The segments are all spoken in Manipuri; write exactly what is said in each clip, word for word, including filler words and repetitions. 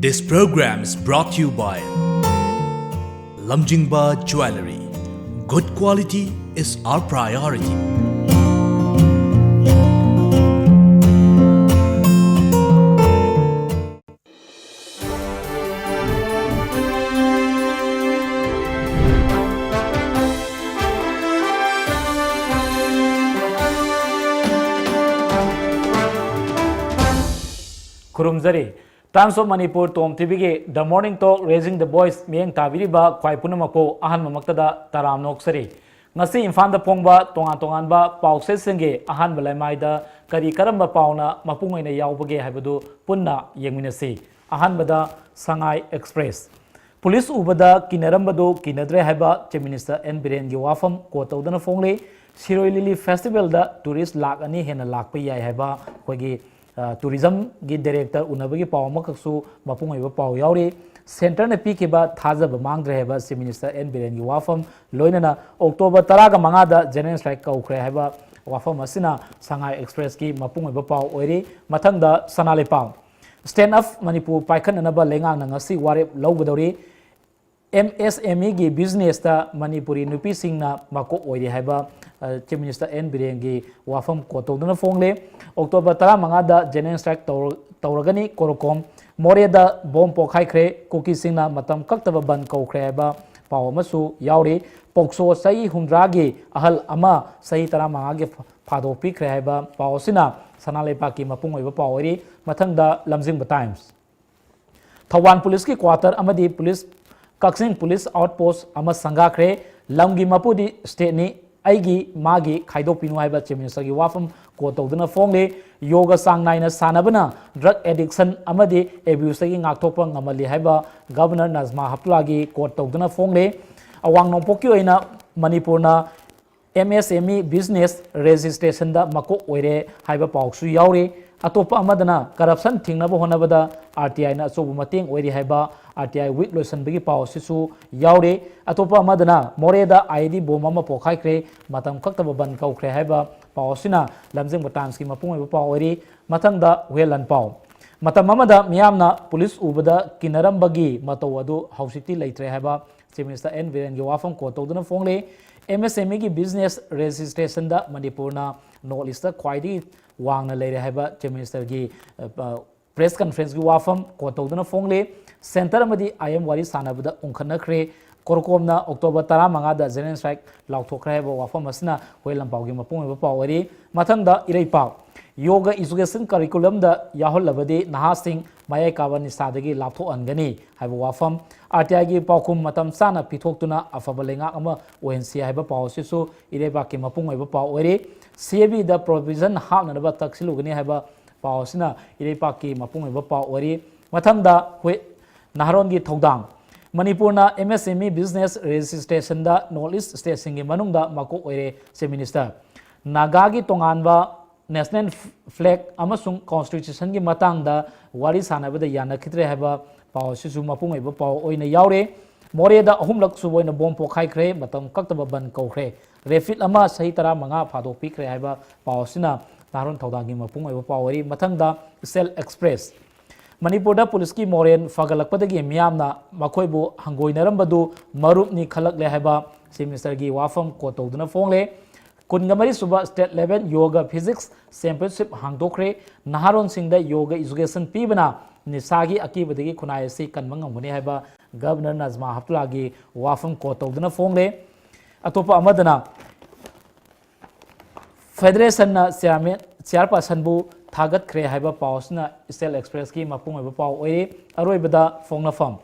This program is brought to you by Lamjingba Jewellery. Good quality is our priority. ꯈꯨꯔꯨꯝꯖꯔꯤ꯫ Times of Manipur Tom ꯇꯤꯚꯤꯒꯤ The Morning Talk Raising the Voice ꯃꯤꯠꯌꯦꯡ ꯇꯥꯕꯤꯔꯤꯕ ꯈ꯭ꯋꯥꯏ ꯄꯨꯝꯅꯃꯛꯄꯨ ꯑꯍꯥꯟꯕꯃꯛꯇꯗ ꯇꯔꯥꯝꯅ ꯑꯣꯛꯆꯔꯤ꯫ ꯉꯁꯤ ꯏꯝꯐꯥꯜꯗ ꯐꯣꯡꯕ ꯇꯣꯉꯥꯟ ꯇꯣꯉꯥꯟꯕ ꯄꯥꯎꯆꯦꯁꯤꯡꯒꯤ ꯑꯍꯥꯟꯕ ꯂꯩꯃꯥꯏꯗ ꯀꯔꯤ ꯀꯔꯝꯕ ꯄꯥꯎꯅ ꯃꯄꯨꯡ ꯑꯣꯏꯅ ꯌꯥꯎꯕꯒꯦ ꯍꯥꯏꯕꯗꯨ ꯄꯨꯟꯅ ꯌꯦꯡꯃꯤꯟꯅꯁꯤ꯫ ꯑꯍꯥꯟꯕꯗ ꯁꯉꯥꯏ ꯑꯦꯛꯁꯄ꯭ꯔꯦꯁ꯫ ꯄꯨꯂꯤꯁ ꯎꯕꯗ ꯀꯤꯅꯔꯝꯕꯗꯨ ꯀꯤꯅꯗ꯭ꯔꯦ ꯍꯥꯏꯕ Chief Minister ꯑꯦꯟ ꯕꯤꯔꯦꯟꯒꯤ ꯋꯥꯐꯝ ꯀꯣꯠ ꯇꯧꯗꯨꯅ ꯐꯣꯡꯂꯤ꯫ ꯁꯤꯔꯣꯏ ꯂꯤꯂꯤ ꯐꯦꯁꯇꯤꯚꯦꯜꯗ ꯇꯨꯔꯤꯁ ꯂꯥꯈ ꯑꯅꯤ ꯍꯦꯟꯅ ꯂꯥꯛꯄ ꯌꯥꯏ ꯍꯥꯏꯕ ꯑꯩꯈꯣꯏꯒꯤ, ꯑ, ꯇꯨꯔꯤꯖꯝꯒꯤ ꯗꯥꯏꯔꯦꯛꯇꯔ ꯎꯅꯕꯒꯤ ꯄꯥꯎ ꯑꯃꯈꯛꯁꯨ ꯃꯄꯨꯡ ꯑꯣꯏꯕ ꯄꯥꯎ ꯌꯥꯎꯔꯤ꯫ ꯁꯦꯟꯇꯔꯅ ꯄꯤꯈꯤꯕ ꯊꯥꯖꯕ ꯃꯥꯡꯗ꯭ꯔꯦ ꯍꯥꯏꯕ Chief Minister ꯑꯦꯟ ꯕꯤꯔꯦꯟꯒꯤ ꯋꯥꯐꯝ, ꯂꯣꯏꯅꯅ ꯑꯣꯛꯇꯣꯕꯔ ꯇꯔꯥꯒ ꯃꯉꯥꯗ ꯖꯦꯅꯔꯦꯜ ꯁ꯭ꯇ꯭ꯔꯥꯏꯛ ꯀꯧꯈ꯭ꯔꯦ ꯍꯥꯏꯕ ꯋꯥꯐꯝ ꯑꯁꯤꯅ ꯁꯉꯥꯏ ꯑꯦꯛꯁꯄ꯭ꯔꯦꯁꯀꯤ ꯃꯄꯨꯡ ꯑꯣꯏꯕ ꯄꯥꯎ ꯑꯣꯏꯔꯤ꯫ ꯃꯊꯪꯗ ꯁꯅꯥ ꯂꯩꯄꯥꯛ꯫ Stand Up Manipur ꯄꯥꯏꯈꯠꯅꯅꯕ ꯂꯩꯉꯥꯛꯅ ꯉꯁꯤ ꯋꯥꯔꯦꯞ ꯂꯧꯒꯗꯧꯔꯤ꯫ ꯑꯦꯝ ꯑꯦꯁ ꯑꯦꯝ ꯏꯒꯤ ꯕꯤꯖꯤꯅꯦꯁꯇ ꯃꯅꯤꯄꯨꯔꯤ ꯅꯨꯄꯤꯁꯤꯡꯅ ꯃꯀꯣꯛ ꯑꯣꯏꯔꯤ ꯍꯥꯏꯕ, ꯑ, Chief Minister ꯑꯦꯟ ꯕꯤꯔꯦꯟꯒꯤ ꯋꯥꯐꯝ ꯀꯣꯠ ꯇꯧꯗꯨꯅ ꯐꯣꯡꯂꯦ꯫ ꯑꯣꯛꯇꯣꯕꯔ ꯇꯔꯥꯃꯉꯥꯗ ꯖꯦꯅꯔꯦꯜ ꯁ꯭ꯇ꯭ꯔꯥꯏꯛ ꯇꯧꯔ-, ꯇꯧꯔꯒꯅꯤ꯫ ꯀꯣꯔꯣꯀꯣꯝ ꯃꯣꯔꯦꯗ ꯕꯣꯝ ꯄꯣꯈꯥꯏꯈ꯭ꯔꯦ꯫ ꯀꯨꯀꯤꯁꯤꯡꯅ ꯃꯇꯝ ꯀꯛꯇꯕ ꯕꯟ ꯀꯧꯈ꯭ꯔꯦ ꯍꯥꯏꯕ ꯄꯥꯎ ꯑꯃꯁꯨ ꯌꯥꯎꯔꯤ꯫ ꯄꯣꯛꯁꯣ ꯆꯍꯤ ꯍꯨꯝꯗ꯭ꯔꯥꯒꯤ ꯑꯍꯜ ꯑꯃ ꯆꯍꯤ ꯇꯔꯥꯃꯉꯥꯒꯤ ꯐ-, ꯐꯥꯗꯣꯛꯄꯤꯈ꯭ꯔꯦ ꯍꯥꯏꯕ ꯄꯥꯎ ꯑꯁꯤꯅ ꯁꯅꯥ ꯂꯩꯄꯥꯛꯀꯤ ꯃꯄꯨꯡ ꯑꯣꯏꯕ ꯄꯥꯎ ꯑꯣꯏꯔꯤ꯫ ꯃꯊꯪꯗ ꯂꯝꯖꯤꯡꯕ ꯇꯥꯏꯝꯁ꯫ ꯊꯧꯕꯥꯜ ꯄꯨꯂꯤꯁꯀꯤ ꯀ꯭ꯋꯥꯇꯔ ꯑꯃꯗꯤ ꯄꯨꯂꯤꯁ, ꯀꯛꯆꯤꯡ ꯄꯨꯂꯤꯁ ꯑꯥꯎꯠꯄꯣꯁ ꯑꯃ ꯁꯪꯒꯥꯈ꯭ꯔꯦ꯫ ꯂꯝꯒꯤ ꯃꯄꯨꯗꯤ ꯁ꯭ꯇꯦꯠꯅꯤ, ꯑꯩꯒꯤ ꯃꯥꯒꯤ ꯈꯥꯏꯗꯣꯛꯄꯤꯅꯨ ꯍꯥꯏꯕ Chief Ministerꯒꯤ ꯋꯥꯐꯝ ꯀꯣꯠ ꯇꯧꯗꯨꯅ ꯐꯣꯡꯂꯤ꯫ ꯌꯣꯒ ꯆꯥꯡ ꯅꯥꯏꯅ ꯁꯥꯟꯅꯕꯅ ꯗ꯭ꯔꯒ ꯑꯦꯗꯤꯛꯁꯟ ꯑꯃꯗꯤ ꯑꯦꯕ꯭ꯌꯨꯁꯇꯒꯤ ꯉꯥꯛꯊꯣꯛꯄ ꯉꯝꯍꯜꯂꯤ ꯍꯥꯏꯕ Governor ꯅꯖꯃꯥ ꯍꯦꯞꯇꯨꯂꯥꯒꯤ ꯀꯣꯠ ꯇꯧꯗꯨꯅ ꯐꯣꯡꯂꯤ꯫ ꯑꯋꯥꯡ ꯅꯣꯡꯄꯣꯛꯀꯤ ꯑꯣꯏꯅ ꯃꯅꯤꯄꯨꯔꯅ M S M E business ꯔꯦꯖꯤꯁꯇ꯭ꯔꯦꯁꯟꯗ ꯃꯀꯣꯛ ꯑꯣꯏꯔꯦ ꯍꯥꯏꯕ ꯄꯥꯎꯁꯨ ꯌꯥꯎꯔꯤ꯫ ꯑꯇꯣꯞꯄ ꯑꯃꯗꯅ ꯀꯔꯞꯁꯟ ꯊꯤꯡꯅꯕ ꯍꯣꯠꯅꯕꯗ ꯑꯥꯔ ꯇꯤ ꯑꯥꯏꯅ ꯑꯆꯧꯕ ꯃꯇꯦꯡ ꯑꯣꯏꯔꯤ ꯍꯥꯏꯕ ꯑꯥꯔ ꯇꯤ ꯑꯥꯏ ꯋꯤꯛ ꯂꯣꯏꯁꯤꯟꯕꯒꯤ ꯄꯥꯎ ꯑꯁꯤꯁꯨ ꯌꯥꯎꯔꯤ꯫ ꯑꯇꯣꯞꯄ ꯑꯃꯗꯅ ꯃꯣꯔꯦꯗ ꯑꯥꯏ ꯏ ꯗꯤ ꯕꯣꯝ ꯑꯃ ꯄꯣꯈꯥꯏꯈ꯭ꯔꯦ, ꯃꯇꯝ ꯀꯛꯇꯕ ꯕꯟ ꯀꯧꯈ꯭ꯔꯦ ꯍꯥꯏꯕ ꯄꯥꯎ ꯑꯁꯤꯅ ꯂꯝꯖꯤꯡꯕ ꯇꯥꯏꯝꯁꯀꯤ ꯃꯄꯨꯡ ꯑꯣꯏꯕ ꯄꯥꯎ ꯑꯣꯏꯔꯤ꯫ ꯃꯊꯪꯗ ꯋꯦꯜꯂꯟ ꯄꯥꯎ꯫ ꯃꯇꯝ ꯑꯃꯗ ꯃꯤꯌꯥꯝꯅ ꯄꯨꯂꯤꯁ ꯎꯕꯗ ꯀꯤꯅꯔꯝꯕꯒꯤ ꯃꯇꯧ ꯑꯗꯨ ꯍꯧꯖꯤꯛꯇꯤ ꯂꯩꯇ꯭ꯔꯦ ꯍꯥꯏꯕ Chief Minister ꯑꯦꯟ ꯕꯤꯔꯦꯟꯒꯤ ꯋꯥꯐꯝ quote ꯇꯧꯗꯨꯅ ꯐꯣꯡꯂꯤ꯫ ꯑꯦꯝ ꯑꯦꯁ ꯑꯦꯝ ꯏꯒꯤ business registrationꯗ ꯃꯅꯤꯄꯨꯔꯅ North Eastꯇ ꯈ꯭ꯋꯥꯏꯗꯒꯤ ꯋꯥꯡꯅ ꯂꯩꯔꯦ ꯍꯥꯏꯕ Chief Ministerꯒꯤ, ꯑ, press conferenceꯀꯤ ꯋꯥꯐꯝ quote ꯇꯧꯗꯨꯅ ꯐꯣꯡꯂꯤ꯫ Centre ꯑꯃꯗꯤ ꯑꯥꯏ ꯑꯦꯝ ꯋꯥꯔꯤ ꯁꯥꯟꯅꯕꯗ ꯎꯪꯈꯠꯅꯈ꯭ꯔꯦ꯫ CORCOMꯅ October ꯇꯔꯥꯃꯉꯥꯗ general strike ꯂꯥꯎꯊꯣꯛꯈ꯭ꯔꯦ ꯍꯥꯏꯕ ꯋꯥꯐꯝ ꯑꯁꯤꯅ ꯍꯨꯏ ꯂꯝꯄꯥꯎꯒꯤ ꯃꯄꯨꯡ ꯑꯣꯏꯕ ꯄꯥꯎ ꯑꯣꯏꯔꯤ꯫ ꯃꯊꯪꯗ ꯏꯔꯩꯄꯥꯛ꯫ Yoga education curriculumꯗ ꯌꯥꯎꯍꯜꯂꯕꯗꯤ ꯅꯍꯥꯁꯤꯡ ꯃꯌꯥꯏ ꯀꯥꯕ ꯅꯤꯁꯥꯗꯒꯤ ꯂꯥꯞꯊꯣꯛꯍꯟꯒꯅꯤ ꯍꯥꯏꯕ ꯋꯥꯐꯝ꯫ ꯑꯥꯔ ꯇꯤ ꯑꯥꯏꯒꯤ ꯄꯥꯎꯈꯨꯝ ꯃꯇꯝ ꯆꯥꯅ ꯄꯤꯊꯣꯛꯇꯨꯅ ꯑꯐꯕ ꯂꯩꯉꯥꯛ ꯑꯃ ꯑꯣꯏꯍꯟꯁꯤ ꯍꯥꯏꯕ ꯄꯥꯎ ꯑꯁꯤꯁꯨ ꯏꯔꯩꯄꯥꯛꯀꯤ ꯃꯄꯨꯡ ꯑꯣꯏꯕ ꯄꯥꯎ ꯑꯣꯏꯔꯤ꯫ ꯁꯤ ꯑꯦ ꯕꯤꯗ provision ꯍꯥꯞꯅꯅꯕ ꯇꯛꯁꯤꯜꯂꯨꯒꯅꯤ ꯍꯥꯏꯕ ꯄꯥꯎ ꯑꯁꯤꯅ ꯏꯔꯩꯄꯥꯛꯀꯤ ꯃꯄꯨꯡ ꯑꯣꯏꯕ ꯄꯥꯎ ꯑꯣꯏꯔꯤ꯫ ꯃꯊꯪꯗ ꯍꯨꯏ-, ꯅꯍꯥꯔꯣꯟꯒꯤ ꯊꯧꯗꯥꯡ꯫ ꯃꯅꯤꯄꯨꯔꯅ M S M E business registrationꯗ North East stateꯁꯤꯡꯒꯤ ꯃꯅꯨꯡꯗ ꯃꯀꯣꯛ ꯑꯣꯏꯔꯦ, Chief Minister꯫ ꯅꯥꯒꯥꯒꯤ ꯇꯣꯉꯥꯟꯕ national flag ꯑꯃꯁꯨꯡ constitutionꯒꯤ ꯃꯇꯥꯡꯗ ꯋꯥꯔꯤ ꯁꯥꯟꯅꯕꯗ ꯌꯥꯅꯈꯤꯗ꯭ꯔꯦ ꯍꯥꯏꯕ ꯄꯥꯎ ꯑꯁꯤꯁꯨ ꯃꯄꯨꯡ ꯑꯣꯏꯕ ꯄꯥꯎ ꯑꯣꯏꯅ ꯌꯥꯎꯔꯦ꯫ ꯃꯣꯔꯦꯗ ꯑꯍꯨꯝꯂꯛ ꯁꯨꯕ ꯑꯣꯏꯅ bomb ꯄꯣꯈꯥꯏꯈ꯭ꯔꯦ, ꯃꯇꯝ ꯀꯛꯇꯕ ꯕꯟ ꯀꯧꯈ꯭ꯔꯦ꯫ Rapid ꯑꯃ ꯆꯍꯤ ꯇꯔꯥꯃꯉꯥ ꯐꯥꯗꯣꯛꯄꯤꯈ꯭ꯔꯦ ꯍꯥꯏꯕ ꯄꯥꯎ ꯑꯁꯤꯅ ꯅꯍꯥꯔꯣꯟ ꯊꯧꯗꯥꯡꯒꯤ ꯃꯄꯨꯡ ꯑꯣꯏꯕ ꯄꯥꯎ ꯑꯣꯏꯔꯤ꯫ ꯃꯊꯪꯗ East Express꯫ ꯃꯅꯤꯄꯨꯔꯗ ꯄꯨꯂꯤꯁꯀꯤ ꯃꯣꯔꯦꯜ ꯐꯒꯠꯂꯛꯄꯗꯒꯤ ꯃꯤꯌꯥꯝꯅ ꯃꯈꯣꯏꯕꯨ ꯍꯪꯒꯣꯏꯅꯔꯝꯕꯗꯨ ꯃꯔꯨꯞꯅꯤ ꯈꯜꯂꯛꯂꯦ ꯍꯥꯏꯕ Chief Ministerꯒꯤ ꯋꯥꯐꯝ quote ꯇꯧꯗꯨꯅ ꯐꯣꯡꯂꯦ꯫ ꯀꯨꯟꯒ ꯃꯔꯤ ꯁꯨꯕ state level Yoga Physics Championship ꯍꯥꯡꯗꯣꯛꯈ꯭ꯔꯦ꯫ ꯅꯍꯥꯔꯣꯟꯁꯤꯡꯗ Yoga education ꯄꯤꯕꯅ ꯅꯤꯁꯥꯒꯤ ꯑꯀꯤꯕꯗꯒꯤ ꯈꯨꯟꯅꯥꯏ ꯑꯁꯤ ꯀꯟꯕ ꯉꯝꯒꯅꯤ ꯍꯥꯏꯕ Governor ꯅꯖꯃꯥ ꯍꯦꯞꯇꯨꯜꯂꯥꯒꯤ ꯋꯥꯐꯝ quote ꯇꯧꯗꯨꯅ ꯐꯣꯡꯂꯦ꯫ ꯑꯇꯣꯞꯄ ꯑꯃꯗꯅ Federationꯅ chairman, chairpersonꯕꯨ ꯊꯥꯒꯠꯈ꯭ꯔꯦ ꯍꯥꯏꯕ ꯄꯥꯎ ꯑꯁꯤꯅ East Expressꯀꯤ ꯃꯄꯨꯡ ꯑꯣꯏꯕ ꯄꯥꯎ ꯑꯣꯏꯔꯤ꯫ ꯑꯔꯣꯏꯕꯗ ꯐꯣꯡꯅꯐꯝ꯫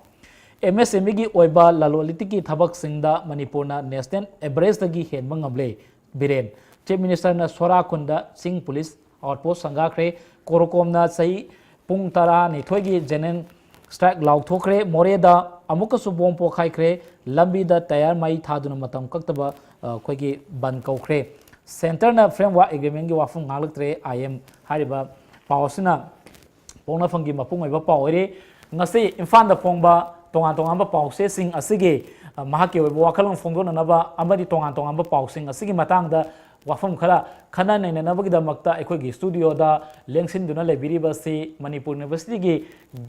ꯑꯦꯝ ꯑꯦꯁ ꯑꯦꯝ ꯏꯒꯤ ꯑꯣꯏꯕ ꯂꯂꯣꯟ ꯏꯇꯤꯛꯀꯤ ꯊꯕꯛꯁꯤꯡꯗ ꯃꯅꯤꯄꯨꯔꯅ national averageꯗꯒꯤ ꯍꯦꯟꯕ ꯉꯝꯂꯦ, ꯕꯤꯔꯦꯟ꯫ Chief Ministerꯅ ꯁꯣꯔꯥ ꯈꯨꯟꯗ ꯆꯤꯡ ꯄꯨꯂꯤꯁ outpost ꯁꯪꯒꯥꯈ꯭ꯔꯦ꯫ CORCOMꯅ ꯆꯍꯤ ꯄꯨꯡ ꯇꯔꯥꯅꯤꯊꯣꯏꯒꯤ general strike ꯂꯥꯎꯊꯣꯛꯈ꯭ꯔꯦ꯫ ꯃꯣꯔꯦꯗ ꯑꯃꯨꯛꯀꯁꯨ bomb ꯄꯣꯈꯥꯏꯈ꯭ꯔꯦ꯫ ꯂꯝꯕꯤꯗ tyre ꯃꯩ ꯊꯥꯗꯨꯅ ꯃꯇꯝ ꯀꯛꯇꯕ, ꯑ, ꯑꯩꯈꯣꯏꯒꯤ ꯕꯟ ꯀꯧꯈ꯭ꯔꯦ꯫ Centreꯅ framework agreementꯀꯤ ꯋꯥꯐꯝ ꯉꯥꯡꯂꯛꯇ꯭ꯔꯦ, ꯑꯥꯏ ꯑꯦꯝ꯫ ꯍꯥꯏꯔꯤꯕ ꯄꯥꯎ ꯑꯁꯤꯅ ꯄꯣꯛꯅꯐꯝꯒꯤ ꯃꯄꯨꯡ ꯑꯣꯏꯕ ꯄꯥꯎ ꯑꯣꯏꯔꯤ꯫ ꯉꯁꯤ ꯏꯝꯐꯥꯜꯗ ꯐꯣꯡꯕ ꯇꯣꯉꯥꯟ ꯇꯣꯉꯥꯟꯕ ꯄꯥꯎꯆꯦꯁꯤꯡ ꯑꯁꯤꯒꯤ, ꯑ, ꯃꯍꯥꯛꯀꯤ ꯑꯣꯏꯕ ꯋꯥꯈꯜꯂꯣꯟ ꯐꯣꯡꯗꯣꯛꯅꯅꯕ ꯑꯃꯗꯤ ꯇꯣꯉꯥꯟ ꯇꯣꯉꯥꯟꯕ ꯄꯥꯎꯁꯤꯡ ꯑꯁꯤꯒꯤ ꯃꯇꯥꯡꯗ ꯋꯥꯐꯝ ꯈꯔ ꯈꯟꯅ ꯅꯩꯅꯅꯕꯒꯤꯗꯃꯛꯇ ꯑꯩꯈꯣꯏꯒꯤ ꯁ꯭ꯇꯨꯗꯤꯑꯣꯗ ꯂꯦꯡꯁꯤꯟꯗꯨꯅ ꯂꯩꯕꯤꯔꯤꯕꯁꯤ ꯃꯅꯤꯄꯨꯔ ꯌꯨꯅꯤꯚꯔꯁꯤꯇꯤꯒꯤ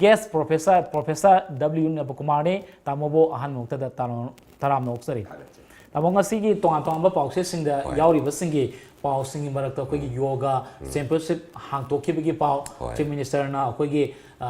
ꯒꯦꯁ ꯄ꯭ꯔꯣꯐꯦꯁꯔ, ꯄ꯭ꯔꯣꯐꯦꯁꯔ ꯗꯕ꯭ꯂꯤꯌꯨ ꯅꯕꯀꯨꯃꯥꯔꯅꯤ꯫ ꯇꯥꯃꯣꯕꯨ ꯑꯍꯥꯟꯕ ꯃꯛꯇꯗ ꯇꯔꯥꯝ-, ꯇꯔꯥꯝꯅ ꯑꯣꯛꯆꯔꯤ꯫ ꯇꯥꯃꯣ, ꯉꯁꯤꯒꯤ ꯇꯣꯉꯥꯟ ꯇꯣꯉꯥꯟꯕ ꯄꯥꯎꯆꯦꯁꯤꯡꯗ ꯍꯣꯏ꯫ ꯌꯥꯎꯔꯤꯕꯁꯤꯡꯒꯤ ꯄꯥꯎꯁꯤꯡꯒꯤ ꯃꯔꯛꯇ ꯑꯩꯈꯣꯏꯒꯤ ꯌꯣꯒꯥ ꯆꯦꯝꯄꯤꯌꯟꯁꯤꯞ ꯍꯥꯡꯗꯣꯛꯈꯤꯕꯒꯤ ꯄꯥꯎ, ꯍꯣꯏ꯫ ꯆꯤꯐ ꯃꯤꯅꯤꯁꯇꯔꯅ ꯑꯩꯈꯣꯏꯒꯤ, ꯑ,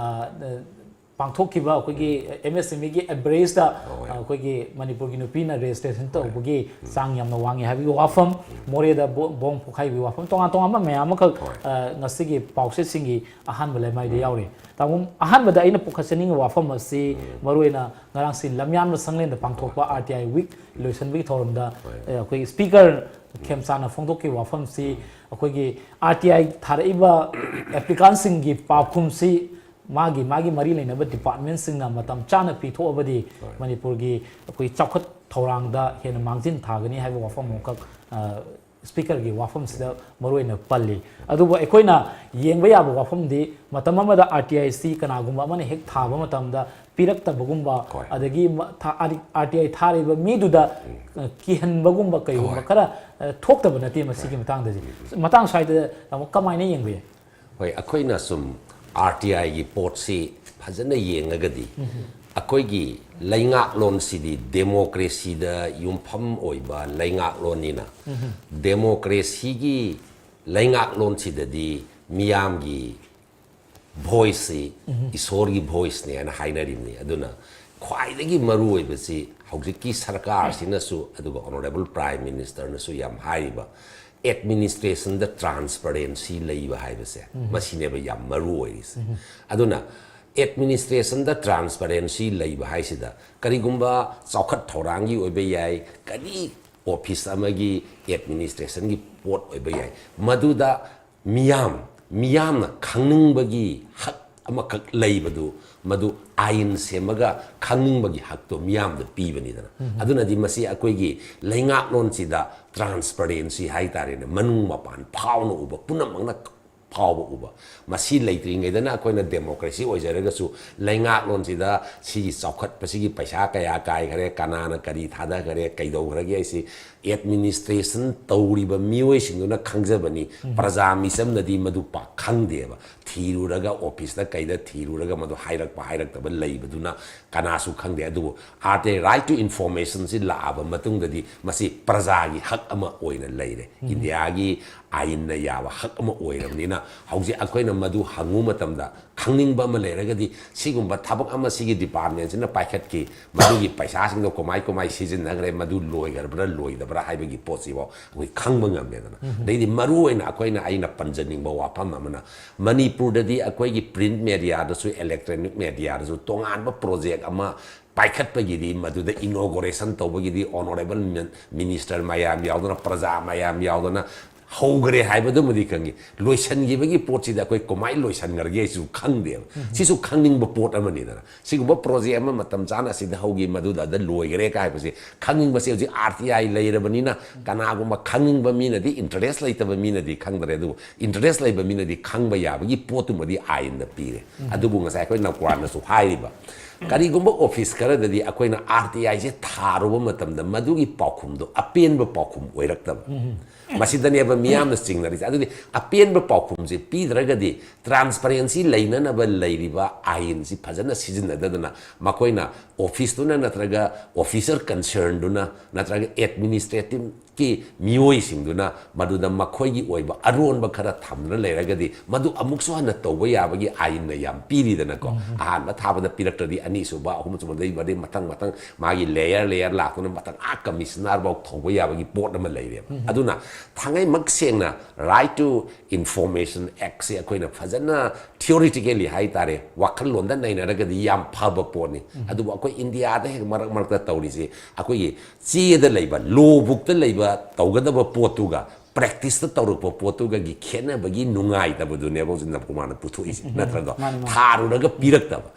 ꯄꯥꯡꯊꯣꯛꯈꯤꯕ ꯑꯩꯈꯣꯏꯒꯤ ꯑꯦꯝ ꯑꯦꯁ ꯑꯦꯝ ꯏꯒꯤ ꯑꯦꯚꯔꯦꯖꯇ ꯍꯣꯏ꯫ ꯑꯩꯈꯣꯏꯒꯤ ꯃꯅꯤꯄꯨꯔꯒꯤ ꯅꯨꯄꯤꯅ ꯔꯦꯖꯤꯁꯇ꯭ꯔꯦꯁꯟ ꯇꯧꯕꯒꯤ ꯆꯥꯡ ꯌꯥꯝꯅ ꯋꯥꯡꯉꯤ ꯍꯥꯏꯕꯒꯤ ꯋꯥꯐꯝ, ꯃꯣꯔꯦꯗ ꯕꯣ-, ꯕꯣꯝ ꯄꯣꯈꯥꯏꯕꯒꯤ ꯋꯥꯐꯝ, ꯇꯣꯉꯥꯟ ꯇꯣꯉꯥꯟꯕ ꯃꯌꯥꯝ ꯑꯃꯈꯛ, ꯍꯣꯏ꯫ ꯑ, ꯉꯁꯤꯒꯤ ꯄꯥꯎꯆꯦꯁꯤꯡꯒꯤ ꯑꯍꯥꯟꯕ ꯂꯩꯃꯥꯏꯗ ꯌꯥꯎꯔꯤ꯫ ꯇꯥꯃꯣ, ꯑꯍꯥꯟꯕꯗ ꯑꯩꯅ ꯄꯨꯈꯠꯆꯅꯤꯡꯉꯤꯕ ꯋꯥꯐꯝ ꯑꯁꯤ ꯃꯔꯨꯑꯣꯏꯅ ꯉꯔꯥꯡꯁꯤ ꯂꯝꯌꯥꯟꯕ ꯁꯪꯂꯦꯟꯗ ꯄꯥꯡꯊꯣꯛꯄ ꯑꯥꯔ ꯇꯤ ꯑꯥꯏ ꯋꯤꯛ ꯂꯣꯏꯁꯤꯟꯕꯒꯤ ꯊꯧꯔꯝꯗ, ꯍꯣꯏ꯫ ꯑ, ꯑꯩꯈꯣꯏꯒꯤ ꯁ꯭ꯄꯤꯀꯔ ꯈꯦꯝꯆꯥꯅ ꯐꯣꯡꯗꯣꯛꯈꯤꯕ ꯋꯥꯐꯝꯁꯤ ꯑꯩꯈꯣꯏꯒꯤ ꯑꯥꯔ ꯇꯤ ꯑꯥꯏ ꯊꯥꯔꯛꯏꯕ ꯑꯦꯄ꯭ꯂꯤꯀꯥꯟꯁꯤꯡꯒꯤ ꯄꯥꯎꯈꯨꯝꯁꯤ ꯃꯥꯒꯤ, ꯃꯥꯒꯤ ꯃꯔꯤ ꯂꯩꯅꯕ ꯗꯤꯄꯥꯔꯠꯃꯦꯟꯁꯤꯡꯅ ꯃꯇꯝ ꯆꯥꯅ ꯄꯤꯊꯣꯛꯑꯕꯗꯤ ꯍꯣꯏ꯫ ꯃꯅꯤꯄꯨꯔꯒꯤ ꯑꯩꯈꯣꯏ ꯆꯥꯎꯈꯠ ꯊꯧꯔꯥꯡꯗ ꯍꯦꯟꯅ ꯃꯥꯡꯖꯤꯟ ꯊꯥꯒꯅꯤ ꯍꯥꯏꯕ ꯋꯥꯐꯝ ꯑꯃꯈꯛ, ꯑ, ꯁ꯭ꯄꯤꯀꯔꯒꯤ ꯋꯥꯐꯝꯁꯤꯗ ꯃꯔꯨꯑꯣꯏꯅ ꯄꯜꯂꯤ꯫ ꯑꯗꯨꯕꯨ ꯑꯩꯈꯣꯏꯅ ꯌꯦꯡꯕ ꯌꯥꯕ ꯋꯥꯐꯝꯗꯤ ꯃꯇꯝ ꯑꯃꯗ ꯑꯥꯔ ꯇꯤ ꯑꯥꯏ ꯁꯤ ꯀꯅꯥꯒꯨꯝꯕ ꯑꯃꯅ ꯍꯦꯛ ꯊꯥꯕ ꯃꯇꯝꯗ ꯄꯤꯔꯛꯇꯕꯒꯨꯝꯕ, ꯍꯣꯏ꯫ ꯑꯗꯒꯤ ꯃ-, ꯊꯥ-, ꯑꯥꯔ ꯇꯤ ꯑꯥꯏ ꯊꯥꯔꯤꯕ ꯃꯤꯗꯨꯗ, ꯑ, ꯀꯤꯍꯟꯕꯒꯨꯝꯕ ꯀꯩꯒꯨꯝꯕ ꯍꯣꯏ꯫ ꯈꯔ, ꯑ, ꯊꯣꯛꯇꯕ ꯅꯠꯇꯦ ꯃꯁꯤꯒꯤ ꯃꯇꯥꯡꯗꯗꯤ꯫ ꯃꯇꯥꯡ ꯁ꯭ꯋꯥꯏꯗ ꯇꯥꯃꯣ ꯀꯃꯥꯏꯅ ꯌꯦꯡꯕ ꯌꯥꯏ? ꯍꯣꯏ, ꯑꯩꯈꯣꯏꯅ ꯁꯨꯝ ꯑꯥꯔ ꯇꯤ ꯑꯥꯏꯒꯤ ꯄꯣꯠꯁꯤ ꯐꯖꯅ ꯌꯦꯡꯉꯒꯗꯤ, ꯑꯩꯈꯣꯏꯒꯤ ꯂꯩꯉꯥꯛꯂꯣꯟꯁꯤꯗꯤ ꯗꯦꯃꯣꯀ꯭ꯔꯦꯁꯤꯗ ꯌꯨꯝꯐꯝ ꯑꯣꯏꯕ ꯂꯩꯉꯥꯛꯂꯣꯟꯅꯤꯅ, ꯗꯦꯃꯣꯀ꯭ꯔꯦꯁꯤꯒꯤ ꯂꯩꯉꯥꯛꯂꯣꯟꯁꯤꯗꯗꯤ ꯃꯤꯌꯥꯝꯒꯤ ꯚꯣꯏꯁꯁꯤ ꯏꯁꯣꯔꯒꯤ ꯚꯣꯏꯁꯅꯦ ꯍꯥꯏꯅ ꯍꯥꯏꯅꯔꯤꯕꯅꯤ꯫ ꯑꯗꯨꯅ ꯈ꯭ꯋꯥꯏꯗꯒꯤ ꯃꯔꯨ ꯑꯣꯏꯕꯁꯤ ꯍꯧꯖꯤꯛꯀꯤ ꯁꯔꯀꯥꯔꯁꯤꯅꯁꯨ, ꯑꯗꯨꯒ ꯑꯣꯅꯔꯦꯕꯜ ꯄ꯭ꯔꯥꯏꯝ ꯃꯤꯅꯤꯁꯇꯔꯅꯁꯨ ꯌꯥꯝ ꯍꯥꯏꯔꯤꯕ, ꯑꯦꯗꯃꯤꯅꯤꯁꯇ꯭ꯔꯦꯁꯟꯗ ꯇ꯭ꯔꯥꯟꯁꯄꯔꯦꯟꯁꯤ ꯂꯩꯕ ꯍꯥꯏꯕꯁꯦ, ꯃꯁꯤꯅꯦꯕ ꯌꯥꯝ ꯃꯔꯨ ꯑꯣꯏꯔꯤꯁꯦ꯫ ꯑꯗꯨꯅ ꯑꯦꯗꯃꯤꯅꯤꯁꯇ꯭ꯔꯦꯁꯟꯗ ꯇ꯭ꯔꯥꯟꯁꯄꯔꯦꯟꯁꯤ ꯂꯩꯕ ꯍꯥꯏꯁꯤꯗ, ꯀꯔꯤꯒꯨꯝꯕ ꯆꯥꯎꯈꯠ ꯊꯧꯔꯥꯡꯒꯤ ꯑꯣꯏꯕ ꯌꯥꯏ, ꯀꯔꯤ ꯑꯣꯐꯤꯁ ꯑꯃꯒꯤ ꯑꯦꯗꯃꯤꯅꯤꯁꯇ꯭ꯔꯦꯁꯟꯒꯤ ꯄꯣꯠ ꯑꯣꯏꯕ ꯌꯥꯏ, ꯃꯗꯨꯗ ꯃꯤꯌꯥꯝ, ꯃꯤꯌꯥꯝꯅ ꯈꯪꯅꯤꯡꯕꯒꯤ ꯍꯛ ꯑꯃꯈꯛ ꯂꯩꯕꯗꯨ, ꯃꯗꯨ ꯑꯥꯏꯟ ꯁꯦꯝꯃꯒ ꯈꯪꯅꯤꯡꯕꯒꯤ ꯍꯛꯇꯣ ꯃꯤꯌꯥꯝꯗ ꯄꯤꯕꯅꯤꯗꯅ꯫ ꯑꯗꯨꯅꯗꯤ ꯃꯁꯤ ꯑꯩꯈꯣꯏꯒꯤ ꯂꯩꯉꯥꯛꯂꯣꯟꯁꯤꯗ ꯇ꯭ꯔꯥꯟꯁꯄꯔꯦꯟꯁꯤ ꯍꯥꯏꯇꯥꯔꯦꯅꯦ, ꯃꯅꯨꯡ ꯃꯄꯥꯟ ꯐꯥꯎꯅ ꯎꯕ, ꯄꯨꯝꯅꯃꯛꯅ ꯐꯥꯎꯕ ꯎꯕ꯫ ꯃꯁꯤ ꯂꯩꯇ꯭ꯔꯤꯉꯩꯗꯅ ꯑꯩꯈꯣꯏꯅ democracy ꯑꯣꯏꯖꯔꯒꯁꯨ ꯂꯩꯉꯥꯛꯂꯣꯟꯁꯤꯗ ꯁꯤꯒꯤ ꯆꯥꯎꯈꯠꯄꯁꯤꯒꯤ ꯄꯩꯁꯥ ꯀꯌꯥ ꯀꯥꯏꯈꯔꯦ, ꯀꯅꯥꯅ ꯀꯔꯤ ꯊꯥꯗꯈꯔꯦ, ꯀꯩꯗꯧꯈ꯭ꯔꯒꯦ ꯍꯥꯏꯁꯤ administration ꯇꯧꯔꯤꯕ ꯃꯤꯑꯣꯏꯁꯤꯡꯗꯨꯅ ꯈꯪꯖꯕꯅꯤ꯫ ꯄ꯭ꯔꯖꯥ ꯃꯤꯆꯝꯅꯗꯤ ꯃꯗꯨ ꯄꯥꯛ ꯈꯪꯗꯦꯕ꯫ ꯊꯤꯔꯨꯔꯒ, office ꯇ ꯀꯩꯗ ꯊꯤꯔꯨꯔꯒ ꯃꯗꯨ ꯍꯥꯏꯔꯛꯄ ꯍꯥꯏꯔꯛꯇꯕ ꯂꯩꯕꯗꯨꯅ ꯀꯅꯥꯁꯨ ꯈꯪꯗꯦ꯫ ꯑꯗꯨꯕꯨ R T I, right to information ꯁꯤ ꯂꯥꯛꯑꯕ ꯃꯇꯨꯡꯗꯗꯤ ꯃꯁꯤ ꯄ꯭ꯔꯖꯥꯒꯤ ꯍꯛ ꯑꯃ ꯑꯣꯏꯅ ꯂꯩꯔꯦ꯫ ꯏꯟꯗꯤꯌꯥꯒꯤ ꯑꯥꯏꯟꯅ ꯌꯥꯕ ꯍꯛ ꯑꯃ ꯑꯣꯏꯔꯕꯅꯤꯅ ꯍꯧꯖꯤꯛ ꯑꯩꯈꯣꯏꯅ ꯃꯗꯨ ꯍꯪꯉꯨ ꯃꯇꯝꯗ, ꯈꯪꯅꯤꯡꯕ ꯑꯃ ꯂꯩꯔꯒꯗꯤ ꯁꯤꯒꯨꯝꯕ ꯊꯕꯛ ꯑꯃ ꯁꯤꯒꯤ department ꯁꯤꯅ ꯄꯥꯏꯈꯠꯈꯤ, ꯃꯗꯨꯒꯤ ꯄꯩꯁꯥꯁꯤꯡꯗꯣ ꯀꯃꯥꯏ ꯀꯃꯥꯏ ꯁꯤꯖꯤꯟꯅꯈ꯭ꯔꯦ, ꯃꯗꯨ ꯂꯣꯏꯈ꯭ꯔꯕ꯭ꯔꯥ ꯂꯣꯏꯗꯕ꯭ꯔꯥ ꯍꯥꯏꯕꯒꯤ ꯄꯣꯠꯁꯤꯐꯥꯎ ꯑꯩꯈꯣꯏ ꯈꯪꯕ ꯉꯝꯃꯦꯗꯅ꯫ ꯑꯗꯩꯗꯤ ꯃꯔꯨ ꯑꯣꯏꯅ ꯑꯩꯈꯣꯏꯅ, ꯑꯩꯅ ꯄꯟꯖꯅꯤꯡꯕ ꯋꯥꯐꯝ ꯑꯃꯅ, ꯃꯅꯤꯄꯨꯔꯗꯗꯤ ꯑꯩꯈꯣꯏꯒꯤ print media ꯗꯁꯨ, electronic media ꯗꯁꯨ ꯇꯣꯉꯥꯟꯕ project ꯑꯃ ꯄꯥꯏꯈꯠꯄꯒꯤꯗꯤ, ꯃꯗꯨꯗ inauguration ꯇꯧꯕꯒꯤꯗꯤ honourable minister ꯃꯌꯥꯝ ꯌꯥꯎꯗꯅ, ꯄ꯭ꯔꯖꯥ ꯃꯌꯥꯝ ꯌꯥꯎꯗꯅ ꯍꯧꯈ꯭ꯔꯦ ꯍꯥꯏꯕꯗꯨꯃꯗꯤ ꯈꯪꯉꯤ꯫ ꯂꯣꯏꯁꯤꯟꯈꯤꯕꯒꯤ ꯄꯣꯠꯁꯤꯗ ꯑꯩꯈꯣꯏ ꯀꯃꯥꯏꯅ ꯂꯣꯏꯁꯤꯟꯈ꯭ꯔꯒꯦ ꯍꯥꯏꯁꯨ ꯈꯪꯗꯦꯕ꯫ ꯁꯤꯁꯨ ꯈꯪꯅꯤꯡꯕ ꯄꯣꯠ ꯑꯃꯅꯤꯗꯅ꯫ ꯁꯤꯒꯨꯝꯕ project ꯑꯃ ꯃꯇꯝ ꯆꯥꯅ ꯑꯁꯤꯗ ꯍꯧꯈꯤ, ꯃꯗꯨꯗ ꯑꯗ ꯂꯣꯏꯈ꯭ꯔꯦ ꯀꯥꯏ ꯍꯥꯏꯕꯁꯦ ꯈꯪꯅꯤꯡꯕꯁꯦ ꯍꯧꯖꯤꯛ R T I ꯂꯩꯔꯕꯅꯤꯅ ꯀꯅꯥꯒꯨꯝꯕ ꯈꯪꯅꯤꯡꯕ ꯃꯤꯅꯗꯤ, interest ꯂꯩꯇꯕ ꯃꯤꯅꯗꯤ ꯈꯪꯗ꯭ꯔꯦ, ꯑꯗꯨꯕꯨ interest ꯂꯩꯕ ꯃꯤꯅꯗꯤ ꯈꯪꯕ ꯌꯥꯕꯒꯤ ꯄꯣꯠꯇꯨꯃꯗꯤ ꯑꯥꯏꯟꯅ ꯄꯤꯔꯦ꯫ ꯑꯗꯨꯕꯨ ꯉꯁꯥꯏ ꯑꯩꯈꯣꯏ ꯅꯧꯀ꯭ꯔꯥꯟꯅꯁꯨ ꯍꯥꯏꯔꯤꯕ, ꯀꯔꯤꯒꯨꯝꯕ office ꯈꯔꯗꯗꯤ ꯑꯩꯈꯣꯏꯅ R T I ꯁꯦ ꯊꯥꯔꯨꯕ ꯃꯇꯝꯗ ꯃꯗꯨꯒꯤ ꯄꯥꯎꯈꯨꯝꯗꯣ ꯑꯄꯦꯟꯕ ꯄꯥꯎꯈꯨꯝ ꯑꯣꯏꯔꯛꯇꯕ꯫ ꯃꯁꯤꯗꯅꯦꯕ ꯃꯤꯌꯥꯝꯅ ꯆꯤꯡꯅꯔꯤꯁꯦ꯫ ꯑꯗꯨꯗꯤ ꯑꯄꯦꯟꯕ ꯄꯥꯎꯈꯨꯝꯁꯦ ꯄꯤꯗ꯭ꯔꯒꯗꯤ transparency ꯂꯩꯅꯅꯕ ꯂꯩꯔꯤꯕ ꯑꯥꯏꯟꯁꯤ ꯐꯖꯅ ꯁꯤꯖꯤꯟꯅꯗꯗꯅ ꯃꯈꯣꯏꯅ office ꯇꯨꯅ ꯅꯠꯇ꯭ꯔꯒ officer concern ꯗꯨꯅ ꯅꯠꯇ꯭ꯔꯒ administrative ꯀꯤ ꯃꯤꯑꯣꯏꯁꯤꯡꯗꯨꯅ ꯃꯗꯨꯗ ꯃꯈꯣꯏꯒꯤ ꯑꯣꯏꯕ ꯑꯔꯣꯟꯕ ꯈꯔ ꯊꯝꯗꯨꯅ ꯂꯩꯔꯒꯗꯤ ꯃꯗꯨ ꯑꯃꯨꯛꯁꯨ ꯍꯟꯅ ꯇꯧꯕ ꯌꯥꯕꯒꯤ ꯑꯥꯏꯟꯅ ꯌꯥꯝ ꯄꯤꯔꯤꯗꯅꯀꯣ꯫ ꯑꯍꯥꯟꯕ ꯊꯥꯕꯗ ꯄꯤꯔꯛꯇ꯭ꯔꯗꯤ ꯑꯅꯤꯁꯨꯕ, ꯑꯍꯨꯝꯁꯨꯕꯗꯩ ꯃꯗꯩ ꯃꯊꯪ ꯃꯊꯪ ꯃꯥꯒꯤ layer layer ꯂꯥꯛꯇꯨꯅ ꯃꯊꯪ ꯑꯥ commissioner ꯐꯥꯎ ꯊꯧꯕ ꯌꯥꯕꯒꯤ ꯄꯣꯠ ꯑꯃ ꯂꯩꯔꯦꯕ꯫ ꯑꯗꯨꯅ ꯊꯥꯡꯉꯩꯃꯛ ꯁꯦꯡꯅ Right to Information Act ꯁꯦ ꯑꯩꯈꯣꯏꯅ ꯐꯖꯅ theoretically ꯍꯥꯏꯇꯥꯔꯦ, ꯋꯥꯈꯜꯂꯣꯟꯗ ꯅꯩꯅꯔꯒꯗꯤ ꯌꯥꯝ ꯐꯕ ꯄꯣꯠꯅꯤ꯫ ꯑꯗꯨꯕꯨ ꯑꯩꯈꯣꯏ ꯏꯟꯗꯤꯌꯥꯗ ꯍꯦꯛ ꯃꯔꯛ ꯃꯔꯛꯇ ꯇꯧꯔꯤꯁꯦ, ꯑꯩꯈꯣꯏꯒꯤ ꯆꯦꯗ ꯂꯩꯕ, law book ꯇ ꯂꯩꯕ ꯇꯧꯒꯗꯕ ꯄꯣꯠꯇꯨꯒ ꯄ꯭ꯔꯦꯛꯇꯤꯁꯇ ꯇꯧꯔꯛꯄ ꯄꯣꯠꯇꯨꯒꯒꯤ ꯈꯦꯠꯅꯕꯒꯤ ꯅꯨꯡꯉꯥꯏꯇꯕꯗꯨꯅꯦꯕ ꯍꯧꯖꯤꯛ ꯅꯕꯀꯨꯃꯥꯔꯅ ꯄꯨꯊꯣꯛꯏꯁꯦ, ꯅꯠꯇ꯭ꯔꯗꯣ? ꯃꯥꯅꯤ, ꯃꯥꯅꯤ꯫ ꯊꯥꯔꯨꯔꯒ ꯄꯤꯔꯛꯇꯕ꯫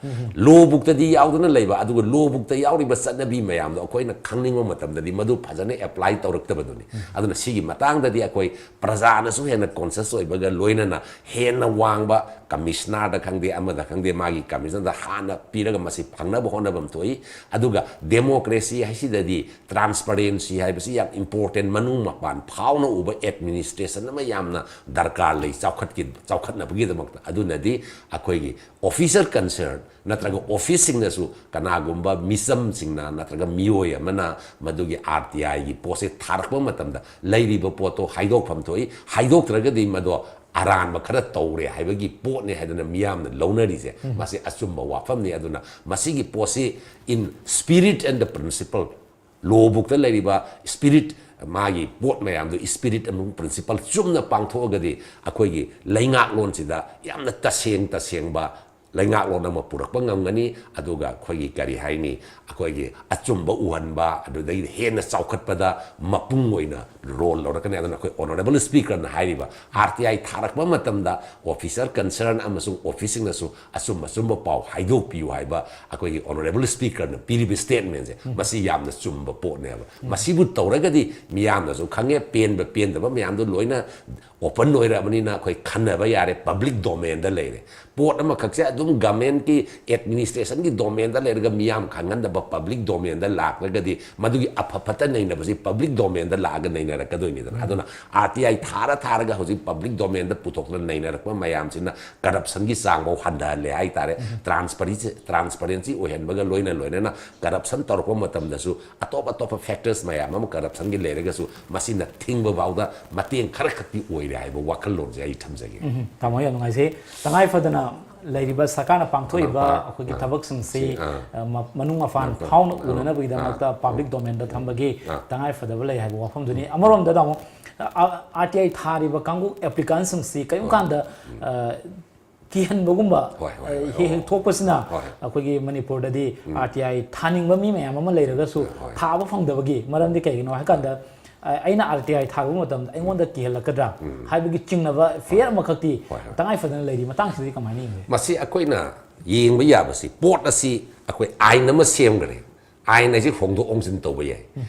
ꯂꯣ ꯕꯨꯛꯇꯗꯤ ꯌꯥꯎꯗꯅ ꯂꯩꯕ, ꯑꯗꯨꯒ ꯂꯣ ꯕꯨꯛꯇ ꯌꯥꯎꯔꯤꯕ ꯆꯠꯅꯕꯤ ꯃꯌꯥꯝꯗꯣ ꯑꯩꯈꯣꯏꯅ ꯈꯪꯅꯤꯡꯕ ꯃꯇꯝꯗꯗꯤ ꯃꯗꯨ ꯐꯖꯅ ꯑꯦꯄ꯭ꯂꯥꯏ ꯇꯧꯔꯛꯇꯕꯗꯨꯅꯤ꯫ ꯑꯗꯨꯅ ꯁꯤꯒꯤ ꯃꯇꯥꯡꯗꯗꯤ ꯑꯩꯈꯣꯏ ꯄ꯭ꯔꯖꯥꯅꯁꯨ ꯍꯦꯟꯅ ꯀꯣꯟꯁꯤꯌꯁ ꯑꯣꯏꯕꯒ ꯂꯣꯏꯅꯅ ꯍꯦꯟꯅ ꯋꯥꯡꯕ ꯀꯃꯤꯁꯅꯔꯗ ꯈꯪꯗꯦ, ꯑꯃꯗ ꯈꯪꯗꯦ, ꯃꯥꯒꯤ ꯀꯃꯤꯁꯅꯔꯗ ꯍꯥꯟꯅ ꯄꯤꯔꯒ ꯃꯁꯤ ꯐꯪꯅꯕ ꯍꯣꯠꯅꯐꯝ ꯊꯣꯛꯏ꯫ ꯑꯗꯨꯒ ꯗꯦꯃꯣꯀ꯭ꯔꯦꯁꯤ ꯍꯥꯏꯁꯤꯗꯗꯤ ꯇ꯭ꯔꯥꯟꯁꯄꯔꯦꯟꯁꯤ ꯍꯥꯏꯕꯁꯤ ꯌꯥꯝ ꯏꯝꯄꯣꯔꯇꯦꯟ, ꯃꯅꯨꯡ ꯃꯄꯥꯟ ꯐꯥꯎꯅ ꯎꯕ ꯑꯦꯗꯃꯤꯅꯤꯁꯇ꯭ꯔꯦꯁꯟ ꯑꯃ ꯌꯥꯝꯅ ꯗꯔꯀꯥꯔ ꯂꯩ ꯆꯥꯎꯈꯠꯀꯤ-, ꯆꯥꯎꯈꯠꯅꯕꯒꯤꯗꯃꯛꯇ꯫ ꯑꯗꯨꯅꯗꯤ ꯑꯩꯈꯣꯏꯒꯤ ꯑꯣꯐꯤꯁꯔ ꯀꯟꯁꯔꯟ ꯅꯠꯇ꯭ꯔꯒ ꯑꯣꯐꯤꯁꯁꯤꯡꯅꯁꯨ, ꯀꯅꯥꯒꯨꯝꯕ ꯃꯤꯆꯝꯁꯤꯡꯅ ꯅꯠꯇ꯭ꯔꯒ ꯃꯤꯑꯣꯏ ꯑꯃꯅ ꯃꯗꯨꯒꯤ ꯑꯥꯔ ꯇꯤ ꯑꯥꯏꯒꯤ ꯄꯣꯠꯁꯦ ꯊꯥꯔꯛꯄ ꯃꯇꯝꯗ ꯂꯩꯔꯤꯕ ꯄꯣꯠꯇꯣ ꯍꯥꯏꯗꯣꯛꯐꯝ ꯊꯣꯛꯏ, ꯍꯥꯏꯗꯣꯛꯇ꯭ꯔꯒꯗꯤ ꯃꯗꯣ ꯑꯔꯥꯟꯕ ꯈꯔ ꯇꯧꯔꯦ ꯍꯥꯏꯕꯒꯤ ꯄꯣꯠꯅꯦ ꯍꯥꯏꯗꯅ ꯃꯤꯌꯥꯝꯅ ꯂꯧꯅꯔꯤꯁꯦ, ꯃꯁꯤ ꯑꯆꯨꯝꯕ ꯋꯥꯐꯝꯅꯤ꯫ ꯑꯗꯨꯅ ꯃꯁꯤꯒꯤ ꯄꯣꯠꯁꯤ in spirit and the principle, ꯂꯣ ꯕꯨꯛꯇ ꯂꯩꯔꯤꯕ ꯁ꯭ꯄꯤꯔꯤꯠ, ꯃꯥꯒꯤ ꯄꯣꯠ ꯃꯌꯥꯝꯗꯣ ꯁ꯭ꯄꯤꯔꯤꯠ ꯑꯃꯁꯨꯡ ꯄ꯭ꯔꯤꯟꯁꯤꯄꯜ ꯆꯨꯝꯅ ꯄꯥꯡꯊꯣꯛꯑꯒꯗꯤ ꯑꯩꯈꯣꯏꯒꯤ ꯂꯩꯉꯥꯛꯂꯣꯟꯁꯤꯗ ꯌꯥꯝꯅ ꯇꯁꯦꯡ ꯇꯁꯦꯡꯕ ꯂꯩꯉꯥꯛꯂꯣꯟ ꯑꯃ ꯄꯨꯔꯛꯄ ꯉꯝꯒꯅꯤ꯫ ꯑꯗꯨꯒ ꯑꯩꯈꯣꯏꯒꯤ ꯀꯔꯤ ꯍꯥꯏꯅꯤ, ꯑꯩꯈꯣꯏꯒꯤ ꯑꯆꯨꯝꯕ ꯎꯍꯟꯕ, ꯑꯗꯨꯗꯒꯤꯗꯤ ꯍꯦꯟꯅ ꯆꯥꯎꯈꯠꯄꯗ ꯃꯄꯨꯡ ꯑꯣꯏꯅ ꯔꯣꯜ ꯂꯧꯔꯛꯀꯅꯤ꯫ ꯑꯗꯨꯅ ꯑꯩꯈꯣꯏ ꯑꯣꯅꯔꯦꯕꯜ ꯁ꯭ꯄꯤꯀꯔꯅ ꯍꯥꯏꯔꯤꯕ ꯑꯥꯔ ꯇꯤ ꯑꯥꯏ ꯊꯥꯔꯛꯄ ꯃꯇꯝꯗ ꯑꯣꯐꯤꯁꯔ ꯀꯟꯁꯔꯟ ꯑꯃꯁꯨꯡ ꯑꯣꯐꯤꯁꯁꯤꯡꯅꯁꯨ ꯑꯆꯨꯝ ꯑꯆꯨꯝꯕ ꯄꯥꯎ ꯍꯥꯏꯗꯣꯛꯄꯤꯌꯨ ꯍꯥꯏꯕ ꯑꯩꯈꯣꯏꯒꯤ ꯑꯣꯅꯔꯦꯕꯜ ꯁ꯭ꯄꯤꯀꯔꯅ ꯄꯤꯔꯤꯕ ꯁ꯭ꯇꯦꯠꯃꯦꯟꯁꯦ, ꯃꯁꯤ ꯌꯥꯝꯅ ꯆꯨꯝꯕ ꯄꯣꯠꯅꯦꯕ꯫ ꯃꯁꯤꯕꯨ ꯇꯧꯔꯒꯗꯤ ꯃꯤꯌꯥꯝꯅꯁꯨ ꯈꯪꯉꯦ, ꯄꯦꯟꯕ ꯄꯦꯟꯗꯕ ꯃꯌꯥꯝꯗꯣ ꯂꯣꯏꯅ ꯑꯣꯄꯟ ꯑꯣꯏꯔꯕꯅꯤꯅ ꯑꯩꯈꯣꯏ ꯈꯟꯅꯕ ꯌꯥꯔꯦ, ꯄꯕ꯭ꯂꯤꯛ ꯗꯣꯃꯦꯟꯗ ꯂꯩꯔꯦ꯫ ꯄꯣꯠ ꯑꯃꯈꯛꯁꯦ ꯑꯗꯨꯝ ꯒꯃꯦꯟꯒꯤ ꯑꯦꯗꯃꯤꯅꯤꯁꯇ꯭ꯔꯦꯁꯟꯒꯤ ꯗꯣꯃꯦꯟꯗ ꯂꯩꯔꯒ ꯃꯤꯌꯥꯝ ꯈꯪꯍꯟꯗꯕ, ꯄꯕ꯭ꯂꯤꯛ ꯗꯣꯃꯦꯟꯗ ꯂꯥꯛꯂꯒꯗꯤ ꯃꯗꯨꯒꯤ ꯑꯐ ꯐꯠꯇ ꯅꯩꯅꯕꯁꯤ ꯄꯕ꯭ꯂꯤꯛ ꯗꯣꯃꯦꯟꯗ ꯂꯥꯛꯑꯒ ꯅꯩꯅꯔꯛꯀꯗꯣꯏꯅꯤꯗꯅ꯫ ꯑꯗꯨꯅ ꯑꯥꯔ ꯇꯤ ꯑꯥꯏ ꯊꯥꯔ ꯊꯥꯔꯒ ꯍꯧꯖꯤꯛ ꯄꯕ꯭ꯂꯤꯛ ꯗꯣꯃꯦꯟꯗ ꯄꯨꯊꯣꯛꯇꯅ ꯅꯩꯅꯔꯛꯄ ꯃꯌꯥꯝꯁꯤꯅ ꯀꯔꯞꯁꯟꯒꯤ ꯆꯥꯡꯐꯥꯎ ꯍꯟꯊꯍꯜꯂꯦ ꯍꯥꯏꯇꯥꯔꯦ꯫ ꯇ꯭ꯔꯥꯟꯁꯄꯔꯦꯟꯁꯤ, ꯇ꯭ꯔꯥꯟꯁꯄꯔꯦꯟꯁꯤ ꯑꯣꯏꯍꯟꯕꯒ ꯂꯣꯏꯅ ꯂꯣꯏꯅꯅ ꯀꯔꯞꯁꯟ ꯇꯧꯔꯛꯄ ꯃꯇꯝꯗꯁꯨ ꯑꯇꯣꯞ ꯑꯇꯣꯞꯄ ꯐꯦꯛꯇꯔꯁ ꯃꯌꯥꯝ ꯑꯃ ꯀꯔꯞꯁꯟꯒꯤ ꯂꯩꯔꯒꯁꯨ ꯃꯁꯤꯅ ꯊꯤꯡꯕ ꯐꯥꯎꯗ ꯃꯇꯦꯡ ꯈꯔ ꯈꯛꯇꯤ ꯑꯣꯏꯔꯦ ꯍꯥꯏꯕ ꯋꯥꯈꯜꯂꯣꯟꯁꯦ ꯑꯩ ꯊꯝꯖꯒꯦ꯫ ꯎꯝ, ꯇꯥꯃꯣ, ꯌꯥꯝ ꯅꯨꯡꯉꯥꯏꯖꯩ꯫ ꯇꯉꯥꯏ ꯐꯗꯅ ꯂꯩꯔꯤꯕ ꯁꯔꯀꯥꯔꯅ ꯄꯥꯡꯊꯣꯛꯏꯕ ꯑꯥ, ꯑꯩꯈꯣꯏꯒꯤ ꯑꯥ, ꯊꯕꯛꯁꯤꯡꯁꯤ, ꯁꯤ, ꯑꯥ, ꯑ, ꯃ-, ꯃꯅꯨꯡ ꯃꯄꯥꯟ ꯑꯥ, ꯐꯥꯎꯅ ꯑꯥ, ꯎꯅꯅꯕꯒꯤꯗꯃꯛꯇ ꯑꯥ, ꯄꯕ꯭ꯂꯤꯛ ꯗꯣꯃꯦꯟꯗ ꯊꯝꯕꯒꯤ ꯑꯥ, ꯇꯉꯥꯏ ꯐꯗꯕ ꯂꯩ ꯍꯥꯏꯕ ꯋꯥꯐꯝꯗꯨꯅꯤ꯫ ꯑꯃꯔꯣꯝꯗ ꯇꯥꯃꯣ, ꯑ, ꯑꯥꯔ ꯇꯤ ꯑꯥꯏ ꯊꯥꯔꯤꯕ ꯀꯥꯡꯕꯨ ꯑꯦꯄ꯭ꯂꯤꯀꯥꯟꯁꯤꯡꯁꯤ ꯀꯔꯤꯒꯨꯝꯕ ꯀꯥꯟꯗ, ꯎꯝ, ꯑ, ꯀꯤꯍꯟꯕꯒꯨꯝꯕ, ꯍꯣꯏ, ꯍꯣꯏ, ꯑ, ꯍꯣꯏ, ꯍꯦꯛ ꯍꯦꯛ ꯑꯣ, ꯊꯣꯛꯄꯁꯤꯅ ꯍꯣꯏ, ꯑꯩꯈꯣꯏꯒꯤ ꯃꯅꯤꯄꯨꯔꯗꯗꯤ ꯎꯝ, ꯑꯥꯔ ꯇꯤ ꯑꯥꯏ ꯊꯥꯅꯤꯡꯕ ꯃꯤ ꯃꯌꯥꯝ ꯑꯃ ꯂꯩꯔꯒꯁꯨ ꯍꯣꯏ, ꯊꯥꯕ ꯐꯪꯗꯕꯒꯤ ꯃꯔꯝꯗꯤ ꯀꯩꯒꯤꯅꯣ ꯍꯥꯏ ꯀꯥꯟꯗ, ꯑ- ꯑꯩꯅ ꯑꯥꯔ ꯇꯤ ꯑꯥꯏ ꯊꯥꯔꯨꯕ ꯃꯇꯝꯗ ꯑꯩꯉꯣꯟꯗ ꯀꯤꯍꯜꯂꯛꯀꯗ꯭ꯔꯥ ꯍꯥꯏꯕꯒꯤ ꯆꯤꯡꯅꯕ ꯐꯤꯌꯔ ꯑꯃꯈꯛꯇꯤ ꯍꯣꯏ, ꯍꯣꯏ꯫ ꯇꯉꯥꯏ ꯐꯗꯅ ꯂꯩꯔꯤ꯫ ꯃꯇꯥꯡꯁꯤꯗꯤ ꯀꯃꯥꯏꯅ ꯌꯦꯡꯒꯦ? ꯃꯁꯤ ꯑꯩꯈꯣꯏꯅ ꯌꯦꯡꯕ ꯌꯥꯕꯁꯤ, ꯄꯣꯠ ꯑꯁꯤ ꯑꯩꯈꯣꯏ ꯑꯥꯏꯟ ꯑꯃ ꯁꯦꯝꯈ꯭ꯔꯦ, ꯑꯥꯏꯟ ꯑꯁꯤ ꯍꯣꯡꯗꯣꯛ ꯍꯣꯡꯖꯤꯟ ꯇꯧꯕ ꯌꯥꯏ꯫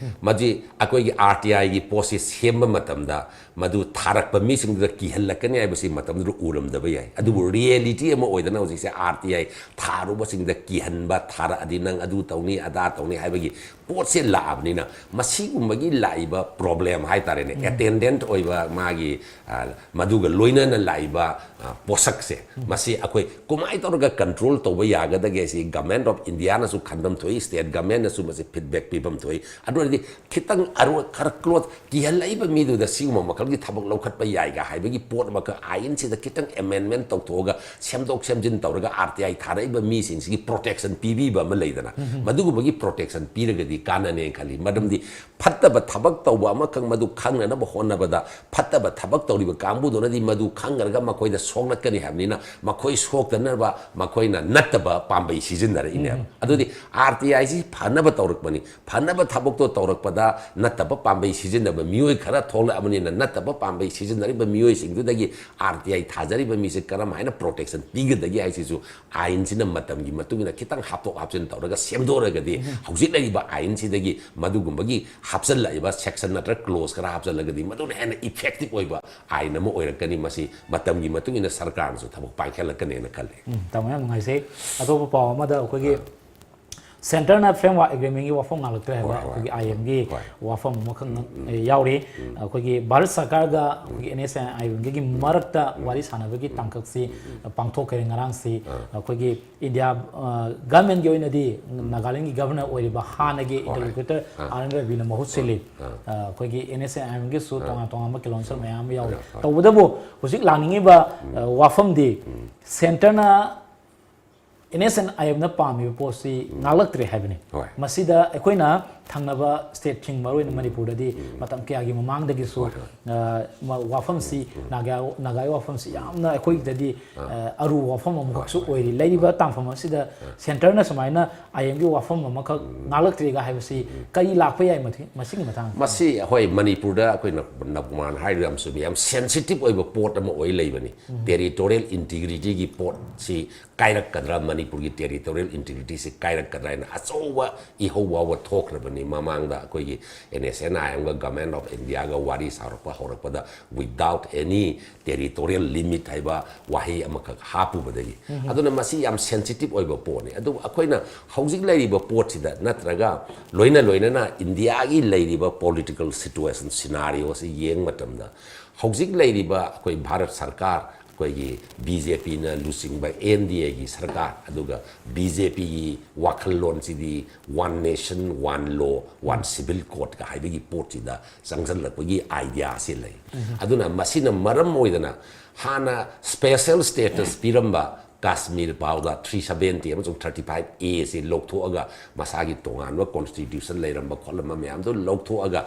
ꯃꯁꯤ ꯑꯩꯈꯣꯏꯒꯤ ꯑꯥꯔ ꯇꯤ ꯑꯥꯏꯒꯤ ꯄꯣꯠꯁꯤ ꯁꯦꯝꯕ ꯃꯇꯝꯗ ꯃꯗꯨ ꯊꯥꯔꯛꯄ ꯃꯤꯁꯤꯡꯗꯨꯗ ꯀꯤꯍꯜꯂꯛꯀꯅꯤ ꯍꯥꯏꯕꯁꯤ ꯃꯇꯝꯗꯨꯗ ꯎꯔꯝꯗꯕ ꯌꯥꯏ꯫ ꯑꯗꯨꯕꯨ ꯔꯤꯌꯦꯂꯤꯇꯤ ꯑꯃ ꯑꯣꯏꯗꯅ ꯍꯧꯖꯤꯛꯁꯦ ꯑꯥꯔ ꯇꯤ ꯑꯥꯏ ꯊꯥꯔꯨꯕꯁꯤꯡꯗ ꯀꯤꯍꯟꯕ, ꯊꯥꯔꯛꯑꯗꯤ ꯅꯪ ꯑꯗꯨ ꯇꯧꯅꯤ ꯑꯗꯥ ꯇꯧꯅꯤ ꯍꯥꯏꯕꯒꯤ ꯄꯣꯠꯁꯦ ꯂꯥꯛꯑꯕꯅꯤꯅ, ꯃꯁꯤꯒꯨꯝꯕꯒꯤ ꯂꯥꯛꯏꯕ ꯄ꯭ꯔꯣꯕ꯭ꯂꯦꯝ ꯍꯥꯏꯇꯥꯔꯦꯅꯦ, ꯑꯦꯇꯦꯟꯗꯦꯟꯠ ꯑꯣꯏꯕ ꯃꯥꯒꯤ, ꯑ, ꯃꯗꯨꯒ ꯂꯣꯏꯅꯅ ꯂꯥꯛꯏꯕ, ꯑ, ꯄꯣꯠꯁꯛꯁꯦ, ꯃꯁꯤ ꯑꯩꯈꯣꯏ ꯀꯃꯥꯏꯅ ꯇꯧꯔꯒ ꯀꯟꯇ꯭ꯔꯣꯜ ꯇꯧꯕ ꯌꯥꯒꯗꯒꯦ? ꯁꯤ ꯒꯃꯦꯟꯠ ꯑꯣꯐ ꯏꯟꯗꯤꯌꯥꯅꯁꯨ ꯈꯟꯐꯝ ꯊꯣꯛꯏ, ꯁ꯭ꯇꯦꯠ ꯒꯃꯦꯟꯠꯅꯁꯨ ꯃꯁꯤ ꯐꯤꯗꯕꯦꯛ ꯄꯤꯐꯝ ꯊꯣꯛꯏ꯫ ꯑꯗꯨ ꯑꯣꯏꯔꯗꯤ ꯈꯤꯇꯪ ꯑꯔꯣꯏ ꯈꯔ ꯀ꯭ꯂꯣꯖ ꯀꯤꯍꯜꯂꯛꯏꯕ ꯃꯤꯗꯨꯗ ꯁꯤꯒꯨꯝꯕ ꯃꯈꯜꯒꯤ ꯊꯕꯛ ꯂꯧꯈꯠꯄ ꯌꯥꯏꯒ ꯍꯥꯏꯕꯒꯤ ꯄꯣꯠ ꯑꯃꯈꯛ ꯑꯥꯏꯟꯁꯤꯗ ꯈꯤꯇꯪ ꯑꯦꯃꯦꯟꯃꯦꯟꯠ ꯇꯧꯊꯣꯛꯑꯒ, ꯁꯦꯝꯗꯣꯛ ꯁꯦꯝꯖꯤꯟ ꯇꯧꯔꯒ, ꯑꯥꯔ ꯇꯤ ꯑꯥꯏ ꯊꯥꯔꯛꯏꯕ ꯃꯤꯁꯤꯡꯁꯤꯒꯤ ꯄ꯭ꯔꯣꯇꯦꯛꯁꯟ ꯄꯤꯕꯤꯕ ꯑꯃ ꯂꯩꯗꯅ, ꯃꯗꯨꯒꯨꯝꯕꯒꯤ ꯄ꯭ꯔꯣꯇꯦꯛꯁꯟ ꯄꯤꯔꯒꯗꯤ ꯀꯥꯟꯅꯅꯦꯅ ꯈꯜꯂꯤ꯫ ꯃꯔꯝꯗꯤ ꯐꯠꯇꯕ ꯊꯕꯛ ꯇꯧꯕ ꯑꯃꯈꯛ ꯃꯗꯨ ꯈꯪꯅꯅꯕ ꯍꯣꯠꯅꯕꯗ, ꯐꯠꯇꯕ ꯊꯕꯛ ꯇꯧꯔꯤꯕ ꯀꯥꯡꯕꯨꯗꯨꯅꯗꯤ ꯃꯗꯨ ꯈꯪꯈ꯭ꯔꯒ ꯃꯈꯣꯏꯗ ꯁꯣꯛꯂꯛꯀꯅꯤ ꯍꯥꯏꯕꯅꯤꯅ, ꯃꯈꯣꯏ ꯁꯣꯛꯇꯅꯕ ꯃꯈꯣꯏꯅ ꯅꯠꯇꯕ ꯄꯥꯝꯕꯩ ꯁꯤꯖꯤꯟꯅꯔꯛꯏꯅꯦꯕ꯫ ꯑꯗꯨꯗꯤ ꯑꯥꯔ ꯇꯤ ꯑꯥꯏꯁꯤ ꯐꯅꯕ ꯇꯧꯔꯛꯄꯅꯤ꯫ ꯐꯅꯕ ꯊꯕꯛꯇꯣ ꯇꯧꯔꯛꯄꯗ ꯅꯠꯇꯕ ꯄꯥꯝꯕꯩ ꯁꯤꯖꯤꯟꯅꯕ ꯃꯤꯑꯣꯏ ꯈꯔ ꯊꯣꯛꯂꯛꯑꯕꯅꯤꯅ, ꯅꯠꯇꯕ ꯄꯥꯝꯕꯩ ꯁꯤꯖꯤꯟꯅꯔꯤꯕ ꯃꯤꯑꯣꯏꯁꯤꯡꯗꯨꯗꯒꯤ ꯑꯥꯔ ꯇꯤ ꯑꯥꯏ ꯊꯥꯖꯔꯤꯕ ꯃꯤꯁꯦ ꯀꯔꯝ ꯍꯥꯏꯅ ꯄ꯭ꯔꯣꯇꯦꯛꯁꯟ ꯄꯤꯒꯗꯒꯦ ꯍꯥꯏꯁꯤꯁꯨ ꯑꯥꯏꯟꯁꯤꯅ ꯃꯇꯝꯒꯤ ꯃꯇꯨꯡ ꯏꯟꯅ ꯈꯤꯇꯪ ꯍꯥꯞꯇꯣꯛ ꯍꯥꯞꯆꯤꯟ ꯇꯧꯔꯒ ꯁꯦꯝꯗꯣꯔꯒꯗꯤ, ꯍꯧꯖꯤꯛ ꯂꯩꯔꯤꯕ ꯑꯥꯏꯟꯁꯤꯗꯒꯤ ꯃꯗꯨꯒꯨꯝꯕꯒꯤ ꯍꯥꯞꯆꯤꯜꯂꯛꯏꯕ ꯁꯦꯛꯁꯟ ꯅꯠꯇ꯭ꯔꯒ ꯀ꯭ꯂꯣꯖ ꯈꯔ ꯍꯥꯞꯆꯤꯜꯂꯒꯗꯤ, ꯃꯗꯨꯅ ꯍꯦꯟꯅ ꯏꯐꯦꯛꯇꯤꯚ ꯑꯣꯏꯕ ꯑꯥꯏꯟ ꯑꯃ ꯑꯣꯏꯔꯛꯀꯅꯤ꯫ ꯃꯁꯤ ꯃꯇꯝꯒꯤ ꯃꯇꯨꯡ ꯏꯟꯅ ꯁꯔꯀꯥꯔꯅꯁꯨ ꯊꯕꯛ ꯄꯥꯏꯈꯠꯂꯛꯀꯅꯦꯅ ꯈꯜꯂꯤ꯫ ꯎꯝ, ꯇꯥꯃꯣ, ꯌꯥꯝ ꯅꯨꯡꯉꯥꯏꯖꯩ꯫ ꯑꯇꯣꯞꯄ ꯄꯥꯎ ꯑꯃꯗ ꯑꯩꯈꯣꯏꯒꯤ ꯁꯦꯟꯇꯔꯅ ꯐ꯭ꯔꯦꯝꯋꯥꯔꯛ ꯑꯦꯒ꯭ꯔꯤꯃꯦꯟꯒꯤ ꯋꯥꯐꯝ ꯉꯥꯛꯂꯛꯇ꯭ꯔꯦ ꯍꯥꯏꯕ ꯍꯣꯏ, ꯍꯣꯏ꯫ ꯑꯩꯈꯣꯏꯒꯤ ꯑꯥꯏ ꯑꯦꯝꯒꯤ ꯍꯣꯏ꯫ ꯋꯥꯐꯝ ꯑꯃꯈꯛ ꯉꯛ-, ꯌꯥꯎꯔꯤ꯫ ꯑꯩꯈꯣꯏꯒꯤ ꯚꯥꯔꯠ ꯁꯔꯀꯥꯔꯒ ꯑꯩꯈꯣꯏꯒꯤ ꯑꯦꯟ ꯑꯦꯁ ꯑꯥꯏ ꯑꯦꯝꯒꯤ ꯃꯔꯛꯇ ꯋꯥꯔꯤ ꯁꯥꯟꯅꯕꯒꯤ ꯇꯥꯡꯀꯛꯁꯤ ꯄꯥꯡꯊꯣꯛꯈ꯭ꯔꯦ ꯉꯔꯥꯡꯁꯤ꯫ ꯑꯩꯈꯣꯏꯒꯤ ꯏꯟꯗꯤꯌꯥ, ꯑ, ꯒꯚꯔꯟꯃꯦꯟꯠꯀꯤ ꯑꯣꯏꯅꯗꯤ ꯅꯥꯒꯥꯂꯦꯟꯒꯤ ꯒꯚꯔꯅꯔ ꯑꯣꯏꯔꯤꯕ ꯍꯥꯟꯅꯒꯤ ꯍꯣꯏ꯫ ꯏꯟꯇꯔꯂꯣꯀ꯭ꯌꯨꯇꯔ ꯑꯥ꯫ ꯑꯥꯔ ꯑꯦꯟ ꯔꯕꯤꯅ ꯃꯍꯨꯠ ꯁꯤꯜꯂꯤ꯫ ꯑꯥ꯫ ꯑ, ꯑꯩꯈꯣꯏꯒꯤ ꯑꯦꯟ ꯑꯦꯁ ꯑꯥꯏ ꯑꯦꯝꯒꯤꯁꯨ ꯇꯣꯉꯥꯟ ꯇꯣꯉꯥꯟꯕ ꯀꯦꯂꯣꯟꯁꯔ ꯃꯌꯥꯝ ꯑꯃ ꯌꯥꯎꯔꯤ꯫ ꯍꯣꯏ꯫ ꯇꯧꯕꯇꯕꯨ ꯍꯧꯖꯤꯛ ꯂꯥꯛꯅꯤꯡꯉꯤꯕ, ꯑ, ꯋꯥꯐꯝꯗꯤ ꯁꯦꯟꯇꯔꯅ ꯑꯦꯟ ꯑꯦꯁ ꯑꯥꯏ ꯑꯦꯝꯅ ꯄꯥꯝꯃꯤꯕ ꯄꯣꯠꯁꯤ ꯉꯥꯛꯂꯛꯇ꯭ꯔꯦ ꯍꯥꯏꯕꯅꯤ꯫ ꯍꯣꯏ꯫ ꯃꯁꯤꯗ ꯑꯩꯈꯣꯏꯅ ꯊꯪꯅꯕ ꯁ꯭ꯇꯦꯠꯁꯤꯡ, ꯃꯔꯨꯑꯣꯏꯅ ꯃꯅꯤꯄꯨꯔꯗꯗꯤ ꯃꯇꯝ ꯀꯌꯥꯒꯤ ꯃꯃꯥꯡꯗꯒꯤꯁꯨ, ꯑ, ꯃ-, ꯋꯥꯐꯝꯁꯤ, ꯅꯥꯒꯥ-, ꯅꯥꯒꯥꯒꯤ ꯋꯥꯐꯝꯁꯤ ꯌꯥꯝꯅ ꯑꯩꯈꯣꯏꯗꯗꯤ, ꯑ, ꯑꯔꯨꯕ ꯋꯥꯐꯝ ꯑꯃꯈꯛꯁꯨ ꯑꯣꯏꯔꯤ꯫ ꯂꯩꯔꯤꯕ ꯇꯥꯡꯐꯝ ꯑꯁꯤꯗ ꯁꯦꯟꯇꯔꯅ ꯁꯨꯃꯥꯏꯅ ꯑꯥꯏ ꯑꯦꯝꯒꯤ ꯋꯥꯐꯝ ꯑꯃꯈꯛ ꯉꯥꯛꯂꯛꯇ꯭ꯔꯤꯒ ꯍꯥꯏꯕꯁꯤ ꯀꯔꯤ ꯂꯥꯛꯄ ꯌꯥꯏ ꯃꯊꯤ-, ꯃꯁꯤꯒꯤ ꯃꯇꯥꯡꯗ? ꯃꯁꯤ, ꯍꯣꯏ, ꯃꯅꯤꯄꯨꯔꯗ ꯑꯩꯈꯣꯏꯅ ꯅꯕꯨꯃꯥꯟ ꯍꯥꯏꯔꯤꯕ ꯌꯥꯝ ꯆꯨꯝꯃꯤ, ꯌꯥꯝ ꯁꯦꯟꯁꯤꯇꯤꯞ ꯑꯣꯏꯕ ꯄꯣꯠ ꯑꯃ ꯑꯣꯏ ꯂꯩꯕꯅꯤ꯫ ꯇꯦꯔꯤꯇꯣꯔꯤꯌꯦꯜ ꯏꯟꯇꯤꯒ꯭ꯔꯤꯇꯤꯒꯤ ꯄꯣꯠꯁꯤ ꯀꯥꯏꯔꯛꯀꯗ꯭ꯔꯥ, ꯃꯅꯤꯄꯨꯔꯒꯤ ꯇꯦꯔꯤꯇꯣꯔꯤꯌꯦꯜ ꯏꯟꯇꯤꯒ꯭ꯔꯤꯇꯤꯁꯤ ꯀꯥꯏꯔꯛꯀꯗ꯭ꯔꯥ ꯍꯥꯏꯅ ꯑꯆꯧꯕ ꯏꯍꯧ ꯐꯥꯎꯕ ꯊꯣꯛꯈ꯭ꯔꯕꯅꯤ꯫ ꯃꯃꯥꯡꯗ ꯑꯩꯈꯣꯏꯒꯤ ꯑꯦꯟ ꯑꯦꯁ ꯑꯦꯟ ꯑꯥꯏ ꯑꯦꯝꯒ ꯒꯃꯦꯟ ꯑꯣꯐ ꯏꯟꯗꯤꯌꯥꯒ ꯋꯥꯔꯤ ꯁꯥꯔꯛꯄ ꯍꯧꯔꯛꯄꯗ, without any territorial limit ꯍꯥꯏꯕ ꯋꯥꯍꯩ ꯑꯃꯈꯛ ꯍꯥꯞꯄꯨꯕꯗꯒꯤ꯫ ꯑꯗꯨꯅ ꯃꯁꯤ ꯌꯥꯝ ꯁꯦꯟꯁꯤꯇꯤꯞ ꯑꯣꯏꯕ ꯄꯣꯠꯅꯤ꯫ ꯑꯗꯨꯕꯨ ꯑꯩꯈꯣꯏꯅ ꯍꯧꯖꯤꯛ ꯂꯩꯔꯤꯕ ꯄꯣꯠꯁꯤꯗ ꯅꯠꯇ꯭ꯔꯒ ꯂꯣꯏꯅ ꯂꯣꯏꯅꯅ ꯏꯟꯗꯤꯌꯥꯒꯤ ꯂꯩꯔꯤꯕ ꯄꯣꯂꯤꯇꯤꯀꯦꯜ ꯁꯤꯇꯨꯋꯦꯁꯟ ꯁꯤꯅꯥꯔꯤꯑꯣꯁꯤ ꯌꯦꯡꯕ ꯃꯇꯝꯗ, ꯍꯧꯖꯤꯛ ꯂꯩꯔꯤꯕ ꯑꯩꯈꯣꯏ ꯚꯥꯔꯠ ꯁꯔꯀꯥꯔ, ꯑꯩꯈꯣꯏꯒꯤ ꯕꯤ ꯖꯦ ꯄꯤꯅ ꯂꯨꯆꯤꯡꯕ ꯑꯦꯟ ꯗꯤ ꯑꯦꯒꯤ ꯁꯔꯀꯥꯔ, ꯑꯗꯨꯒ ꯕꯤ ꯖꯦ ꯄꯤꯒꯤ ꯋꯥꯈꯜꯂꯣꯟꯁꯤꯗꯤ one nation, one law, one civil code ꯀ ꯍꯥꯏꯕꯒꯤ ꯄꯣꯠꯁꯤꯗ ꯆꯪꯁꯤꯜꯂꯛꯄꯒꯤ ꯑꯥꯏꯗꯤꯌꯥꯁꯤ ꯂꯩ꯫ ꯑꯗꯨꯅ ꯃꯁꯤꯅ ꯃꯔꯝ ꯑꯣꯏꯗꯅ ꯍꯥꯟꯅ ꯁ꯭ꯄꯦꯁꯦꯜ ꯁ꯭ꯇꯦꯇꯁ ꯄꯤꯔꯝꯕ ꯀꯥꯁꯃꯤꯔ ꯐꯥꯎꯗ three seventy ꯑꯃꯁꯨꯡ thirty five A ꯁꯤ ꯂꯧꯊꯣꯛꯑꯒ, ꯃꯁꯥꯒꯤ ꯇꯣꯉꯥꯟꯕ ꯀꯣꯟꯁꯇꯤꯇ꯭ꯌꯨꯁꯟ ꯂꯩꯔꯝꯕ ꯈꯣꯠꯂꯝꯕ ꯃꯌꯥꯝꯗꯣ ꯂꯧꯊꯣꯛꯑꯒ,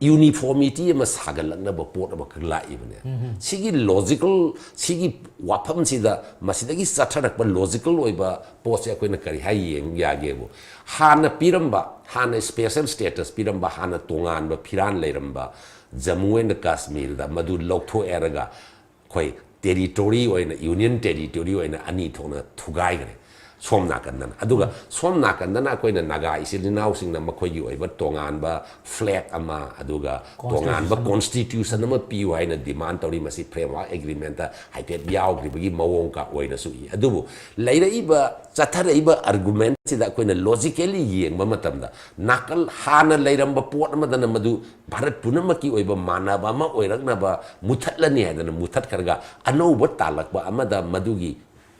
ꯌꯨꯅꯤꯐꯣꯔꯃꯤꯇꯤ ꯑꯃ ꯁꯥꯒꯠꯂꯛꯅꯕ ꯄꯣꯠ ꯑꯃꯈꯛ ꯂꯥꯛꯏꯕꯅꯦ꯫ ꯁꯤꯒꯤ ꯂꯣꯖꯤꯀꯦꯜ, ꯁꯤꯒꯤ ꯋꯥꯐꯝꯁꯤꯗ, ꯃꯁꯤꯗꯒꯤ ꯆꯠꯊꯔꯛꯄ ꯂꯣꯖꯤꯀꯦꯜ ꯑꯣꯏꯕ ꯄꯣꯠꯁꯦ ꯑꯩꯈꯣꯏꯅ ꯀꯔꯤ ꯍꯥꯏ ꯌꯦꯡ ꯌꯥꯒꯦꯕꯨ, ꯍꯥꯟꯅ ꯄꯤꯔꯝꯕ, ꯍꯥꯟꯅ ꯁ꯭ꯄꯦꯁꯦꯜ ꯁ꯭ꯇꯦꯇꯁ ꯄꯤꯔꯝꯕ, ꯍꯥꯟꯅ ꯇꯣꯉꯥꯟꯕ ꯐꯤꯔꯥꯟ ꯂꯩꯔꯝꯕ ꯖꯃꯨ ꯑꯦꯟ ꯀꯥꯁꯃꯤꯔꯗ ꯃꯗꯨ ꯂꯧꯊꯣꯛꯑꯦꯔꯒ ꯑꯩꯈꯣꯏ ꯇꯦꯔꯤꯇꯣꯔꯤ ꯑꯣꯏꯅ, ꯌꯨꯅꯤꯌꯟ ꯇꯦꯔꯤꯇꯣꯔꯤ ꯑꯣꯏꯅ ꯑꯅꯤ ꯊꯣꯛꯅ ꯊꯨꯒꯥꯏꯈ꯭ꯔꯦ ꯁꯣꯝ ꯅꯥꯀꯟꯗꯅ꯫ ꯑꯗꯨꯒ ꯁꯣꯝ ꯅꯥꯀꯟꯗꯅ ꯑꯩꯈꯣꯏꯅ ꯅꯥꯒꯥ ꯏꯆꯤꯜ ꯏꯅꯥꯎꯁꯤꯡꯅ ꯃꯈꯣꯏꯒꯤ ꯑꯣꯏꯕ ꯇꯣꯉꯥꯟꯕ ꯐ꯭ꯂꯦꯒ ꯑꯃ, ꯑꯗꯨꯒ ꯇꯣꯉꯥꯟꯕ ꯀꯣꯟꯁꯇꯤꯇ꯭ꯌꯨꯁꯟ ꯑꯃ ꯄꯤꯌꯨ ꯍꯥꯏꯅ ꯗꯤꯃꯥꯟ ꯇꯧꯔꯤ꯫ ꯃꯁꯤ ꯐ꯭ꯔꯦꯝꯋꯥꯔꯛ ꯑꯦꯒ꯭ꯔꯤꯃꯦꯟꯇ ꯍꯥꯏꯐꯦꯠ ꯌꯥꯎꯈ꯭ꯔꯤꯕꯒꯤ ꯃꯑꯣꯡꯒ ꯑꯣꯏꯅꯁꯨ ꯏ꯫ ꯑꯗꯨꯕꯨ ꯂꯩꯔꯛꯏꯕ, ꯆꯠꯊꯔꯛꯏꯕ ꯑꯥꯔꯒꯨꯃꯦꯟꯁꯤꯗ ꯑꯩꯈꯣꯏꯅ ꯂꯣꯖꯤꯀꯦꯂꯤ ꯌꯦꯡꯕ ꯃꯇꯝꯗ, ꯅꯥꯀꯜ ꯍꯥꯟꯅ ꯂꯩꯔꯝꯕ ꯄꯣꯠ ꯑꯃꯗꯅ ꯃꯗꯨ ꯚꯥꯔꯠ ꯄꯨꯝꯅꯃꯛꯀꯤ ꯑꯣꯏꯕ ꯃꯥꯟꯅꯕ ꯑꯃ ꯑꯣꯏꯔꯛꯅꯕ ꯃꯨꯊꯠꯂꯅꯤ ꯍꯥꯏꯗꯅ ꯃꯨꯊꯠꯈ꯭ꯔꯒ, ꯑꯅꯧꯕ ꯇꯥꯜꯂꯛꯄ ꯑꯃꯗ ꯃꯗꯨꯒꯤ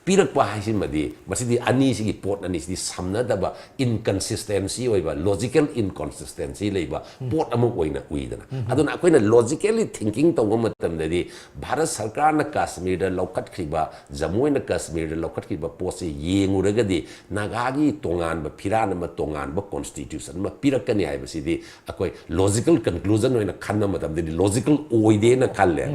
ꯄꯤꯔꯛꯄ ꯍꯥꯏꯁꯤꯃꯗꯤ, ꯃꯁꯤꯗꯤ ꯑꯅꯤꯁꯤꯒꯤ ꯄꯣꯠ ꯑꯅꯤꯁꯤꯗꯤ ꯁꯝꯅꯗꯕ, ꯏꯟꯀꯟꯁꯤꯁꯇꯦꯟꯁꯤ ꯑꯣꯏꯕ, ꯂꯣꯖꯤꯀꯦꯜ ꯏꯟꯀꯟꯁꯤꯁꯇꯦꯟꯁꯤ ꯂꯩꯕ ꯄꯣꯠ ꯑꯃ ꯑꯣꯏꯅ ꯎꯏꯗꯅ꯫ ꯑꯗꯨꯅ ꯑꯩꯈꯣꯏꯅ ꯂꯣꯖꯤꯀꯦꯜꯂꯤ ꯊꯤꯡꯀꯤꯡ ꯇꯧꯕ ꯃꯇꯝꯗꯗꯤ, ꯚꯥꯔꯠ ꯁꯔꯀꯥꯔꯅ ꯀꯥꯁꯃꯤꯔꯗ ꯂꯧꯈꯠꯈ꯭ꯔꯤꯕ, ꯖꯃꯨ ꯑꯦꯟ ꯀꯥꯁꯃꯤꯔꯗ ꯂꯧꯈꯠꯈ꯭ꯔꯤꯕ ꯄꯣꯠꯁꯤ ꯌꯦꯡꯉꯨꯔꯒꯗꯤ, ꯅꯥꯒꯥꯒꯤ ꯇꯣꯉꯥꯟꯕ ꯐꯤꯔꯥꯟ ꯑꯃ, ꯇꯣꯉꯥꯟꯕ ꯀꯣꯟꯁꯇꯤꯇ꯭ꯌꯨꯁꯟ ꯑꯃ ꯄꯤꯔꯛꯀꯅꯤ ꯍꯥꯏꯕꯁꯤꯗꯤ ꯑꯩꯈꯣꯏ ꯂꯣꯖꯤꯀꯦꯜ ꯀꯟꯀ꯭ꯂꯨꯖꯟ ꯑꯣꯏꯅ ꯈꯟꯕ ꯃꯇꯝꯗꯗꯤ ꯂꯣꯖꯤꯀꯦꯜ ꯑꯣꯏꯗꯦꯅ ꯈꯜꯂꯦ꯫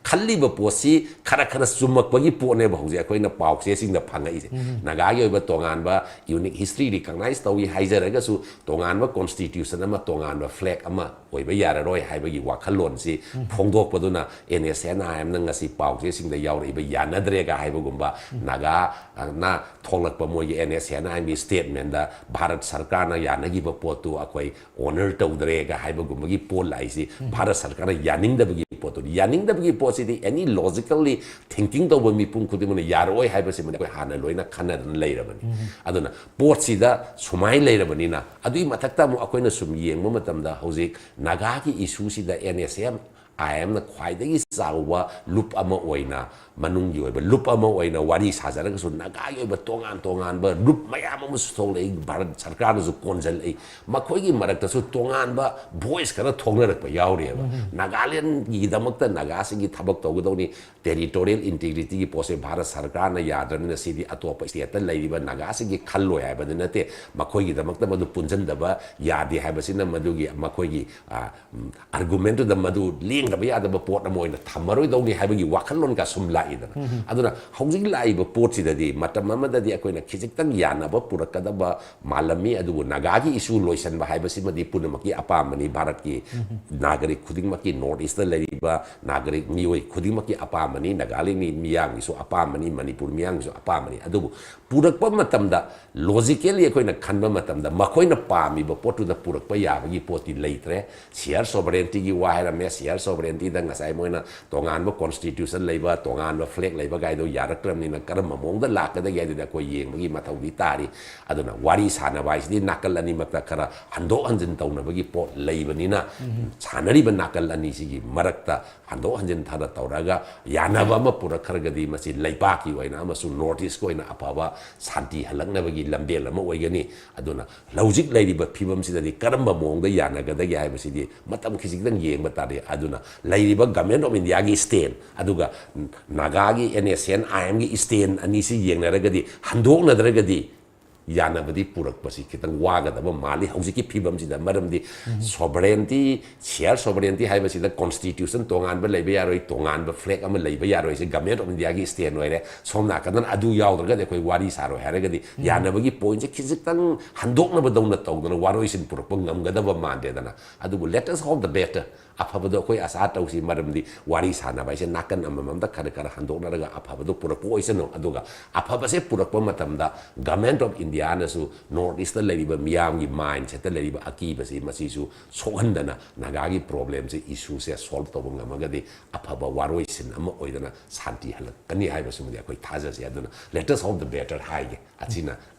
ꯈꯜꯂꯤꯕ ꯄꯣꯠꯁꯤ ꯈꯔ ꯈꯔ ꯆꯨꯝꯃꯛꯄꯒꯤ ꯄꯣꯠꯅꯦꯕ ꯍꯧꯖꯤꯛ ꯑꯩꯈꯣꯏꯅ ꯄꯥꯎꯆꯦꯁꯤꯡꯗ ꯐꯪꯉꯛꯏꯁꯦ꯫ ꯅꯥꯒꯥꯒꯤ ꯑꯣꯏꯕ ꯇꯣꯉꯥꯟꯕ ꯌꯨꯅꯤꯛ ꯍꯤꯁꯇ꯭ꯔꯤ ꯔꯤꯀꯛꯅꯥꯏꯖ ꯇꯧꯏ ꯍꯥꯏꯖꯔꯒꯁꯨ, ꯇꯣꯉꯥꯟꯕ ꯀꯣꯟꯁꯇꯤꯇ꯭ꯌꯨꯁꯟ ꯑꯃ, ꯇꯣꯉꯥꯟꯕ ꯐ꯭ꯂꯦꯒ ꯑꯃ ꯑꯣꯏꯕ ꯌꯥꯔꯔꯣꯏ ꯍꯥꯏꯕꯒꯤ ꯋꯥꯈꯜꯂꯣꯟꯁꯤ ꯐꯣꯡꯗꯣꯛꯄꯗꯨꯅ, ꯑꯦꯟ ꯑꯦꯁ ꯑꯦꯟ ꯑꯥꯏ ꯑꯦꯝꯅ ꯉꯁꯤ ꯄꯥꯎꯆꯦꯁꯤꯡꯗ ꯌꯥꯎꯔꯛꯏꯕ ꯌꯥꯅꯗ꯭ꯔꯦꯒ ꯍꯥꯏꯕꯒꯨꯝꯕ, ꯅꯥꯒꯥꯅ ꯊꯣꯛꯂꯛꯄ ꯃꯣꯏꯒꯤ ꯑꯦꯟ ꯑꯦꯁ ꯑꯦꯟ ꯑꯥꯏ ꯑꯦꯝꯒꯤ ꯁ꯭ꯇꯦꯠꯃꯦꯟꯗ ꯚꯥꯔꯠ ꯁꯔꯀꯥꯔꯅ ꯌꯥꯅꯈꯤꯕ ꯄꯣꯠꯇꯨ ꯑꯩꯈꯣꯏ ꯑꯣꯅꯔ ꯇꯧꯗ꯭ꯔꯦꯒ ꯍꯥꯏꯕꯒꯨꯝꯕꯒꯤ ꯄꯣꯠ ꯂꯥꯛꯏꯁꯤ ꯚꯥꯔꯠ ꯁꯔꯀꯥꯔꯅ ꯌꯥꯅꯤꯡꯗꯕꯒꯤ ꯄꯣꯠꯇꯨꯅꯤ꯫ ꯌꯥꯅꯤꯡꯗꯕꯒꯤ ꯄꯣꯠꯁꯤꯗꯤ ꯑꯦꯅꯤ ꯂꯣꯖꯤꯀꯦꯜꯂꯤ ꯊꯤꯡꯀꯤꯡ ꯇꯧꯕ ꯃꯤꯄꯨꯝ ꯈꯨꯗꯤꯡꯃꯛꯅ ꯌꯥꯔꯛꯑꯣꯏ ꯍꯥꯏꯕꯁꯤꯃꯗꯤ ꯑꯩꯈꯣꯏ ꯍꯥꯟꯅ ꯂꯣꯏꯅ ꯈꯟꯅꯗꯅ ꯂꯩꯔꯕꯅꯤ꯫ ꯑꯗꯨꯅ ꯄꯣꯠꯁꯤꯗ ꯁꯨꯃꯥꯏꯅ ꯂꯩꯔꯕꯅꯤꯅ, ꯑꯗꯨꯒꯤ ꯃꯊꯛꯇ ꯑꯃꯨꯛ ꯑꯩꯈꯣꯏꯅ ꯁꯨꯝ ꯌꯦꯡꯕ ꯃꯇꯝꯗ, ꯍꯧꯖꯤꯛ ꯅꯥꯒꯥꯒꯤ ꯏꯁꯨꯁꯤꯗ ꯑꯦꯟ ꯑꯦꯁ ꯑꯦꯝ ꯑꯥꯏ ꯑꯦꯝꯅ ꯈ꯭ꯋꯥꯏꯗꯒꯤ ꯆꯥꯎꯕ ꯂꯨꯞ ꯑꯃ ꯑꯣꯏꯅ, ꯃꯅꯨꯡꯒꯤ ꯑꯣꯏꯕ ꯂꯨꯞ ꯑꯃ ꯑꯣꯏꯅ ꯋꯥꯔꯤ ꯁꯥꯖꯔꯒꯁꯨ, ꯅꯥꯒꯥꯒꯤ ꯑꯣꯏꯕ ꯇꯣꯉꯥꯟ ꯇꯣꯉꯥꯟꯕ ꯂꯨꯞ ꯃꯌꯥꯝ ꯑꯃꯁꯨ ꯊꯣꯛꯂꯛꯏ, ꯚꯥꯔꯠ ꯁꯔꯀꯥꯔꯅꯁꯨ ꯀꯣꯟꯁꯤꯜꯂꯛꯏ꯫ ꯃꯈꯣꯏꯒꯤ ꯃꯔꯛꯇꯁꯨ ꯇꯣꯉꯥꯟꯕ ꯚꯣꯏꯁ ꯈꯔ ꯊꯣꯛꯅꯔꯛꯄ ꯌꯥꯎꯔꯤꯑꯕ꯫ ꯅꯥꯒꯥꯂꯦꯟꯒꯤꯗꯃꯛꯇ ꯅꯥꯒꯥꯁꯤꯡꯒꯤ ꯊꯕꯛ ꯇꯧꯒꯗꯧꯅꯤ, ꯇꯦꯔꯤꯇꯣꯔꯤꯌꯦꯜ ꯏꯟꯇꯤꯒ꯭ꯔꯤꯇꯤꯒꯤ ꯄꯣꯠꯁꯦ ꯚꯥꯔꯠ ꯁꯔꯀꯥꯔꯅ ꯌꯥꯗ꯭ꯔꯕꯅꯤꯅ ꯁꯤꯗꯤ ꯑꯇꯣꯞꯄ ꯁ꯭ꯇꯦꯠꯇ ꯂꯩꯔꯤꯕ ꯅꯥꯒꯥꯁꯤꯡꯒꯤ ꯈꯜꯂꯣꯏ ꯍꯥꯏꯕꯗꯤ ꯅꯠꯇꯦ, ꯃꯈꯣꯏꯒꯤꯗꯃꯛꯇ ꯃꯗꯨ ꯄꯨꯟꯁꯤꯟꯗꯕ ꯌꯥꯗꯦ ꯍꯥꯏꯕꯁꯤꯅ ꯃꯗꯨꯒꯤ ꯃꯈꯣꯏꯒꯤ, ꯑ, ꯎꯝ, ꯑꯥꯔꯒꯨꯃꯦꯟꯇꯨꯗ ꯃꯗꯨ ꯂꯦꯡꯗꯕ ꯌꯥꯗꯕ ꯄꯣꯠ ꯑꯃ ꯑꯣꯏꯅ ꯊꯝꯃꯔꯣꯏꯗꯧꯅꯤ ꯍꯥꯏꯕꯒꯤ ꯋꯥꯈꯜꯂꯣꯟꯒ ꯁꯨꯝ ꯂꯥꯛꯏꯗꯅ꯫ ꯑꯗꯨꯅ ꯍꯧꯖꯤꯛ ꯂꯥꯛꯏꯕ ꯄꯣꯠꯁꯤꯗꯗꯤ ꯃꯇꯝ ꯑꯃꯗꯗꯤ ꯑꯩꯈꯣꯏꯅ ꯈꯤꯖꯤꯛꯇꯪ ꯌꯥꯅꯕ ꯄꯨꯔꯛꯀꯗꯕ ꯃꯥꯜꯂꯝꯃꯤ, ꯑꯗꯨꯕꯨ ꯅꯥꯒꯥꯒꯤ ꯏꯁꯨ ꯂꯣꯏꯁꯤꯟꯕ ꯍꯥꯏꯕꯁꯤꯃꯗꯤ ꯄꯨꯝꯅꯃꯛꯀꯤ ꯑꯄꯥꯝꯕꯅꯤ, ꯚꯥꯔꯠꯀꯤ ꯅꯥꯒꯔꯤꯛ ꯈꯨꯗꯤꯡꯃꯛꯀꯤ, ꯅꯣꯔꯠ ꯏꯁꯇ ꯂꯩꯔꯤꯕ ꯅꯥꯒꯔꯤꯛ ꯃꯤꯑꯣꯏ ꯈꯨꯗꯤꯡꯃꯛꯀꯤ ꯑꯄꯥꯝꯕꯅꯤ, ꯅꯥꯒꯥꯂꯦꯟ ꯃꯤꯌꯥꯝꯒꯤꯁꯨ ꯑꯄꯥꯝꯕꯅꯤ, ꯃꯅꯤꯄꯨꯔ ꯃꯤꯌꯥꯝꯒꯤꯁꯨ ꯑꯄꯥꯝꯕꯅꯤ꯫ ꯑꯗꯨꯕꯨ ꯄꯨꯔꯛꯄ ꯃꯇꯝꯗ, ꯂꯣꯖꯤꯀꯦꯜꯂꯤ ꯑꯩꯈꯣꯏꯅ ꯈꯟꯕ ꯃꯇꯝꯗ, ꯃꯈꯣꯏꯅ ꯄꯥꯝꯃꯤꯕ ꯄꯣꯠꯇꯨꯗ ꯄꯨꯔꯛꯄ ꯌꯥꯕꯒꯤ ꯄꯣꯠꯇꯤ ꯂꯩꯇ꯭ꯔꯦ꯫ ꯁꯤꯌꯔ ꯁꯣꯚꯔꯦꯟꯇꯤꯒꯤ ꯋꯥ ꯍꯥꯏꯔꯝꯃꯦ, ꯁꯤꯌꯔ ꯁꯣꯕꯔꯦꯟꯇꯤꯗ ꯉꯁꯥꯏ ꯃꯣꯏꯅ ꯇꯣꯉꯥꯟꯕ ꯀꯣꯟꯁꯇꯤꯇ꯭ꯌꯨꯁꯟ ꯂꯩꯕ, ꯇꯣꯉꯥꯟꯕ ꯐ꯭ꯂꯦꯒ ꯂꯩꯕ ꯀꯥꯏꯗꯣ ꯌꯥꯔꯛꯇ꯭ꯔꯕꯅꯤꯅ ꯀꯔꯝꯕ ꯃꯑꯣꯡꯗ ꯂꯥꯛꯀꯗꯒꯦ ꯍꯥꯏꯗꯨꯗꯤ ꯑꯩꯈꯣꯏ ꯌꯦꯡꯕꯒꯤ ꯃꯊꯧꯗꯤ ꯇꯥꯔꯤ꯫ ꯑꯗꯨꯅ ꯋꯥꯔꯤ ꯁꯥꯟꯅꯕ ꯍꯥꯏꯁꯤꯗꯤ ꯅꯥꯀꯜ ꯑꯅꯤꯃꯛꯇ ꯈꯔ ꯍꯟꯗꯣꯛ ꯍꯟꯖꯤꯟ ꯇꯧꯅꯕꯒꯤ ꯄꯣꯠ ꯂꯩꯕꯅꯤꯅ, ꯁꯥꯟꯅꯔꯤꯕ ꯅꯥꯀꯜ ꯑꯅꯤꯁꯤꯒꯤ ꯃꯔꯛꯇ ꯍꯟꯗꯣꯛ ꯍꯟꯖꯤꯟ ꯊꯥꯅ ꯇꯧꯔꯒ ꯌꯥꯅꯕ ꯑꯃ ꯄꯨꯔꯛꯈ꯭ꯔꯒꯗꯤ ꯃꯁꯤ ꯂꯩꯕꯥꯛꯀꯤ ꯑꯣꯏꯅ ꯑꯃꯁꯨꯡ ꯅꯣꯔꯠ ꯏꯁꯀꯤ ꯑꯣꯏꯅ ꯑꯐꯕ ꯁꯥꯟꯇꯤ ꯍꯜꯂꯛꯅꯕꯒꯤ ꯂꯝꯕꯦꯜ ꯑꯃ ꯑꯣꯏꯒꯅꯤ꯫ ꯑꯗꯨꯅ ꯍꯧꯖꯤꯛ ꯂꯩꯔꯤꯕ ꯐꯤꯕꯝꯁꯤꯗꯗꯤ ꯀꯔꯝꯕ ꯃꯑꯣꯡꯗ ꯌꯥꯅꯒꯗꯒꯦ ꯍꯥꯏꯕꯁꯤꯗꯤ ꯃꯇꯝ ꯈꯤꯖꯤꯛꯇꯪ ꯌꯦꯡꯕ ꯇꯥꯔꯦ꯫ ꯑꯗꯨꯅ ꯂꯩꯔꯤꯕ ꯒꯃꯦꯟ ꯑꯣꯐ ꯏꯟꯗꯤꯌꯥꯒꯤ ꯁ꯭ꯇꯦꯟ, ꯑꯗꯨꯒ ꯅꯥꯒꯥꯒꯤ ꯑꯦꯟ ꯑꯦꯁ ꯑꯦꯟ ꯑꯥꯏ ꯑꯦꯝꯒꯤ ꯁ꯭ꯇꯦꯟ ꯑꯅꯤꯁꯤ ꯌꯦꯡꯅꯔꯒꯗꯤ, ꯍꯟꯗꯣꯛꯅꯗ꯭ꯔꯒꯗꯤ ꯌꯥꯅꯕꯗꯤ ꯄꯨꯔꯛꯄꯁꯤ ꯈꯤꯇꯪ ꯋꯥꯒꯗꯕ ꯃꯥꯜꯂꯤ ꯍꯧꯖꯤꯛꯀꯤ ꯐꯤꯕꯝꯁꯤꯗ꯫ ꯃꯔꯝꯗꯤ ꯁꯣꯕꯔꯦꯟꯇꯤ, ꯁꯤꯌꯔ ꯁꯣꯕꯔꯦꯟꯇꯤ ꯍꯥꯏꯕꯁꯤꯗ ꯀꯣꯟꯁꯇꯤꯇ꯭ꯌꯨꯁꯟ ꯇꯣꯉꯥꯟꯕ ꯂꯩꯕ ꯌꯥꯔꯣꯏ, ꯇꯣꯉꯥꯟꯕ ꯐ꯭ꯂꯦꯒ ꯑꯃ ꯂꯩꯕ ꯌꯥꯔꯣꯏ꯫ ꯁꯤ ꯒꯃꯦꯟ ꯑꯣꯐ ꯏꯟꯗꯤꯌꯥꯒꯤ ꯁ꯭ꯇꯦꯟ ꯑꯣꯏꯔꯦ꯫ ꯁꯣꯝ ꯅꯥꯀꯟꯗꯅ ꯑꯗꯨ ꯌꯥꯎꯗ꯭ꯔꯒꯗꯤ ꯑꯩꯈꯣꯏ ꯋꯥꯔꯤ ꯁꯥꯔꯣꯏ ꯍꯥꯏꯔꯒꯗꯤ, ꯌꯥꯅꯕꯒꯤ ꯄꯣꯏꯟꯁꯦ ꯈꯤꯖꯤꯛꯇꯪ ꯍꯟꯗꯣꯛꯅꯕꯗꯧꯅ ꯇꯧꯗꯅ ꯋꯥꯔꯣꯏꯁꯤꯟ ꯄꯨꯔꯛꯄ ꯉꯝꯒꯗꯕ ꯃꯥꯟꯗꯦꯗꯅ꯫ ꯑꯗꯨꯕꯨ let us hope the better, ꯑꯐꯕꯗꯣ ꯑꯩꯈꯣꯏ ꯑꯁꯥ ꯇꯧꯁꯤ꯫ ꯃꯔꯝꯗꯤ ꯋꯥꯔꯤ ꯁꯥꯟꯅꯕ ꯍꯥꯏꯁꯦ ꯅꯥꯀꯟ ꯑꯃꯃꯝꯗ ꯈꯔ ꯈꯔ ꯍꯟꯗꯣꯛꯅꯔꯒ ꯑꯐꯕꯗꯣ ꯄꯨꯔꯛꯄ ꯑꯣꯏꯁꯅꯨ꯫ ꯑꯗꯨꯒ ꯑꯐꯕꯁꯦ ꯄꯨꯔꯛꯄ ꯃꯇꯝꯗ ꯒꯃꯦꯟ ꯑꯣꯐ ꯏꯟꯗꯤꯌꯥꯅꯁꯨ ꯅꯣꯔꯠ ꯏꯁꯇ ꯂꯩꯔꯤꯕ ꯃꯤꯌꯥꯝꯒꯤ ꯃꯥꯏꯟꯁꯦꯠꯇ ꯂꯩꯔꯤꯕ ꯑꯀꯤꯕꯁꯤ, ꯃꯁꯤꯁꯨ ꯁꯣꯛꯍꯟꯗꯅ ꯅꯥꯒꯥꯒꯤ ꯄ꯭ꯔꯣꯕ꯭ꯂꯦꯝꯁꯦ, ꯏꯁꯨꯁꯦ ꯁꯣꯜꯕ ꯇꯧꯕ ꯉꯝꯃꯒꯗꯤ ꯑꯐꯕ ꯋꯥꯔꯣꯏꯁꯤꯟ ꯑꯃ ꯑꯣꯏꯗꯅ ꯁꯥꯟꯇꯤ ꯍꯜꯂꯛꯀꯅꯤ ꯍꯥꯏꯕꯁꯤꯃꯗꯤ ꯑꯩꯈꯣꯏ ꯊꯥꯖꯁꯤ꯫ ꯑꯗꯨꯅ let us hope the better ꯍꯥꯏꯒꯦ꯫ ꯑꯁꯤꯅ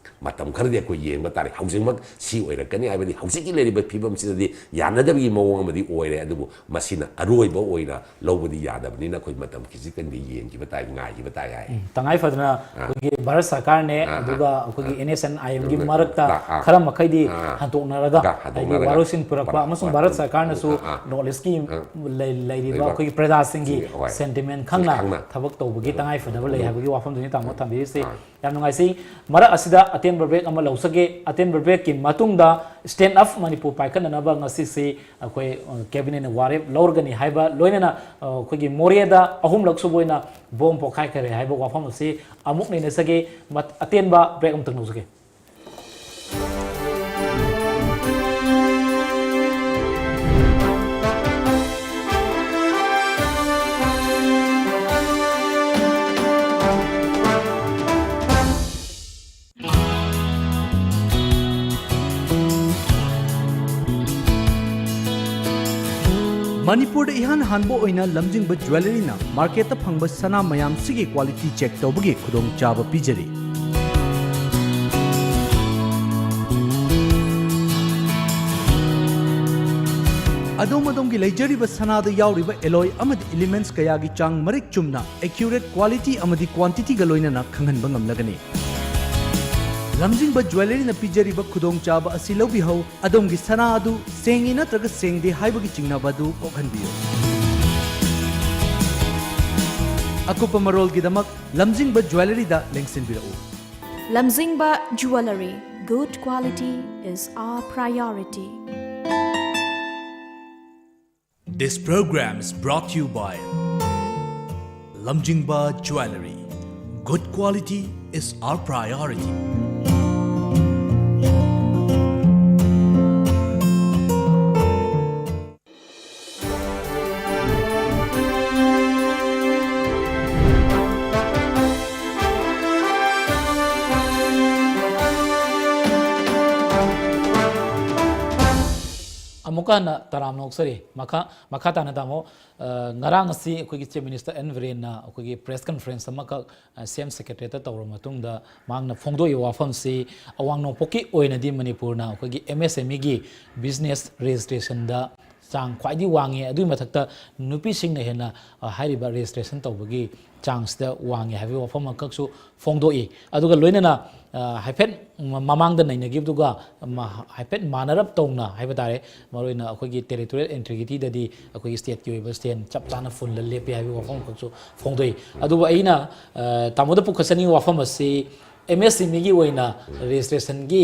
ꯃꯇꯝ ꯈꯔꯗꯤ ꯑꯩꯈꯣꯏ ꯌꯦꯡꯕ ꯇꯥꯔꯦ꯫ ꯍꯧꯖꯤꯛꯃꯛ ꯁꯤ ꯑꯣꯏꯔꯛꯀꯅꯤ ꯍꯥꯏꯕꯗꯤ ꯍꯧꯖꯤꯛꯀꯤ ꯂꯩꯔꯤꯕ ꯐꯤꯕꯝꯁꯤꯗꯗꯤ ꯌꯥꯅꯗꯕꯒꯤ ꯃꯑꯣꯡ ꯑꯃꯗꯤ ꯑꯣꯏꯔꯦ, ꯑꯗꯨꯕꯨ ꯃꯁꯤꯅ ꯑꯔꯣꯏꯕ ꯑꯣꯏꯅ ꯂꯧꯕꯗꯤ ꯌꯥꯗꯕꯅꯤꯅ ꯑꯩꯈꯣꯏ ꯃꯇꯝ ꯈꯤꯖꯤꯛꯇꯪꯗꯤ ꯌꯦꯡꯈꯤꯕ ꯇꯥꯏ, ꯉꯥꯏꯈꯤꯕ ꯇꯥꯏ ꯍꯥꯏ꯫ ꯎꯝ, ꯇꯉꯥꯏ ꯐꯗꯅ ꯑꯥ꯫ ꯑꯩꯈꯣꯏꯒꯤ ꯚꯥꯔꯠ ꯁꯔꯀꯥꯔꯅꯦ, ꯑꯥ, ꯑꯥ, ꯑꯗꯨꯒ ꯑꯩꯈꯣꯏꯒꯤ ꯑꯥ, ꯑꯦꯟ ꯑꯦꯁ ꯑꯦꯟ ꯑꯥꯏ ꯑꯦꯝꯒꯤ ꯑꯥ, ꯃꯔꯛꯇ ꯑꯥ, ꯑꯥ, ꯈꯔ ꯃꯈꯩꯗꯤ ꯑꯥ, ꯑꯥ, ꯍꯟꯗꯣꯛꯅꯔꯒ, ꯍꯥꯏꯗꯤ ꯍꯟꯗꯣꯛꯅꯔꯒ ꯋꯥꯔꯣꯏꯁꯤꯟ ꯄꯨꯔꯛꯄ ꯄꯨꯔꯛ-, ꯑꯃꯁꯨꯡ ꯄꯨꯔꯛ-, ꯚꯥꯔꯠ ꯁꯔꯀꯥꯔꯅꯁꯨ ꯑꯥ, ꯑꯥ, ꯅꯣꯔꯠ ꯏꯁꯀꯤ ꯑꯥ, ꯂꯩ-, ꯂꯩꯔꯤꯕ ꯂꯩꯕ ꯑꯩꯈꯣꯏꯒꯤ ꯄ꯭ꯔꯖꯥꯁꯤꯡꯒꯤ ꯍꯣꯏ, ꯁꯦꯟꯇꯤꯃꯦꯟ ꯈꯪꯅ ꯈꯪꯅ ꯊꯕꯛ ꯇꯧꯕꯒꯤ ꯎꯝ, ꯇꯉꯥꯏ ꯐꯗꯕ ꯂꯩ ꯎꯝ, ꯍꯥꯏꯕꯒꯤ ꯋꯥꯐꯝꯗꯨꯅꯤ ꯇꯥꯃꯣ ꯊꯝꯕꯤꯔꯤꯁꯦ꯫ ꯑꯥ꯫ ꯌꯥꯝ ꯅꯨꯡꯉꯥꯏꯖꯩ꯫ ꯃꯔꯛ ꯑꯁꯤꯗ ꯑꯇꯦꯟꯕ ꯕ꯭ꯔꯦꯛ ꯑꯃ ꯂꯧꯖꯒꯦ꯫ ꯑꯇꯦꯟꯕ ꯕ꯭ꯔꯦꯛꯀꯤ ꯃꯇꯨꯡꯗ Stand Up Manipur ꯄꯥꯏꯈꯠꯅꯅꯕ ꯉꯁꯤꯁꯤ ꯑꯩꯈꯣꯏ, ꯑ, ꯀꯦꯕꯤꯅꯦꯠꯅ ꯋꯥꯔꯦꯞ ꯂꯧꯔꯒꯅꯤ ꯍꯥꯏꯕ, ꯂꯣꯏꯅꯅ, ꯑ, ꯑꯩꯈꯣꯏꯒꯤ ꯃꯣꯔꯦꯗ ꯑꯍꯨꯝꯂꯛ ꯁꯨꯕ ꯑꯣꯏꯅ ꯕꯣꯝ ꯄꯣꯈꯥꯏꯈꯔꯦ ꯍꯥꯏꯕ ꯋꯥꯐꯝ ꯑꯁꯤ ꯑꯃꯨꯛ ꯅꯩꯅꯖꯒꯦ꯫ ꯃꯠ-, ꯑꯇꯦꯟꯕ ꯕ꯭ꯔꯦꯛ ꯑꯃꯇꯪ ꯂꯧꯖꯒꯦ꯫ ꯃꯅꯤꯄꯨꯔꯗ ꯏꯍꯥꯟ ꯍꯥꯟꯕ ꯑꯣꯏꯅ ꯂꯝꯖꯤꯡꯕ ꯖ꯭ꯋꯦꯂꯔꯤꯅ ꯃꯥꯔꯀꯦꯠꯇ ꯐꯪꯕ ꯁꯅꯥ ꯃꯌꯥꯝꯁꯤꯒꯤ ꯀ꯭ꯋꯥꯂꯤꯇꯤ ꯆꯦꯛ ꯇꯧꯕꯒꯤ ꯈꯨꯗꯣꯡꯆꯥꯕ ꯄꯤꯖꯔꯤ꯫ ꯑꯗꯣꯝ ꯑꯗꯣꯝꯒꯤ ꯂꯩꯖꯔꯤꯕ ꯁꯅꯥꯗ ꯌꯥꯎꯔꯤꯕ ꯑꯦꯂꯣꯏ ꯑꯃꯗꯤ ꯏꯂꯤꯃꯦꯟꯠꯁ ꯀꯌꯥꯒꯤ ꯆꯥꯡ ꯃꯔꯤꯛ ꯆꯨꯝꯅ, ꯑꯦꯀ꯭ꯌꯨꯔꯦꯠ ꯀ꯭ꯋꯥꯂꯤꯇꯤ ꯑꯃꯗꯤ ꯀ꯭ꯋꯥꯟꯇꯤꯇꯤꯒ ꯂꯣꯏꯅꯅ ꯈꯪꯍꯟꯕ ꯉꯝꯂꯒꯅꯤ꯫ ꯂꯝꯖꯤꯡꯕ ꯖ꯭ꯋꯦꯂꯔꯤꯅ ꯄꯤꯖꯔꯤꯕ ꯈꯨꯗꯣꯡꯆꯥꯕ ꯑꯁꯤ ꯂꯧꯕꯤꯍꯧ꯫ ꯑꯗꯣꯝꯒꯤ ꯁꯅꯥ ꯑꯗꯨ ꯁꯦꯡꯉꯤ ꯅꯠꯇ꯭ꯔꯒ ꯁꯦꯡꯗꯦ ꯍꯥꯏꯕꯒꯤ ꯆꯤꯡꯅꯕ ꯑꯗꯨ ꯀꯣꯛꯍꯟꯕꯤꯌꯨ꯫ ꯑꯀꯨꯞꯄ ꯃꯔꯣꯜꯒꯤꯗꯃꯛ ꯂꯝꯖꯤꯡꯕ ꯖ꯭ꯋꯦꯂꯔꯤꯗ ꯂꯦꯡꯁꯤꯟꯕꯤꯔꯛꯎ꯫ Lamzingba Jewellery, good quality is our priority. This program is brought to you by Lamjingba Jewellery. Good quality is our priority. ꯑꯃꯨꯛꯀ ꯍꯟꯅ ꯇꯔꯥꯝꯅ ꯑꯣꯛꯆꯔꯤ꯫ ꯃꯈꯥ, ꯃꯈꯥ ꯇꯥꯅ ꯇꯥꯃꯣ, ꯑ, ꯉꯔꯥꯡ ꯑꯁꯤ ꯑꯩꯈꯣꯏꯒꯤ Chief Minister ꯑꯦꯟ ꯕꯤꯔꯦꯟꯅ ꯑꯩꯈꯣꯏꯒꯤ press conference ꯑꯃꯈꯛ, ꯑ, ꯁꯤ ꯑꯦꯝ Secretariat ꯇꯧꯔꯕ ꯃꯇꯨꯡꯗ ꯃꯍꯥꯛꯅ ꯐꯣꯡꯗꯣꯛꯏꯕ ꯋꯥꯐꯝꯁꯤ, ꯑꯋꯥꯡ ꯅꯣꯡꯄꯣꯛꯀꯤ ꯑꯣꯏꯅꯗꯤ ꯃꯅꯤꯄꯨꯔꯅ ꯑꯩꯈꯣꯏꯒꯤ ꯑꯦꯝ ꯑꯦꯁ ꯑꯦꯝ ꯏꯒꯤ business registration ꯗ ꯆꯥꯡ ꯈ꯭ꯋꯥꯏꯗꯒꯤ ꯋꯥꯡꯉꯤ, ꯑꯗꯨꯒꯤ ꯃꯊꯛꯇ ꯅꯨꯄꯤꯁꯤꯡꯅ ꯍꯦꯟꯅ, ꯑ, ꯍꯥꯏꯔꯤꯕ registration ꯇꯧꯕꯒꯤ ꯆꯥꯡꯁꯤꯗ ꯋꯥꯡꯉꯤ ꯍꯥꯏꯕꯒꯤ ꯋꯥꯐꯝ ꯑꯃꯈꯛꯁꯨ ꯐꯣꯡꯗꯣꯛꯏ꯫ ꯑꯗꯨꯒ ꯂꯣꯏꯅꯅ, ꯑ, ꯍꯥꯏꯐꯦꯠ ꯃ-, ꯃꯃꯥꯡꯗ ꯅꯩꯅꯈꯤꯕꯗꯨꯒ ꯃ-, ꯍꯥꯏꯐꯦꯠ ꯃꯥꯟꯅꯔꯞ ꯇꯧꯅ ꯍꯥꯏꯕ ꯇꯥꯔꯦ, ꯃꯔꯨꯑꯣꯏꯅ ꯑꯩꯈꯣꯏꯒꯤ territorial integrityꯗꯗꯤ ꯑꯩꯈꯣꯏꯒꯤ stateꯀꯤ ꯑꯣꯏꯕ stand ꯆꯞ ꯆꯥꯅ ꯐꯨꯜꯗ ꯂꯦꯞꯄꯤ ꯍꯥꯏꯕꯒꯤ ꯋꯥꯐꯝ ꯑꯃꯈꯛꯁꯨ ꯐꯣꯡꯗꯣꯛꯏ꯫ ꯑꯗꯨꯕꯨ ꯑꯩꯅ, ꯑ, ꯇꯥꯃꯣꯗ ꯄꯨꯈꯠꯆꯅꯤꯡꯉꯤ ꯋꯥꯐꯝ ꯑꯁꯤ ꯑꯦꯝ ꯑꯦꯁ ꯑꯦꯝ ꯏꯒꯤ ꯑꯣꯏꯅ registrationꯒꯤ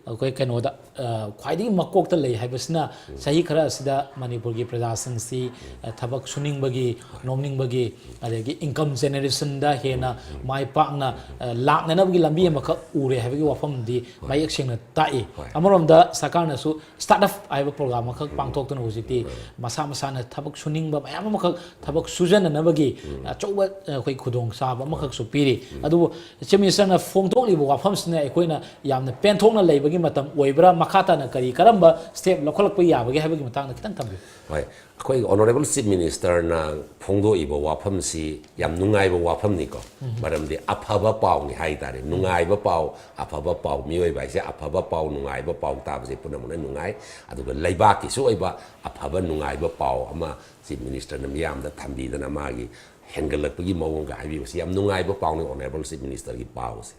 ꯑꯩꯈꯣꯏ ꯀꯩꯅꯣꯗ, ꯑ, ꯈ꯭ꯋꯥꯏꯗꯒꯤ ꯃꯀꯣꯛꯇ ꯂꯩ ꯍꯥꯏꯕꯁꯤꯅ ꯆꯍꯤ ꯈꯔ ꯑꯁꯤꯗ ꯃꯅꯤꯄꯨꯔꯒꯤ ꯄ꯭ꯔꯖꯥꯁꯤꯡꯁꯤ, ꯑ, ꯊꯕꯛ ꯁꯨꯅꯤꯡꯕꯒꯤ, ꯅꯣꯝꯅꯤꯡꯕꯒꯤ, ꯑꯗꯒꯤ income generationꯗ ꯍꯦꯟꯅ ꯃꯥꯏ ꯄꯥꯛꯅ, ꯑ, ꯂꯥꯛꯅꯅꯕꯒꯤ ꯂꯝꯕꯤ ꯑꯃꯈꯛ ꯎꯔꯦ ꯍꯥꯏꯕꯒꯤ ꯋꯥꯐꯝꯗꯤ ꯃꯌꯦꯛ ꯁꯦꯡꯅ ꯇꯥꯛꯏ꯫ ꯍꯣꯏ꯫ ꯑꯃꯔꯣꯝꯗ ꯁꯔꯀꯥꯔꯅꯁꯨ startup ꯍꯥꯏꯕ program ꯑꯃꯈꯛ ꯄꯥꯡꯊꯣꯛꯇꯨꯅ ꯍꯧꯖꯤꯛꯇꯤ ꯃꯁꯥ ꯃꯁꯥꯅ ꯊꯕꯛ ꯁꯨꯅꯤꯡꯕ ꯃꯌꯥꯝ ꯑꯃꯈꯛ ꯊꯕꯛ ꯁꯨꯖꯅꯅꯕꯒꯤ ꯑꯆꯧꯕ, ꯑ, ꯑꯩꯈꯣꯏ ꯈꯨꯗꯣꯡꯆꯥꯕ ꯑꯃꯈꯛꯁꯨ ꯄꯤꯔꯤ꯫ ꯑꯗꯨꯕꯨ Chief Ministerꯅ ꯐꯣꯡ ꯐꯣꯡꯗꯣꯛꯂꯤꯕ ꯋꯥꯐꯝꯁꯤꯅ ꯑꯩꯈꯣꯏꯅ ꯌꯥꯝꯅ ꯄꯦꯟꯊꯣꯛꯅ ꯂꯩꯕꯒꯤ ꯃꯇꯝ ꯑꯣꯏꯕ꯭ꯔꯥ? ꯃꯈꯥ ꯇꯥꯅ ꯀꯔꯤ, ꯀꯔꯝꯕ step ꯂꯧꯈꯠꯂꯛꯄ ꯌꯥꯕꯒꯦ ꯍꯥꯏꯕꯒꯤ ꯃꯇꯥꯡꯗ ꯈꯤꯇꯪ ꯊꯝꯕꯤꯌꯨ꯫ ꯍꯣꯏ, ꯑꯩꯈꯣꯏꯒꯤ Honourable Chief Ministerꯅ ꯐꯣꯡꯗꯣꯛꯏꯕ ꯋꯥꯐꯝꯁꯤ ꯌꯥꯝ ꯅꯨꯡꯉꯥꯏꯕ ꯋꯥꯐꯝꯅꯤꯀꯣ꯫ ꯃꯔꯝꯗꯤ ꯑꯐꯕ ꯄꯥꯎꯅꯤ ꯍꯥꯏ ꯇꯥꯔꯦ꯫ ꯅꯨꯡꯉꯥꯏꯕ ꯄꯥꯎ, ꯑꯐꯕ ꯄꯥꯎ, ꯃꯤꯑꯣꯏꯕ ꯍꯥꯏꯁꯦ ꯑꯐꯕ ꯄꯥꯎ, ꯅꯨꯡꯉꯥꯏꯕ ꯄꯥꯎ ꯇꯥꯕꯁꯦ ꯄꯨꯝꯅꯃꯛꯅ ꯅꯨꯡꯉꯥꯏ꯫ ꯑꯗꯨꯒ ꯂꯩꯕꯥꯛꯀꯤꯁꯨ ꯑꯣꯏꯕ ꯑꯐꯕ ꯅꯨꯡꯉꯥꯏꯕ ꯄꯥꯎ ꯑꯃ Chief Ministerꯅ ꯃꯤꯌꯥꯝꯗ ꯊꯝꯕꯤꯗꯅ ꯃꯥꯒꯤ ꯍꯦꯟꯒꯠꯂꯛꯄꯒꯤ ꯃꯑꯣꯡꯒ ꯍꯥꯏꯕꯤꯕꯁꯤ ꯌꯥꯝ ꯅꯨꯡꯉꯥꯏꯕ ꯄꯥꯎꯅꯤ, Honourable Chief Ministerꯒꯤ ꯄꯥꯎꯁꯦ꯫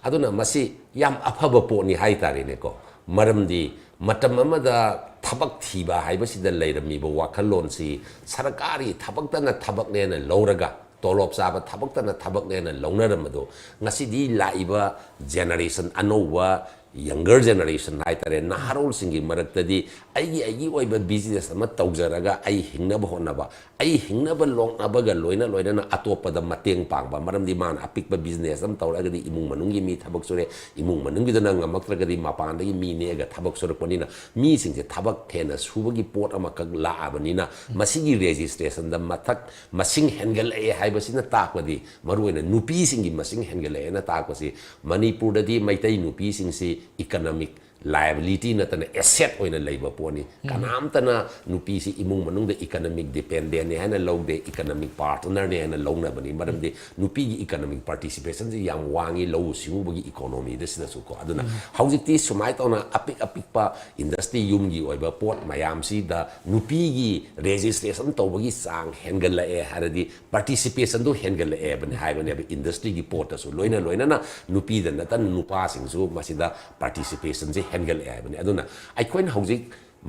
ꯑꯗꯨꯅ ꯃꯁꯤ ꯌꯥꯝ ꯑꯐꯕ ꯄꯣꯠꯅꯤ ꯍꯥꯏ ꯇꯥꯔꯦꯅꯦꯀꯣ꯫ ꯃꯔꯝꯗꯤ ꯃꯇꯝ ꯑꯃꯗ ꯊꯕꯛ ꯊꯤꯕ ꯍꯥꯏꯕꯁꯤꯗ ꯂꯩꯔꯝꯃꯤꯕ ꯋꯥꯈꯜꯂꯣꯟꯁꯤ ꯁꯔꯀꯥꯔꯤ ꯊꯕꯛꯇꯅ ꯊꯕꯛꯅꯦꯅ ꯂꯧꯔꯒ, ꯇꯣꯂꯣꯞ ꯆꯥꯕ ꯊꯕꯛꯇꯅ ꯊꯕꯛꯅꯦꯅ ꯂꯧꯅꯔꯝꯕꯗꯣ, ꯉꯁꯤꯗꯤ ꯂꯥꯛꯏꯕ generation, ꯑꯅꯧꯕ younger generation ꯍꯥꯏ ꯇꯥꯔꯦ, ꯅꯍꯥꯔꯣꯜꯁꯤꯡꯒꯤ ꯃꯔꯛꯇꯗꯤ ꯑꯩꯒꯤ, ꯑꯩꯒꯤ ꯑꯣꯏꯕ business ꯑꯃ ꯇꯧꯖꯔꯒ ꯑꯩ ꯍꯤꯡꯅꯕ ꯍꯣꯠꯅꯕ, ꯑꯩ ꯍꯤꯡꯅꯕ ꯂꯣꯛꯅꯕꯒ ꯂꯣꯏꯅ ꯂꯣꯏꯅꯅ ꯑꯇꯣꯞꯄꯗ ꯃꯇꯦꯡ ꯄꯥꯡꯕ꯫ ꯃꯔꯝꯗꯤ ꯃꯥꯅ ꯑꯄꯤꯛꯄ business ꯑꯃ ꯇꯧꯔꯒꯗꯤ ꯏꯃꯨꯡ ꯃꯅꯨꯡꯒꯤ ꯃꯤ ꯊꯕꯛ ꯁꯨꯔꯦ, ꯏꯃꯨꯡ ꯃꯅꯨꯡꯒꯤꯗꯨꯅ ꯉꯝꯃꯛꯇ꯭ꯔꯒꯗꯤ ꯃꯄꯥꯟꯗꯒꯤ ꯃꯤ ꯅꯦꯛꯑꯒ ꯊꯕꯛ ꯁꯨꯔꯛꯄꯅꯤꯅ, ꯃꯤꯁꯤꯡꯁꯦ ꯊꯕꯛ ꯍꯦꯟꯅ ꯁꯨꯕꯒꯤ ꯄꯣꯠ ꯑꯃꯈꯛ ꯂꯥꯛꯑꯕꯅꯤꯅ, ꯃꯁꯤꯒꯤ registrationꯗ ꯃꯊꯛ ꯃꯁꯤꯡ ꯍꯦꯟꯒꯠꯂꯛꯑꯦ ꯍꯥꯏꯕꯁꯤꯅ ꯇꯥꯛꯄꯗꯤ, ꯃꯔꯨꯑꯣꯏꯅ ꯅꯨꯄꯤꯁꯤꯡꯒꯤ ꯃꯁꯤꯡ ꯍꯦꯟꯒꯠꯂꯛꯑꯦꯅ ꯇꯥꯛꯄꯁꯤ, ꯃꯅꯤꯄꯨꯔꯗꯗꯤ ꯃꯩꯇꯩ ꯅꯨꯄꯤꯁꯤꯡꯁꯤ economic liability ꯅꯠꯇꯅ asset ꯑꯣꯏꯅ ꯂꯩꯕ ꯄꯣꯠꯅꯤ꯫ ꯀꯅꯥꯝꯇꯅ ꯅꯨꯄꯤꯁꯤ ꯏꯃꯨꯡ ꯃꯅꯨꯡꯗ economic dependentꯅꯦ ꯍꯥꯏꯅ ꯂꯧꯗꯦ, economic partnerꯅꯦ ꯍꯥꯏꯅ ꯂꯧꯅꯕꯅꯤ꯫ ꯃꯔꯝꯗꯤ ꯅꯨꯄꯤꯒꯤ economic participationꯁꯤ ꯌꯥꯝ ꯋꯥꯡꯉꯤ ꯂꯧꯎ ꯁꯤꯡꯎꯕꯒꯤ economyꯗ ꯁꯤꯗꯁꯨ ꯀꯣ꯫ ꯑꯗꯨꯅ ꯍꯧꯖꯤꯛꯇꯤ ꯁꯨꯃꯥꯏꯅ ꯇꯧꯅ ꯑꯄꯤꯛ ꯑꯄꯤꯛꯄ industry, ꯌꯨꯝꯒꯤ ꯑꯣꯏꯕ ꯄꯣꯠ ꯃꯌꯥꯝꯁꯤꯗ ꯅꯨꯄꯤꯒꯤ registration ꯇꯧꯕꯒꯤ ꯆꯥꯡ ꯍꯦꯟꯒꯠꯂꯛꯑꯦ ꯍꯥꯏꯔꯗꯤ participationꯗꯨ ꯍꯦꯟꯒꯠꯂꯛꯑꯦꯕꯅꯤ ꯍꯥꯏꯕꯅꯦꯕ꯫ Industryꯒꯤ ꯄꯣꯠꯇꯁꯨ ꯂꯣꯏꯅ ꯂꯣꯏꯅꯅ ꯅꯨꯄꯤꯗ ꯅꯠꯇꯅ ꯅꯨꯄꯥꯁꯤꯡꯁꯨ ꯃꯁꯤꯗ participationꯁꯦ ꯍꯦꯟꯒꯠꯂꯛꯑꯦ ꯍꯥꯏꯕꯅꯤ꯫ ꯑꯗꯨꯅ ꯑꯩꯈꯣꯏꯅ ꯍꯧꯖꯤꯛ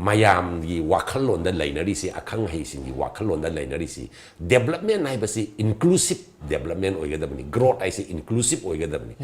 ꯃꯌꯥꯝꯒꯤ ꯋꯥꯈꯜꯂꯣꯟꯗ ꯂꯩꯅꯔꯤꯁꯤ, ꯑꯈꯪ ꯑꯍꯩꯁꯤꯡꯒꯤ ꯋꯥꯈꯜꯂꯣꯟꯗ ꯂꯩꯅꯔꯤꯁꯤ, development ꯍꯥꯏꯕꯁꯤ inclusive development ꯑꯣꯏꯒꯗꯕꯅꯤ, growth ꯍꯥꯏꯁꯤ inclusive ꯑꯣꯏꯒꯗꯕꯅꯤ꯫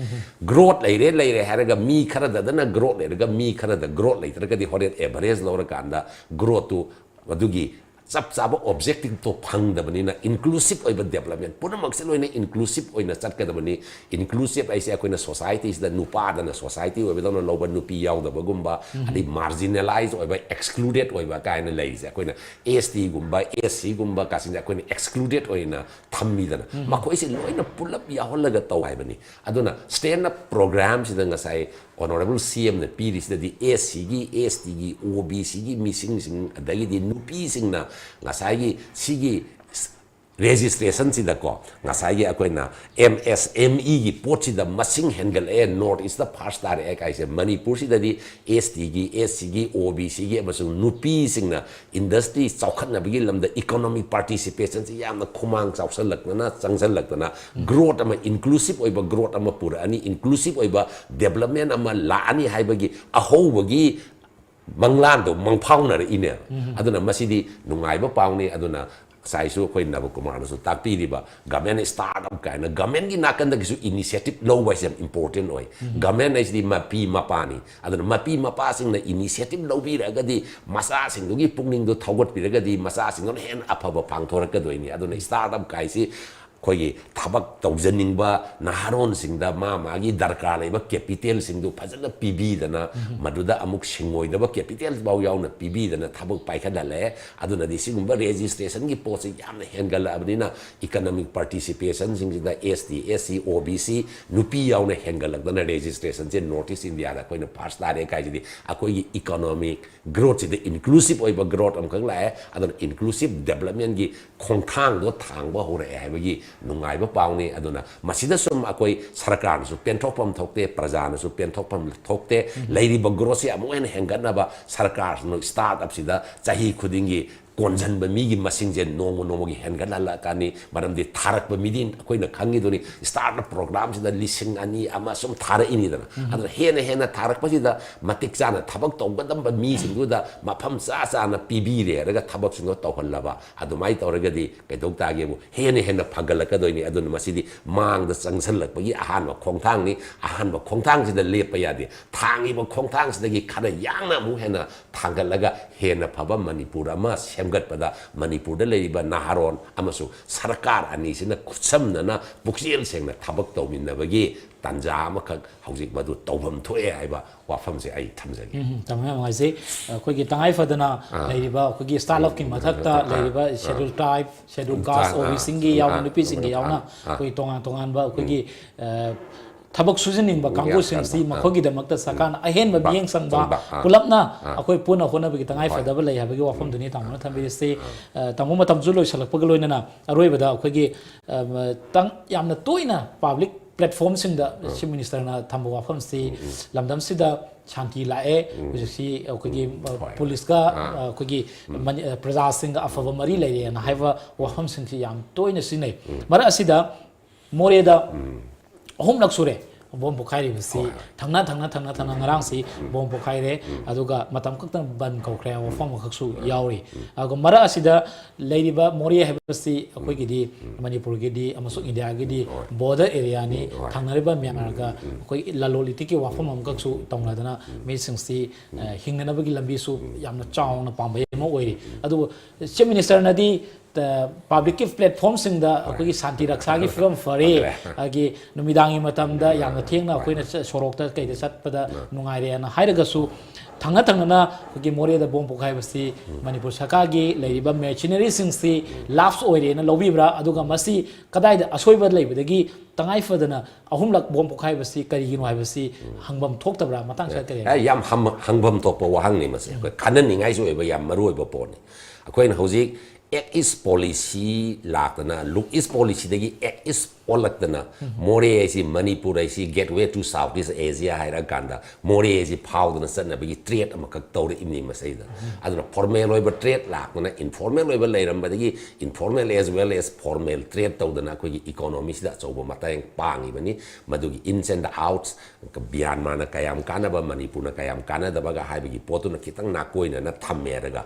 Growth ꯂꯩꯔꯦ, ꯂꯩꯔꯦ ꯍꯥꯏꯔꯒ ꯃꯤ ꯈꯔꯗꯗꯅ growth ꯂꯩꯔꯒ ꯃꯤ ꯈꯔꯗ growth ꯂꯩꯇ꯭ꯔꯒꯗꯤ ꯍꯣꯔꯦꯟ average ꯂꯧꯔꯀꯥꯟꯗ growthꯇꯨ ꯑꯗꯨꯒꯤ ꯆꯞ ꯆꯥꯕ ꯑꯣꯕꯖꯦꯛꯇꯤꯞꯇꯣ ꯐꯪꯗꯕꯅꯤꯅ, ꯏꯟꯀ꯭ꯂꯨꯁꯤꯞ ꯑꯣꯏꯕ ꯗꯦꯕꯂꯞꯃꯦꯟ ꯄꯨꯝꯅꯃꯛꯁꯦ ꯂꯣꯏꯅ ꯏꯟꯀ꯭ꯂꯨꯁꯤꯞ ꯑꯣꯏꯅ ꯆꯠꯀꯗꯕꯅꯤ꯫ ꯏꯟꯀ꯭ꯂꯨꯁꯤꯞ ꯍꯥꯏꯁꯦ ꯑꯩꯈꯣꯏꯅ ꯁꯣꯁꯥꯏꯇꯤꯁꯤꯗ ꯅꯨꯄꯥꯗꯅ ꯁꯣꯁꯥꯏꯇꯤ ꯑꯣꯏꯕꯗꯧꯅ ꯂꯧꯕ, ꯅꯨꯄꯤ ꯌꯥꯎꯗꯕꯒꯨꯝꯕ, ꯑꯗꯩ ꯃꯥꯔꯖꯤꯅꯦꯂꯥꯏꯖ ꯑꯣꯏꯕ, ꯑꯦꯛꯁꯀ꯭ꯂꯨꯗꯦꯠ ꯑꯣꯏꯕ ꯀꯥꯏꯅ ꯂꯩꯔꯤꯁꯦ, ꯑꯩꯈꯣꯏꯅ ꯑꯦꯁ ꯇꯤꯒꯨꯝꯕ, ꯑꯦꯁ ꯁꯤꯒꯨꯝꯕ ꯀꯥꯁꯤꯡꯁꯦ ꯑꯩꯈꯣꯏꯅ ꯑꯦꯛꯁꯀ꯭ꯂꯨꯗꯦꯠ ꯑꯣꯏꯅ ꯊꯝꯃꯤꯗꯅ, ꯃꯈꯣꯏꯁꯦ ꯂꯣꯏꯅ ꯄꯨꯂꯞ ꯌꯥꯎꯍꯜꯂꯒ ꯇꯧ ꯍꯥꯏꯕꯅꯤ꯫ ꯑꯗꯨꯅ ꯁ꯭ꯇꯦꯟꯗ ꯑꯞ ꯄ꯭ꯔꯣꯒ꯭ꯔꯥꯝꯁꯤꯗ ꯉꯁꯥꯏ ꯑꯣꯅꯔꯦꯕꯜ ꯁꯤ ꯑꯦꯝꯅ ꯄꯤꯔꯤꯁꯤꯗꯗꯤ ꯑꯦꯁ ꯁꯤꯒꯤ, ꯑꯦꯁ ꯇꯤꯒꯤ, ꯑꯣ ꯕꯤ ꯁꯤꯒꯤ ꯃꯤꯁꯤꯡꯁꯤꯡ, ꯑꯗꯒꯤꯗꯤ ꯅꯨꯄꯤꯁꯤꯡꯅ ꯉꯁꯥꯏꯒꯤ ꯁꯤꯒꯤ ꯔꯦꯖꯤꯁꯇ꯭ꯔꯦꯁꯟꯁꯤꯗꯀꯣ, ꯉꯁꯥꯏꯒꯤ ꯑꯩꯈꯣꯏꯅ ꯑꯦꯝ ꯑꯦꯁ ꯑꯦꯝ ꯏꯒꯤ ꯄꯣꯠꯁꯤꯗ ꯃꯁꯤꯡ ꯍꯦꯟꯒꯠꯂꯛꯑꯦ, ꯅꯣꯔꯠ ꯏꯁꯇ ꯐꯥꯔꯁ ꯇꯥꯔꯛꯑꯦ ꯀꯥꯏꯁꯦ꯫ ꯃꯅꯤꯄꯨꯔꯁꯤꯗꯗꯤ ꯑꯦꯁ ꯇꯤꯒꯤ, ꯑꯦꯁ ꯁꯤꯒꯤ, ꯑꯣ ꯕꯤ ꯁꯤꯒꯤ ꯑꯃꯁꯨꯡ ꯅꯨꯄꯤꯁꯤꯡꯅ ꯏꯟꯗꯁꯇ꯭ꯔꯤ ꯆꯥꯎꯈꯠꯅꯕꯒꯤ ꯂꯝꯗ ꯏꯀꯣꯅꯣꯃꯤꯛ ꯄꯥꯔꯇꯤꯁꯤꯄꯦꯁꯟꯁꯤ ꯌꯥꯝꯅ ꯈꯨꯃꯥꯡ ꯆꯥꯎꯁꯜꯂꯛꯇꯅ, ꯆꯪꯁꯜꯂꯛꯇꯅ, ꯒ꯭ꯔꯣꯠ ꯑꯃ, ꯏꯟꯀ꯭ꯂꯨꯁꯤꯞ ꯑꯣꯏꯕ ꯒ꯭ꯔꯣꯠ ꯑꯃ ꯄꯨꯔꯛꯑꯅꯤ, ꯏꯟꯀ꯭ꯂꯨꯁꯤꯞ ꯑꯣꯏꯕ ꯗꯦꯕꯂꯞꯃꯦꯟ ꯑꯃ ꯂꯥꯛꯑꯅꯤ ꯍꯥꯏꯕꯒꯤ ꯑꯍꯧꯕꯒꯤ ꯃꯪꯂꯥꯟꯗꯣ ꯃꯪꯐꯥꯎꯅꯔꯛꯏꯅꯦ꯫ ꯑꯗꯨꯅ ꯃꯁꯤꯗꯤ ꯅꯨꯡꯉꯥꯏꯕ ꯄꯥꯎꯅꯤ꯫ ꯑꯗꯨꯅ ꯉꯁꯥꯏꯁꯨ ꯑꯩꯈꯣꯏ ꯅꯕꯀꯨꯃꯥꯔꯅꯁꯨ ꯇꯥꯛꯄꯤꯔꯤꯕ ꯒꯃꯦꯟ ꯁ꯭ꯇꯥꯔꯠ ꯑꯞ ꯀꯥꯏꯅ ꯒꯃꯦꯟꯒꯤ ꯅꯥꯀꯟꯗꯒꯤꯁꯨ ꯏꯅꯤꯁꯤꯌꯦꯇꯤꯞ ꯂꯧꯕ ꯍꯥꯏꯁꯦ ꯌꯥꯝ ꯏꯝꯄꯣꯔꯇꯦꯟ ꯑꯣꯏ꯫ ꯒꯃꯦꯟ ꯍꯥꯏꯁꯤꯗꯤ ꯃꯄꯤ ꯃꯄꯥꯅꯤ꯫ ꯑꯗꯨꯅ ꯃꯄꯤ ꯃꯄꯥꯁꯤꯡꯅ ꯏꯅꯤꯁꯤꯌꯦꯇꯤꯞ ꯂꯧꯕꯤꯔꯒꯗꯤ, ꯃꯆꯥꯁꯤꯡꯗꯨꯒꯤ ꯄꯨꯛꯅꯤꯡꯗꯣ ꯊꯧꯒꯠꯄꯤꯔꯒꯗꯤ, ꯃꯆꯥꯁꯤꯡꯗꯨꯅ ꯍꯦꯟꯅ ꯑꯐꯕ ꯄꯥꯡꯊꯣꯔꯛꯀꯗꯣꯏꯅꯤ꯫ ꯑꯗꯨꯅ ꯁ꯭ꯇꯥꯔꯠ ꯑꯞ ꯀꯥꯏꯁꯤ ꯑꯩꯈꯣꯏꯒꯤ ꯊꯕꯛ ꯇꯧꯖꯅꯤꯡꯕ ꯅꯍꯥꯔꯣꯟꯁꯤꯡꯗ ꯃꯥ ꯃꯥꯒꯤ ꯗꯔꯀꯥꯔ ꯂꯩꯕ ꯀꯦꯄꯤꯇꯦꯜꯁꯤꯡꯗꯨ ꯐꯖꯅ ꯄꯤꯕꯤꯗꯅ, ꯃꯗꯨꯗ ꯑꯃꯨꯛ ꯁꯤꯡꯉꯣꯏꯗꯕ ꯀꯦꯄꯤꯇꯦꯜ ꯐꯥꯎ ꯌꯥꯎꯅ ꯄꯤꯕꯤꯗꯅ ꯊꯕꯛ ꯄꯥꯏꯈꯠꯍꯜꯂꯦ꯫ ꯑꯗꯨꯅꯗꯤ ꯁꯤꯒꯨꯝꯕ ꯔꯦꯖꯤꯁꯇ꯭ꯔꯦꯁꯟꯒꯤ ꯄꯣꯠꯁꯤ ꯌꯥꯝꯅ ꯍꯦꯟꯒꯠꯂꯛꯑꯕꯅꯤꯅ, ꯏꯀꯅꯣꯃꯤꯛ ꯄꯥꯔꯇꯤꯁꯤꯄꯦꯁꯟꯁꯤꯡꯁꯤꯗ ꯑꯦꯁ ꯇꯤ, ꯑꯦꯁ ꯁꯤ, ꯑꯣ ꯕꯤ ꯁꯤ, ꯅꯨꯄꯤ ꯌꯥꯎꯅ ꯍꯦꯟꯒꯠꯂꯛꯇꯅ ꯔꯦꯖꯤꯁꯇ꯭ꯔꯦꯁꯟꯁꯦ ꯅꯣꯔꯠ ꯏꯁ ꯏꯟꯗꯤꯌꯥꯗ ꯑꯩꯈꯣꯏꯅ ꯐꯥꯔꯁ ꯇꯥꯔꯦ ꯀꯥꯏꯁꯤꯗꯤ ꯑꯩꯈꯣꯏꯒꯤ ꯏꯀꯣꯅꯣꯃꯤꯛ ꯒ꯭ꯔꯣꯠꯁꯤꯗ ꯏꯟꯀ꯭ꯂꯨꯁꯤꯞ ꯑꯣꯏꯕ ꯒ꯭ꯔꯣꯠ ꯑꯃꯈꯛ ꯂꯥꯛꯑꯦ꯫ ꯑꯗꯨꯅ ꯏꯟꯀ꯭ꯂꯨꯁꯤꯞ ꯗꯦꯕꯂꯞꯃꯦꯟꯒꯤ ꯈꯣꯡꯊꯥꯡꯗꯣ ꯊꯥꯡꯕ ꯍꯧꯔꯛꯑꯦ ꯍꯥꯏꯕꯒꯤ ꯅꯨꯡꯉꯥꯏꯕ ꯄꯥꯎꯅꯤ꯫ ꯑꯗꯨꯅ ꯃꯁꯤꯗ ꯁꯨꯝ ꯑꯩꯈꯣꯏ ꯁꯔꯀꯥꯔꯅꯁꯨ ꯄꯦꯟꯊꯣꯛꯐꯝ ꯊꯣꯛꯇꯦ, ꯄ꯭ꯔꯖꯥꯅꯁꯨ ꯄꯦꯟꯊꯣꯛꯐꯝ ꯊꯣꯛꯇꯦ꯫ ꯂꯩꯔꯤꯕ ꯒ꯭ꯔꯣꯠꯁꯤ ꯑꯃꯨꯛ ꯍꯦꯟꯅ ꯍꯦꯟꯒꯠꯅꯕ ꯁꯔꯀꯥꯔꯁꯤꯅ ꯁ꯭ꯇꯥꯔꯠ ꯑꯞꯁꯤꯗ ꯆꯍꯤ ꯈꯨꯗꯤꯡꯒꯤ ꯀꯣꯟꯁꯤꯟꯕ ꯃꯤꯒꯤ ꯃꯁꯤꯡꯁꯦ ꯅꯣꯡꯃ ꯅꯣꯡꯃꯒꯤ ꯍꯦꯟꯒꯠꯍꯜꯂꯛꯀꯅꯤ꯫ ꯃꯔꯝꯗꯤ ꯊꯥꯔꯛꯄ ꯃꯤꯗꯤ ꯑꯩꯈꯣꯏꯅ ꯈꯪꯉꯤꯗꯨꯅꯤ, ꯁ꯭ꯇꯥꯔꯠ ꯑꯞ ꯄ꯭ꯔꯣꯒ꯭ꯔꯥꯝꯁꯤꯗ ꯂꯤꯁꯤꯡ ꯑꯅꯤ ꯑꯃ ꯁꯨꯝ ꯊꯥꯔꯛꯏꯅꯤꯗꯅ꯫ ꯑꯗꯨꯅ ꯍꯦꯟꯅ ꯍꯦꯟꯅ ꯊꯥꯔꯛꯄꯁꯤꯗ ꯃꯇꯤꯛ ꯆꯥꯅ ꯊꯕꯛ ꯇꯧꯒꯗꯕ ꯃꯤꯁꯤꯡꯗꯨꯗ ꯃꯐꯝ ꯆꯥ ꯆꯥꯅ ꯄꯤꯕꯤꯔꯦ ꯍꯥꯏꯔꯒ ꯊꯕꯛꯁꯤꯡꯗꯣ ꯇꯧꯍꯜꯂꯕ, ꯑꯗꯨꯃꯥꯏꯅ ꯇꯧꯔꯒꯗꯤ ꯀꯩꯗꯧ ꯇꯥꯒꯦꯕꯨ ꯍꯦꯟꯅ ꯍꯦꯟꯅ ꯐꯒꯠꯂꯛꯀꯗꯣꯏꯅꯤ꯫ ꯑꯗꯨꯅ ꯃꯁꯤꯗꯤ ꯃꯥꯡꯗ ꯆꯪꯁꯤꯜꯂꯛꯄꯒꯤ ꯑꯍꯥꯟꯕ ꯈꯣꯡꯊꯥꯡꯅꯤ꯫ ꯑꯍꯥꯟꯕ ꯈꯣꯡꯊꯥꯡꯁꯤꯗ ꯂꯦꯞꯄ ꯌꯥꯗꯦ꯫ ꯊꯥꯡꯉꯤꯕ ꯈꯣꯡꯊꯥꯡꯁꯤꯗꯒꯤ ꯈꯔ ꯌꯥꯡꯅ ꯑꯃꯨꯛ ꯍꯦꯟꯅ ꯊꯥꯡꯒꯠꯂꯒ ꯍꯦꯟꯅ ꯐꯕ ꯃꯅꯤꯄꯨꯔ ꯑꯃ ꯁꯦꯝ ꯁꯦꯝꯒꯠꯄꯗ ꯃꯅꯤꯄꯨꯔꯗ ꯂꯩꯔꯤꯕ ꯅꯍꯥꯔꯣꯟ ꯑꯃꯁꯨꯡ ꯁꯔꯀꯥꯔ ꯑꯅꯤꯁꯤꯅ ꯈꯨꯠꯁꯝꯅꯅ ꯄꯨꯛꯆꯦꯜ ꯁꯦꯡꯅ ꯊꯕꯛ ꯇꯧꯃꯤꯟꯅꯕꯒꯤ ꯇꯥꯟꯖꯥ ꯑꯃꯈꯛ ꯍꯧꯖꯤꯛ ꯃꯗꯨ ꯇꯧꯐꯝ ꯊꯣꯛꯑꯦ ꯍꯥꯏꯕ ꯋꯥꯐꯝꯁꯦ ꯑꯩ ꯊꯝꯖꯒꯦ꯫ ꯎꯝ, ꯇꯥꯃꯣ ꯌꯥꯝ ꯅꯨꯡꯉꯥꯏꯖꯩ꯫ ꯑꯩꯈꯣꯏꯒꯤ ꯇꯉꯥꯏ ꯐꯗꯅ ꯂꯩꯔꯤꯕ ꯑꯩꯈꯣꯏꯒꯤ ꯁ꯭ꯇꯥꯔꯠ ꯑꯞꯀꯤ ꯃꯊꯛꯇ ꯂꯩꯔꯤꯕ ꯁꯦꯗꯨꯜ ꯇ꯭ꯔꯥꯏꯕ, ꯁꯦꯗꯨꯜ ꯀꯥꯁ, ꯑꯣ ꯕꯤ ꯁꯤꯁꯤꯡꯒꯤ ꯌꯥꯎꯅ, ꯅꯨꯄꯤꯁꯤꯡꯒꯤ ꯌꯥꯎꯅ ꯑꯩꯈꯣꯏ ꯇꯣꯉꯥꯟ ꯇꯣꯉꯥꯟꯕ ꯑꯩꯈꯣꯏꯒꯤ ꯊꯕꯛ ꯁꯨꯖꯅꯤꯡꯕ ꯀꯥꯡꯕꯨꯁꯤꯡꯁꯤ ꯃꯈꯣꯏꯒꯤꯗꯃꯛꯇ ꯁꯔꯀꯥꯔꯅ ꯑꯍꯦꯟꯕ ꯃꯤꯠꯌꯦꯡ ꯆꯪꯕ, ꯄꯨꯂꯞꯅ ꯑꯩꯈꯣꯏ ꯄꯨꯟꯅ ꯍꯣꯠꯅꯕꯒꯤ ꯇꯉꯥꯏ ꯐꯗꯕ ꯂꯩ ꯍꯥꯏꯕꯒꯤ ꯋꯥꯐꯝꯗꯨꯅꯤ ꯇꯥꯃꯣꯅ ꯊꯝꯕꯤꯔꯤꯁꯤ꯫ ꯇꯥꯃꯣ, ꯃꯇꯝꯁꯨ ꯂꯣꯏꯁꯤꯜꯂꯛꯄꯒ ꯂꯣꯏꯅꯅ ꯑꯔꯣꯏꯕꯗ ꯑꯩꯈꯣꯏꯒꯤ ꯌꯥꯝꯅ ꯇꯣꯏꯅ ꯄꯕ꯭ꯂꯤꯛ ꯄ꯭ꯂꯦꯠꯐꯣꯔꯝꯁꯤꯡꯗ ꯆꯤꯐ ꯃꯤꯅꯤꯁꯇꯔꯅ ꯊꯝꯕ ꯋꯥꯐꯝꯁꯤ ꯂꯝꯗꯝꯁꯤꯗ ꯁꯥꯟꯇꯤ ꯂꯥꯛꯑꯦ, ꯍꯧꯖꯤꯛꯁꯤ ꯑꯩꯈꯣꯏꯒꯤ ꯄꯨꯂꯤꯁꯀ ꯑꯩꯈꯣꯏꯒꯤ ꯄ꯭ꯔꯖꯥꯁꯤꯡꯒ ꯑꯐꯕ ꯃꯔꯤ ꯂꯩꯔꯦꯅ ꯍꯥꯏꯕ ꯋꯥꯐꯝꯁꯤꯡꯁꯤ ꯌꯥꯝ ꯇꯣꯏꯅ ꯁꯤꯖꯤꯟꯅꯩ꯫ ꯃꯔꯛ ꯑꯁꯤꯗ ꯃꯣꯔꯦꯗ ꯑꯍꯨꯝꯂꯛ ꯁꯨꯔꯦ ꯕꯣꯝ ꯄꯣꯈꯥꯏꯔꯤꯕꯁꯤ꯫ ꯊꯪꯅ ꯊꯪꯅ ꯊꯪꯅ ꯊꯪꯅ ꯉꯔꯥꯡꯁꯤ ꯕꯣꯝ ꯄꯣꯈꯥꯏꯔꯦ, ꯑꯗꯨꯒ ꯃꯇꯝ ꯈꯛꯇꯪ ꯕꯟ ꯀꯧꯈ꯭ꯔꯦ ꯍꯥꯏꯕ ꯋꯥꯐꯝ ꯑꯃꯈꯛꯁꯨ ꯌꯥꯎꯔꯤ꯫ ꯑꯗꯨꯒ ꯃꯔꯛ ꯑꯁꯤꯗ ꯂꯩꯔꯤꯕ ꯃꯣꯔꯦ ꯍꯥꯏꯕꯁꯤ ꯑꯩꯈꯣꯏꯒꯤꯗꯤ, ꯃꯅꯤꯄꯨꯔꯒꯤꯗꯤ ꯑꯃꯁꯨꯡ ꯏꯟꯗꯤꯌꯥꯒꯤꯗꯤ ꯕꯣꯔꯗꯔ ꯑꯦꯔꯤꯌꯥꯅꯤ, ꯊꯪꯅꯔꯤꯕ ꯃ꯭ꯌꯥꯟꯃꯥꯔꯒ ꯑꯩꯈꯣꯏ ꯂꯂꯣꯟ ꯏꯇꯤꯛꯀꯤ ꯋꯥꯐꯝ ꯑꯃꯈꯛꯁꯨ ꯇꯧꯅꯗꯅ ꯃꯤꯁꯤꯡꯁꯤ ꯍꯤꯡꯅꯅꯕꯒꯤ ꯂꯝꯕꯤꯁꯨ ꯌꯥꯝꯅ ꯆꯥꯎꯅ ꯄꯥꯝꯕꯩ ꯑꯃ ꯑꯣꯏꯔꯤ꯫ ꯑꯗꯨꯕꯨ ꯆꯤꯐ ꯃꯤꯅꯤꯁꯇꯔꯅꯗꯤ ꯄꯕ꯭ꯂꯤꯛꯀꯤ ꯄ꯭ꯂꯦꯠꯐꯣꯔꯝꯁꯤꯡꯗ ꯑꯩꯈꯣꯏꯒꯤ ꯁꯥꯟꯇꯤ ꯔꯛꯁꯥꯒꯤ ꯐꯤꯕꯝ ꯐꯔꯦ, ꯑꯗꯒꯤ ꯅꯨꯃꯤꯗꯥꯡꯒꯤ ꯃꯇꯝꯗ ꯌꯥꯝꯅ ꯊꯦꯡꯅ ꯑꯩꯈꯣꯏꯅ ꯁꯣꯔꯣꯛꯇ ꯀꯩꯗ ꯆꯠꯄꯗ ꯅꯨꯡꯉꯥꯏꯔꯦꯅ ꯍꯥꯏꯔꯒꯁꯨ, ꯊꯪꯅ ꯊꯪꯅꯅ ꯑꯩꯈꯣꯏꯒꯤ ꯃꯣꯔꯦꯗ ꯕꯣꯝ ꯄꯣꯈꯥꯏꯕꯁꯤ ꯃꯅꯤꯄꯨꯔ ꯁꯔꯀꯥꯔꯒꯤ ꯂꯩꯔꯤꯕ ꯃꯦꯆꯤꯅꯔꯤꯁꯤꯡꯁꯤ ꯂꯥꯞꯁ ꯑꯣꯏꯔꯦꯅ ꯂꯧꯕꯤꯕ꯭ꯔꯥ? ꯑꯗꯨꯒ ꯃꯁꯤ ꯀꯗꯥꯏꯗ ꯑꯁꯣꯏꯕ ꯂꯩꯕꯗꯒꯤ ꯇꯉꯥꯏ ꯐꯗꯅ ꯑꯍꯨꯝꯂꯛ ꯕꯣꯝ ꯄꯣꯈꯥꯏꯕꯁꯤ ꯀꯔꯤꯒꯤꯅꯣ ꯍꯥꯏꯕꯁꯤ ꯍꯪꯐꯝ ꯊꯣꯛꯇꯕ꯭ꯔꯥ? ꯃꯇꯥꯡꯁꯤꯗ ꯀꯔꯤ? ꯑꯦ, ꯌꯥꯝ ꯍꯝ-, ꯍꯪꯐꯝ ꯊꯣꯛꯄ ꯋꯥꯍꯪꯅꯤ ꯃꯁꯤ꯫ ꯑꯩꯈꯣꯏ ꯈꯟꯅꯅꯤꯡꯉꯥꯏꯁꯨ ꯑꯣꯏꯕ ꯌꯥꯝ ꯃꯔꯨ ꯑꯣꯏꯕ ꯄꯣꯠꯅꯤ꯫ ꯑꯩꯈꯣꯏꯅ ꯍꯧꯖꯤꯛ Act East Policy ꯂꯥꯛꯇꯅ, Look East Policyꯗꯒꯤ Act East ꯑꯣꯜꯂꯛꯇꯅ, ꯃꯣꯔꯦ ꯍꯥꯏꯁꯤ, ꯃꯅꯤꯄꯨꯔ ꯍꯥꯏꯁꯤ Gateway to Southeast Asia ꯍꯥꯏꯔꯀꯥꯟꯗ ꯃꯣꯔꯦ ꯍꯥꯏꯁꯤ ꯐꯥꯎꯗꯅ ꯆꯠꯅꯕꯒꯤ ꯇ꯭ꯔꯦꯠ ꯑꯃꯈꯛ ꯇꯧꯔꯛꯏꯕꯅꯤ ꯃꯁꯤꯗ꯫ ꯑꯗꯨꯅ ꯐꯣꯔꯃꯦꯜ ꯑꯣꯏꯕ ꯇ꯭ꯔꯦꯠ ꯂꯥꯛꯇꯅ ꯏꯟꯐꯣꯔꯃꯦꯜ ꯑꯣꯏꯕ ꯂꯩꯔꯝꯕꯗꯒꯤ informal as well as formal trade ꯇꯧꯗꯅ ꯑꯩꯈꯣꯏꯒꯤ ꯏꯀꯣꯅꯣꯃꯤꯁꯤꯗ ꯑꯆꯧꯕ ꯃꯇꯦꯡ ꯄꯥꯡꯉꯤꯕꯅꯤ꯫ ꯃꯗꯨꯒꯤ ins and outs, ꯃ꯭ꯌꯥꯟꯃꯥꯔꯅ ꯀꯌꯥꯝ ꯀꯥꯟꯅꯕ, ꯃꯅꯤꯄꯨꯔꯅ ꯀꯌꯥꯝ ꯀꯥꯟꯅꯗꯕꯒ ꯍꯥꯏꯕꯒꯤ ꯄꯣꯠꯇꯨꯅ ꯈꯤꯇꯪ ꯅꯥꯀꯣꯏꯅꯅ ꯊꯝꯃꯦ꯫ ꯑꯗꯨꯒ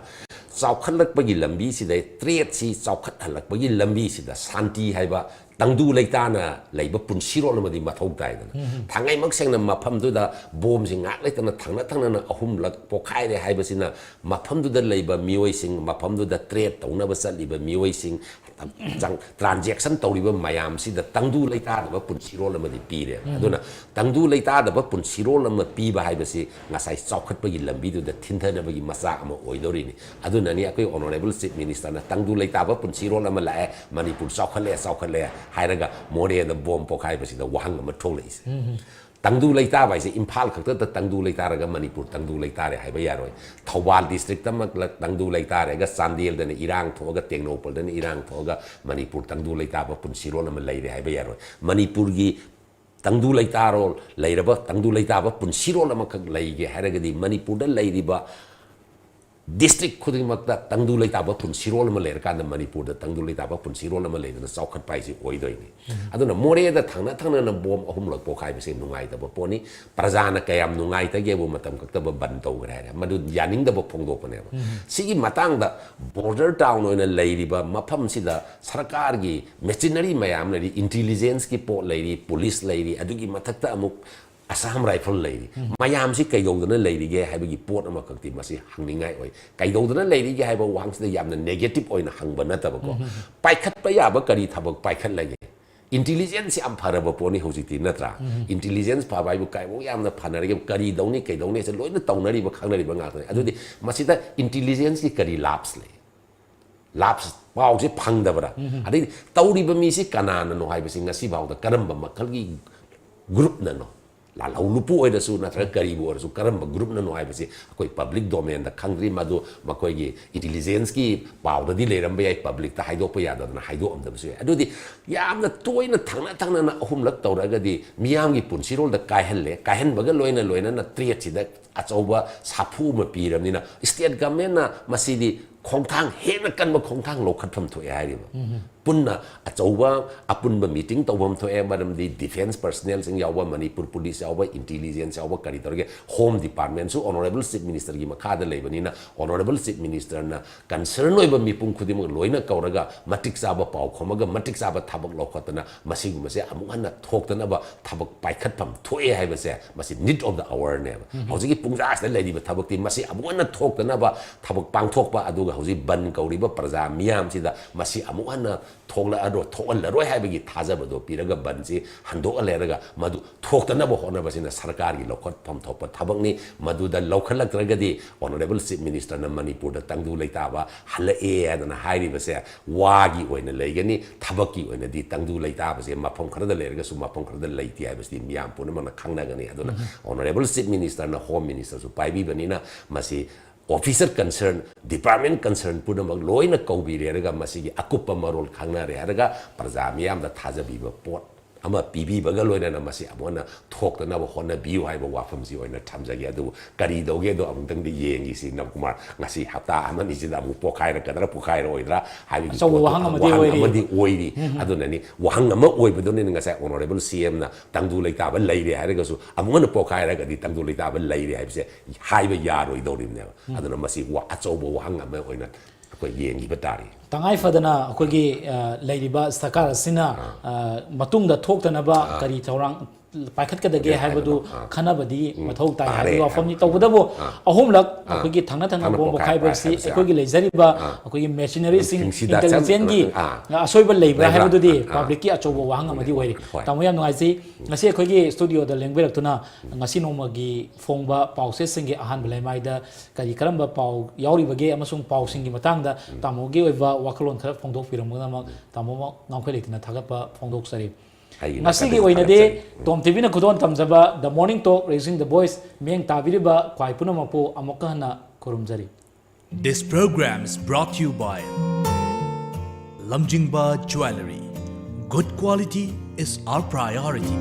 ꯆꯥꯎꯈꯠꯂꯛꯄꯒꯤ ꯂꯝꯕꯤꯁꯤꯗ, ꯇ꯭ꯔꯦꯠꯁꯤ ꯆꯥꯎꯈꯠꯍꯜꯂꯛꯄꯒꯤ ꯂꯝꯕꯤꯁꯤꯗ ꯁꯥꯟꯇꯤ ꯍꯥꯏꯕ ꯇꯪꯗꯨ ꯂꯩꯇꯥꯅ ꯂꯩꯕ ꯄꯨꯟꯁꯤꯔꯣꯜ ꯑꯃꯗꯤ ꯃꯊꯧ ꯇꯥꯏꯗꯅ꯫ ꯊꯥꯡꯉꯩꯃꯛ ꯁꯦꯡꯅ ꯃꯐꯝꯗꯨꯗ ꯕꯣꯝꯁꯤ ꯉꯥꯏꯍꯥꯛ ꯂꯩꯇꯅ ꯊꯪꯅ ꯊꯪꯅꯅ ꯑꯍꯨꯝꯂꯛ ꯄꯣꯈꯥꯏꯔꯦ ꯍꯥꯏꯕꯁꯤꯅ ꯃꯐꯝꯗꯨꯗ ꯂꯩꯕ ꯃꯤꯑꯣꯏꯁꯤꯡ, ꯃꯐꯝꯗꯨꯗ ꯇ꯭ꯔꯦꯠ ꯇꯧꯅꯕ ꯆꯠꯂꯤꯕ ꯃꯤꯑꯣꯏꯁꯤꯡ, ꯇ꯭ꯔꯥꯟꯖꯦꯛꯁꯟ ꯇꯧꯔꯤꯕ ꯃꯌꯥꯝꯁꯤꯗ ꯇꯪꯗꯨ ꯂꯩꯇꯥꯗꯕ ꯄꯨꯟꯁꯤꯔꯣꯜ ꯑꯃꯗꯤ ꯄꯤꯔꯦ꯫ ꯑꯗꯨꯅ ꯇꯪꯗꯨ ꯂꯩꯇꯥꯗꯕ ꯄꯨꯟꯁꯤꯔꯣꯜ ꯑꯃ ꯄꯤꯕ ꯍꯥꯏꯕꯁꯤ ꯉꯁꯥꯏ ꯆꯥꯎꯈꯠꯄꯒꯤ ꯂꯝꯕꯤꯗꯨꯗ ꯊꯤꯟꯊꯅꯕꯒꯤ ꯃꯆꯥꯛ ꯑꯃ ꯑꯣꯏꯗꯧꯔꯤꯅꯤ꯫ ꯑꯗꯨꯅꯅꯤ ꯑꯩꯈꯣꯏ ꯑꯣꯅꯔꯦꯕꯜ ꯆꯤꯐ ꯃꯤꯅꯤꯁꯇꯔꯅ ꯇꯪꯗꯨ ꯂꯩꯇꯥꯕ ꯄꯨꯟꯁꯤꯔꯣꯜ ꯑꯃ ꯂꯥꯛꯑꯦ, ꯃꯅꯤꯄꯨꯔ ꯆꯥꯎꯈꯠꯂꯦ, ꯆꯥꯎꯈꯠꯂꯦ ꯍꯥꯏꯔꯒ ꯃꯣꯔꯦꯗ ꯕꯣꯝ ꯄꯣꯈꯥꯏꯕꯁꯤꯗ ꯋꯥꯍꯪ ꯑꯃ ꯊꯣꯛꯂꯛꯏꯁꯦ꯫ ꯇꯪꯗꯨ ꯂꯩꯇꯥꯕ ꯍꯥꯏꯁꯦ ꯏꯝꯐꯥꯜ ꯈꯛꯇꯗ ꯇꯪꯗꯨ ꯂꯩꯇꯥꯔꯒ ꯃꯅꯤꯄꯨꯔ ꯇꯪꯗꯨ ꯂꯩꯇꯥꯔꯦ ꯍꯥꯏꯕ ꯌꯥꯔꯣꯏ꯫ ꯊꯧꯕꯥꯜ ꯗꯤꯁꯇ꯭ꯔꯤꯛꯇꯃꯛ ꯇꯪꯗꯨ ꯂꯩꯇꯥꯔꯒ ꯆꯥꯟꯗꯦꯜꯗꯅ ꯏꯔꯥꯡ ꯊꯣꯛꯑꯒ, ꯇꯦꯡꯅꯧꯄꯜꯗꯅ ꯏꯔꯥꯡ ꯊꯣꯛꯑꯒ ꯃꯅꯤꯄꯨꯔ ꯇꯪꯗꯨ ꯂꯩꯇꯥꯕ ꯄꯨꯟꯁꯤꯔꯣꯜ ꯑꯃ ꯂꯩꯔꯦ ꯍꯥꯏꯕ ꯌꯥꯔꯣꯏ꯫ ꯃꯅꯤꯄꯨꯔꯒꯤ ꯇꯪꯗꯨ ꯂꯩꯇꯥꯔꯣꯜ ꯂꯩꯔꯕ, ꯇꯪꯗꯨ ꯂꯩꯇꯥꯕ ꯄꯨꯟꯁꯤꯔꯣꯜ ꯑꯃꯈꯛ ꯂꯩꯒꯦ ꯍꯥꯏꯔꯒꯗꯤ ꯃꯅꯤꯄꯨꯔꯗ ꯂꯩꯔꯤꯕ ꯗꯤꯁꯇ꯭ꯔꯤꯛ ꯈꯨꯗꯤꯡꯃꯛꯇ ꯇꯪꯗꯨ ꯂꯩꯇꯥꯕ ꯄꯨꯟꯁꯤꯔꯣꯜ ꯑꯃ ꯂꯩꯔꯀꯥꯟꯗ ꯃꯅꯤꯄꯨꯔꯗ ꯇꯪꯗꯨ ꯂꯩꯇꯥꯕ ꯄꯨꯟꯁꯤꯔꯣꯜ ꯑꯃ ꯂꯩꯗꯅ ꯆꯥꯎꯈꯠꯄ ꯍꯥꯏꯁꯤ ꯑꯣꯏꯗꯣꯏꯅꯤ꯫ ꯑꯗꯨꯅ ꯃꯣꯔꯦꯗ ꯊꯪꯅ ꯊꯪꯅꯅ ꯕꯣꯝ ꯑꯍꯨꯝꯂꯛ ꯄꯣꯈꯥꯏꯕꯁꯦ ꯅꯨꯡꯉꯥꯏꯇꯕ ꯄꯣꯠꯅꯤ꯫ ꯄ꯭ꯔꯖꯥꯅ ꯀꯌꯥꯝ ꯅꯨꯡꯉꯥꯏꯇꯒꯦꯕꯨ ꯃꯇꯝ ꯈꯛꯇꯕꯨ ꯕꯟ ꯇꯧꯈ꯭ꯔꯦ ꯍꯥꯏꯔꯦ, ꯃꯗꯨ ꯌꯥꯅꯤꯡꯗꯕ ꯐꯣꯡꯗꯣꯛꯄꯅꯦꯕ꯫ ꯁꯤꯒꯤ ꯃꯇꯥꯡꯗ ꯕꯣꯔꯗꯔ ꯇꯥꯎꯟ ꯑꯣꯏꯅ ꯂꯩꯔꯤꯕ ꯃꯐꯝꯁꯤꯗ ꯁꯔꯀꯥꯔꯒꯤ ꯃꯦꯆꯤꯅꯔꯤ ꯃꯌꯥꯝ ꯂꯩꯔꯤ, ꯏꯟꯇꯤꯂꯤꯖꯦꯟꯁꯀꯤ ꯄꯣꯠ ꯂꯩꯔꯤ, ꯄꯨꯂꯤꯁ ꯂꯩꯔꯤ, ꯑꯗꯨꯒꯤ ꯃꯊꯛꯇ ꯑꯃꯨꯛ ꯑꯁꯥꯝ ꯔꯥꯏꯐꯜ ꯂꯩꯔꯤ꯫ ꯃꯌꯥꯝꯁꯤ ꯀꯩꯗꯧꯗꯅ ꯂꯩꯔꯤꯒꯦ ꯍꯥꯏꯕꯒꯤ ꯄꯣꯠ ꯑꯃꯈꯛꯇꯤ ꯃꯁꯤ ꯍꯪꯅꯤꯡꯉꯥꯏ ꯑꯣꯏ꯫ ꯀꯩꯗꯧꯗꯅ ꯂꯩꯔꯤꯒꯦ ꯍꯥꯏꯕ ꯋꯥꯍꯪꯁꯤꯗ ꯌꯥꯝꯅ ꯅꯦꯒꯦꯇꯤꯚ ꯑꯣꯏꯅ ꯍꯪꯕ ꯅꯠꯇꯕꯀꯣ, ꯄꯥꯏꯈꯠꯄ ꯌꯥꯕ ꯀꯔꯤ ꯊꯕꯛ ꯄꯥꯏꯈꯠꯂꯒꯦ? ꯏꯟꯇꯤꯂꯤꯖꯦꯟꯁ ꯌꯥꯝ ꯐꯔꯕ ꯄꯣꯠꯅꯤ ꯍꯧꯖꯤꯛꯇꯤ, ꯅꯠꯇ꯭ꯔꯥ? ꯏꯟꯇꯤꯂꯤꯖꯦꯟꯁ ꯐꯕ ꯍꯥꯏꯕꯨ ꯀꯥꯏꯕꯧ ꯌꯥꯝꯅ ꯐꯅꯔꯒꯦ, ꯀꯔꯤ ꯇꯧꯅꯤ, ꯀꯩꯗꯧꯅꯤ ꯍꯥꯏꯁꯦ ꯂꯣꯏꯅ ꯇꯧꯅꯔꯤꯕ, ꯈꯪꯅꯔꯤꯕ ꯉꯥꯛꯇꯅꯤ꯫ ꯑꯗꯨꯗꯤ ꯃꯁꯤꯗ ꯏꯟꯇꯤꯂꯤꯖꯦꯟꯁꯀꯤ ꯀꯔꯤ ꯂꯥꯞꯁ ꯂꯩ? ꯂꯥꯞꯁ ꯄꯥꯎꯁꯦ ꯐꯪꯗꯕ꯭ꯔꯥ? ꯑꯗꯩꯗꯤ ꯇꯧꯔꯤꯕ ꯃꯤꯁꯤ ꯀꯅꯥꯅꯅꯣ ꯍꯥꯏꯕꯁꯤ ꯉꯁꯤ ꯐꯥꯎꯗ ꯀꯔꯝꯕ ꯃꯈꯜꯒꯤ ꯒ꯭ꯔꯨꯞꯅꯅꯣ? ꯂꯥꯜꯍꯧ ꯂꯨꯞꯄꯨ ꯑꯣꯏꯔꯁꯨ ꯅꯠꯇ꯭ꯔꯒ ꯀꯔꯤꯕꯨ ꯑꯣꯏꯔꯁꯨ ꯀꯔꯝꯕ ꯒ꯭ꯔꯨꯞꯅꯅꯣ ꯍꯥꯏꯕꯁꯤ ꯑꯩꯈꯣꯏ ꯄꯕ꯭ꯂꯤꯛ ꯗꯣꯃꯦꯟꯗ ꯈꯪꯗ꯭ꯔꯤ꯫ ꯃꯗꯨ ꯃꯈꯣꯏꯒꯤ ꯏꯟꯇꯤꯂꯤꯖꯦꯟꯁꯀꯤ ꯄꯥꯎꯗꯗꯤ ꯂꯩꯔꯝꯕ ꯌꯥꯏ, ꯄꯕ꯭ꯂꯤꯛꯇ ꯍꯥꯏꯗꯣꯛꯄ ꯌꯥꯗꯗꯅ ꯍꯥꯏꯗꯣꯛꯑꯝꯗꯕꯁꯨ ꯌꯥꯏ꯫ ꯑꯗꯨꯗꯤ ꯌꯥꯝꯅ ꯇꯣꯏꯅ ꯊꯪꯅ ꯊꯪꯅꯅ ꯑꯍꯨꯝꯂꯛ ꯇꯧꯔꯒꯗꯤ ꯃꯤꯌꯥꯝꯒꯤ ꯄꯨꯟꯁꯤꯔꯣꯜꯗ ꯀꯥꯏꯍꯜꯂꯦ, ꯀꯥꯏꯍꯟꯕꯒ ꯂꯣꯏꯅ ꯂꯣꯏꯅꯅ ꯇ꯭ꯔꯦꯠꯁꯤꯗ ꯑꯆꯧꯕ ꯁꯥꯐꯨ ꯑꯃ ꯄꯤꯔꯕꯅꯤꯅ ꯁ꯭ꯇꯦꯠ ꯒꯃꯦꯟꯅ ꯃꯁꯤꯗꯤ ꯈꯣꯡꯊꯥꯡ, ꯍꯦꯟꯅ ꯀꯟꯕ ꯈꯣꯡꯊꯥꯡ ꯂꯧꯈꯠꯐꯝ ꯊꯣꯛꯑꯦ ꯍꯥꯏꯔꯤꯕ꯫ ꯄꯨꯟꯅ ꯑꯆꯧꯕ ꯑꯄꯨꯟꯕ ꯃꯤꯇꯤꯡ ꯇꯧꯐꯝ ꯊꯣꯛꯑꯦ꯫ ꯃꯔꯝꯗꯤ ꯗꯤꯐꯦꯟꯁ ꯄꯔꯁꯅꯦꯜꯁꯤꯡ ꯌꯥꯎꯕ, ꯃꯅꯤꯄꯨꯔ ꯄꯨꯂꯤꯁ ꯌꯥꯎꯕ, ꯏꯟꯇꯤꯂꯤꯖꯦꯟꯁ ꯌꯥꯎꯕ, ꯀꯔꯤ ꯇꯧꯔꯒꯦ, ꯍꯣꯝ ꯗꯤꯄꯥꯔꯠꯃꯦꯟꯁꯨ ꯑꯣꯅꯔꯦꯕꯜ ꯆꯤꯐ ꯃꯤꯅꯤꯁꯇꯔꯒꯤ ꯃꯈꯥꯗ ꯂꯩꯕꯅꯤꯅ, ꯑꯣꯅꯔꯦꯕꯜ ꯆꯤꯐ ꯃꯤꯅꯤꯁꯇꯔꯅ ꯀꯟꯁꯔꯟ ꯑꯣꯏꯕ ꯃꯤꯄꯨꯝ ꯈꯨꯗꯤꯡꯃꯛ ꯂꯣꯏꯅ ꯀꯧꯔꯒ ꯃꯇꯤꯛ ꯆꯥꯕ ꯄꯥꯎ ꯈꯣꯝꯃꯒ ꯃꯇꯤꯛ ꯆꯥꯕ ꯊꯕꯛ ꯂꯧꯈꯠꯇꯅ ꯃꯁꯤꯒꯨꯝꯕꯁꯦ ꯑꯃꯨꯛ ꯍꯟꯅ ꯊꯣꯛꯇꯅꯕ ꯊꯕꯛ ꯄꯥꯏꯈꯠꯐꯝ ꯊꯣꯛꯑꯦ ꯍꯥꯏꯕꯁꯦ, ꯃꯁꯤ need of the hourꯅꯦꯕ꯫ ꯍꯧꯖꯤꯛꯀꯤ ꯄꯨꯡꯖꯥꯁꯤꯗ ꯂꯩꯔꯤꯕ ꯊꯕꯛꯇꯤ ꯃꯁꯤ ꯑꯃꯨꯛ ꯍꯟꯅ ꯊꯣꯛꯇꯅꯕ ꯊꯕꯛ ꯄꯥꯡꯊꯣꯛꯄ, ꯑꯗꯨꯒ ꯍꯧꯖꯤꯛ ꯕꯟ ꯀꯧꯔꯤꯕ ꯄ꯭ꯔꯖꯥ ꯃꯤꯌꯥꯝꯁꯤꯗ ꯃꯁꯤ ꯑꯃꯨꯛ ꯍꯟꯅ ꯊꯣꯛꯂꯛꯑꯔꯣꯏ, ꯊꯣꯛꯍꯜꯂꯔꯣꯏ ꯍꯥꯏꯕꯒꯤ ꯊꯥꯖꯕꯗꯣ ꯄꯤꯔꯒ ꯕꯟꯁꯤ ꯍꯟꯗꯣꯛꯍꯜꯂꯦꯔꯒ ꯃꯗꯨ ꯊꯣꯛꯇꯅꯕ ꯍꯣꯠꯅꯕꯁꯤꯅ ꯁꯔꯀꯥꯔꯒꯤ ꯂꯧꯈꯠꯐꯝ ꯊꯣꯛꯄ ꯊꯕꯛꯅꯤ꯫ ꯃꯗꯨꯗ ꯂꯧꯈꯠꯂꯛꯇ꯭ꯔꯒꯗꯤ ꯑꯣꯅꯔꯦꯕꯜ ꯆꯤꯐ ꯃꯤꯅꯤꯁꯇꯔꯅ ꯃꯅꯤꯄꯨꯔꯗ ꯇꯪꯗꯨ ꯂꯩꯇꯥꯕ ꯍꯜꯂꯛꯑꯦ ꯍꯥꯏꯗꯅ ꯍꯥꯏꯔꯤꯕꯁꯦ ꯋꯥꯒꯤ ꯑꯣꯏꯅ ꯂꯩꯒꯅꯤ꯫ ꯊꯕꯛꯀꯤ ꯑꯣꯏꯅꯗꯤ ꯇꯪꯗꯨ ꯂꯩꯇꯥꯕꯁꯦ ꯃꯐꯝ ꯈꯔꯗ ꯂꯩꯔꯒꯁꯨ ꯃꯐꯝ ꯈꯔꯗ ꯂꯩꯇꯦ ꯍꯥꯏꯕꯁꯤꯗꯤ ꯃꯤꯌꯥꯝ ꯄꯨꯝꯅꯃꯛꯅ ꯈꯪꯅꯒꯅꯤ꯫ ꯑꯗꯨꯅ ꯑꯣꯅꯔꯦꯕꯜ ꯆꯤꯐ ꯃꯤꯅꯤꯁꯇꯔꯅ ꯍꯣꯝ ꯃꯤꯅꯤꯁꯇꯔꯁꯨ ꯄꯥꯏꯕꯤꯕꯅꯤꯅ ꯃꯁꯤ ꯑꯣꯐꯤꯁꯔ ꯀꯟꯁꯔꯟ, ꯗꯤꯄꯥꯔꯠꯃꯦꯟ ꯀꯟꯁꯔꯟ ꯄꯨꯝꯅꯃꯛ ꯂꯣꯏꯅ ꯀꯧꯕꯤꯔꯦꯔꯒ ꯃꯁꯤꯒꯤ ꯑꯀꯨꯞꯄ ꯃꯔꯣꯜ ꯈꯪꯅꯔꯦ ꯍꯥꯏꯔꯒ ꯄ꯭ꯔꯖꯥ ꯃꯤꯌꯥꯝꯗ ꯊꯥꯖꯕꯤꯕ ꯄꯣꯠ ꯑꯃ ꯄꯤꯕꯤꯕꯒ ꯂꯣꯏꯅꯅ ꯃꯁꯤ ꯑꯃꯨꯛ ꯍꯟꯅ ꯊꯣꯛꯇꯅꯕ ꯍꯣꯠꯅꯕꯤꯌꯨ ꯍꯥꯏꯕ ꯋꯥꯐꯝꯁꯤ ꯑꯣꯏꯅ ꯊꯝꯖꯒꯦ꯫ ꯑꯗꯨꯕꯨ ꯀꯔꯤ ꯇꯧꯒꯦꯗꯣ ꯑꯃꯨꯛꯇꯪꯗꯤ ꯌꯦꯡꯈꯤꯁꯤ ꯅꯕꯀꯨꯃꯥꯔ꯫ ꯉꯁꯤ ꯍꯞꯇꯥ ꯑꯃꯅꯤꯁꯤꯗ ꯑꯃꯨꯛ ꯄꯣꯛꯈꯥꯏꯔꯛꯀꯗ꯭ꯔꯥ ꯄꯣꯛꯈꯥꯏꯔꯛꯑꯣꯏꯗ꯭ꯔꯥ ꯍꯥꯏꯕꯒꯤ ꯑꯆꯧꯕ ꯄꯣꯠꯇꯨ ꯋꯥꯍꯪ ꯑꯃꯗꯤ ꯋꯥꯍꯪ ꯑꯣꯏꯔꯤ꯫ ꯑꯃꯗꯤ ꯑꯣꯏꯔꯤ꯫ ꯑꯗꯨꯅꯅꯤ ꯋꯥꯍꯪ ꯑꯃ ꯑꯣꯏꯕꯗꯨꯅꯤꯅ ꯉꯁꯥꯏ ꯑꯣꯅꯔꯦꯕꯜ ꯁꯤ ꯑꯦꯝꯅ ꯇꯪꯗꯨ ꯂꯩꯇꯥꯕ ꯂꯩꯔꯦ ꯍꯥꯏꯔꯒꯁꯨ ꯑꯃꯨꯛ ꯍꯟꯅ ꯄꯣꯛꯈꯥꯏꯔꯒꯗꯤ ꯇꯪꯗꯨ ꯂꯩꯇꯥꯕ ꯂꯩꯔꯦ ꯍꯥꯏꯕꯁꯦ ꯍꯥꯏꯕ ꯌꯥꯔꯣꯏꯗꯧꯔꯤꯕꯅꯦꯕ꯫ ꯑꯗꯨꯅ ꯃꯁꯤ ꯋꯥ-, ꯑꯆꯧꯕ ꯋꯥꯍꯪ ꯑꯃ ꯑꯣꯏꯅ ꯑꯩꯈꯣꯏ ꯌꯦꯡꯈꯤꯕ ꯇꯥꯔꯤ꯫ ꯇꯉꯥꯏ ꯐꯗꯅ ꯑꯩꯈꯣꯏꯒꯤ, ꯑ, ꯂꯩꯔꯤꯕ ꯁꯔꯀꯥꯔ ꯑꯁꯤꯅ, ꯑ, ꯃꯇꯨꯡꯗ ꯊꯣꯛꯇꯅꯕ ꯀꯔꯤ ꯊꯧꯔꯥꯡ ꯄꯥꯏꯈꯠꯀꯗꯒꯦ ꯍꯥꯏꯕꯗꯨ ꯈꯟꯅꯕꯗꯤ ꯃꯊꯧ ꯇꯥꯏ ꯍꯥꯏꯕꯒꯤ ꯋꯥꯐꯝꯅꯤ꯫ ꯇꯧꯕꯇꯕꯨ ꯑꯍꯨꯝꯂꯛ ꯑꯩꯈꯣꯏꯒꯤ ꯊꯪꯅ ꯊꯪꯅ ꯕꯣꯝ ꯄꯣꯈꯥꯏꯕꯁꯤ ꯑꯩꯈꯣꯏꯒꯤ ꯂꯩꯖꯔꯤꯕ ꯑꯩꯈꯣꯏꯒꯤ ꯃꯦꯁꯤꯅꯔꯤꯁꯤꯡ, ꯏꯟꯇꯦꯂꯤꯖꯦꯟꯁꯀꯤ ꯑꯁꯣꯏꯕ ꯂꯩꯕ꯭ꯔꯥ ꯍꯥꯏꯕꯗꯨꯗꯤ ꯄꯕ꯭ꯂꯤꯛꯀꯤ ꯑꯆꯧꯕ ꯋꯥꯍꯪ ꯑꯃꯗꯤ ꯑꯣꯏꯔꯤ꯫ ꯍꯣꯏ꯫ ꯇꯥꯃꯣ, ꯌꯥꯝ ꯅꯨꯡꯉꯥꯏꯖꯩ꯫ ꯉꯁꯤ ꯑꯩꯈꯣꯏꯒꯤ ꯁ꯭ꯇꯨꯗꯤꯑꯣꯗ ꯂꯦꯡꯕꯤꯔꯛꯇꯨꯅ ꯉꯁꯤ ꯅꯣꯡꯃꯒꯤ ꯐꯣꯡꯕ ꯄꯥꯎꯆꯦꯁꯤꯡꯒꯤ ꯑꯍꯥꯟꯕ ꯂꯩꯃꯥꯏꯗ ꯀꯔꯤ ꯀꯔꯝꯕ ꯄꯥꯎ ꯌꯥꯎꯔꯤꯕꯒꯦ ꯑꯃꯁꯨꯡ ꯄꯥꯎꯁꯤꯡꯒꯤ ꯃꯇꯥꯡꯗ ꯇꯥꯃꯣꯒꯤ ꯑꯣꯏꯕ ꯋꯥꯈꯜꯂꯣꯟ ꯈꯔ ꯐꯣꯡꯗꯣꯛꯄꯤꯔꯝꯒꯗꯕ ꯇꯥꯃꯣ ꯉꯝꯈꯩ ꯂꯩꯇꯅ ꯊꯥꯒꯠꯄ ꯐꯣꯡꯗꯣꯛꯆꯔꯤ꯫ ꯑꯩꯒꯤ ꯉꯁꯤꯒꯤ ꯅꯥꯀꯟꯗ ꯑꯣꯏꯅꯗꯤ ꯊꯥꯒꯠꯆꯔꯤ꯫ ꯎꯝ꯫ ꯇꯣꯝ ꯇꯤꯚꯤꯅ ꯈꯨꯗꯣꯜ ꯇꯝꯖꯕ The Morning Talk Raising the Voice ꯃꯤꯠꯌꯦꯡ ꯇꯥꯕꯤꯔꯤꯕ ꯈ꯭ꯋꯥꯏ ꯄꯨꯝꯅꯃꯛꯄꯨ ꯑꯃꯨꯛꯀ ꯍꯟꯅ ꯈꯨꯔꯨꯝꯖꯔꯤ꯫ This program is brought to you by Lamjingba Jewellery. Good quality is our priority.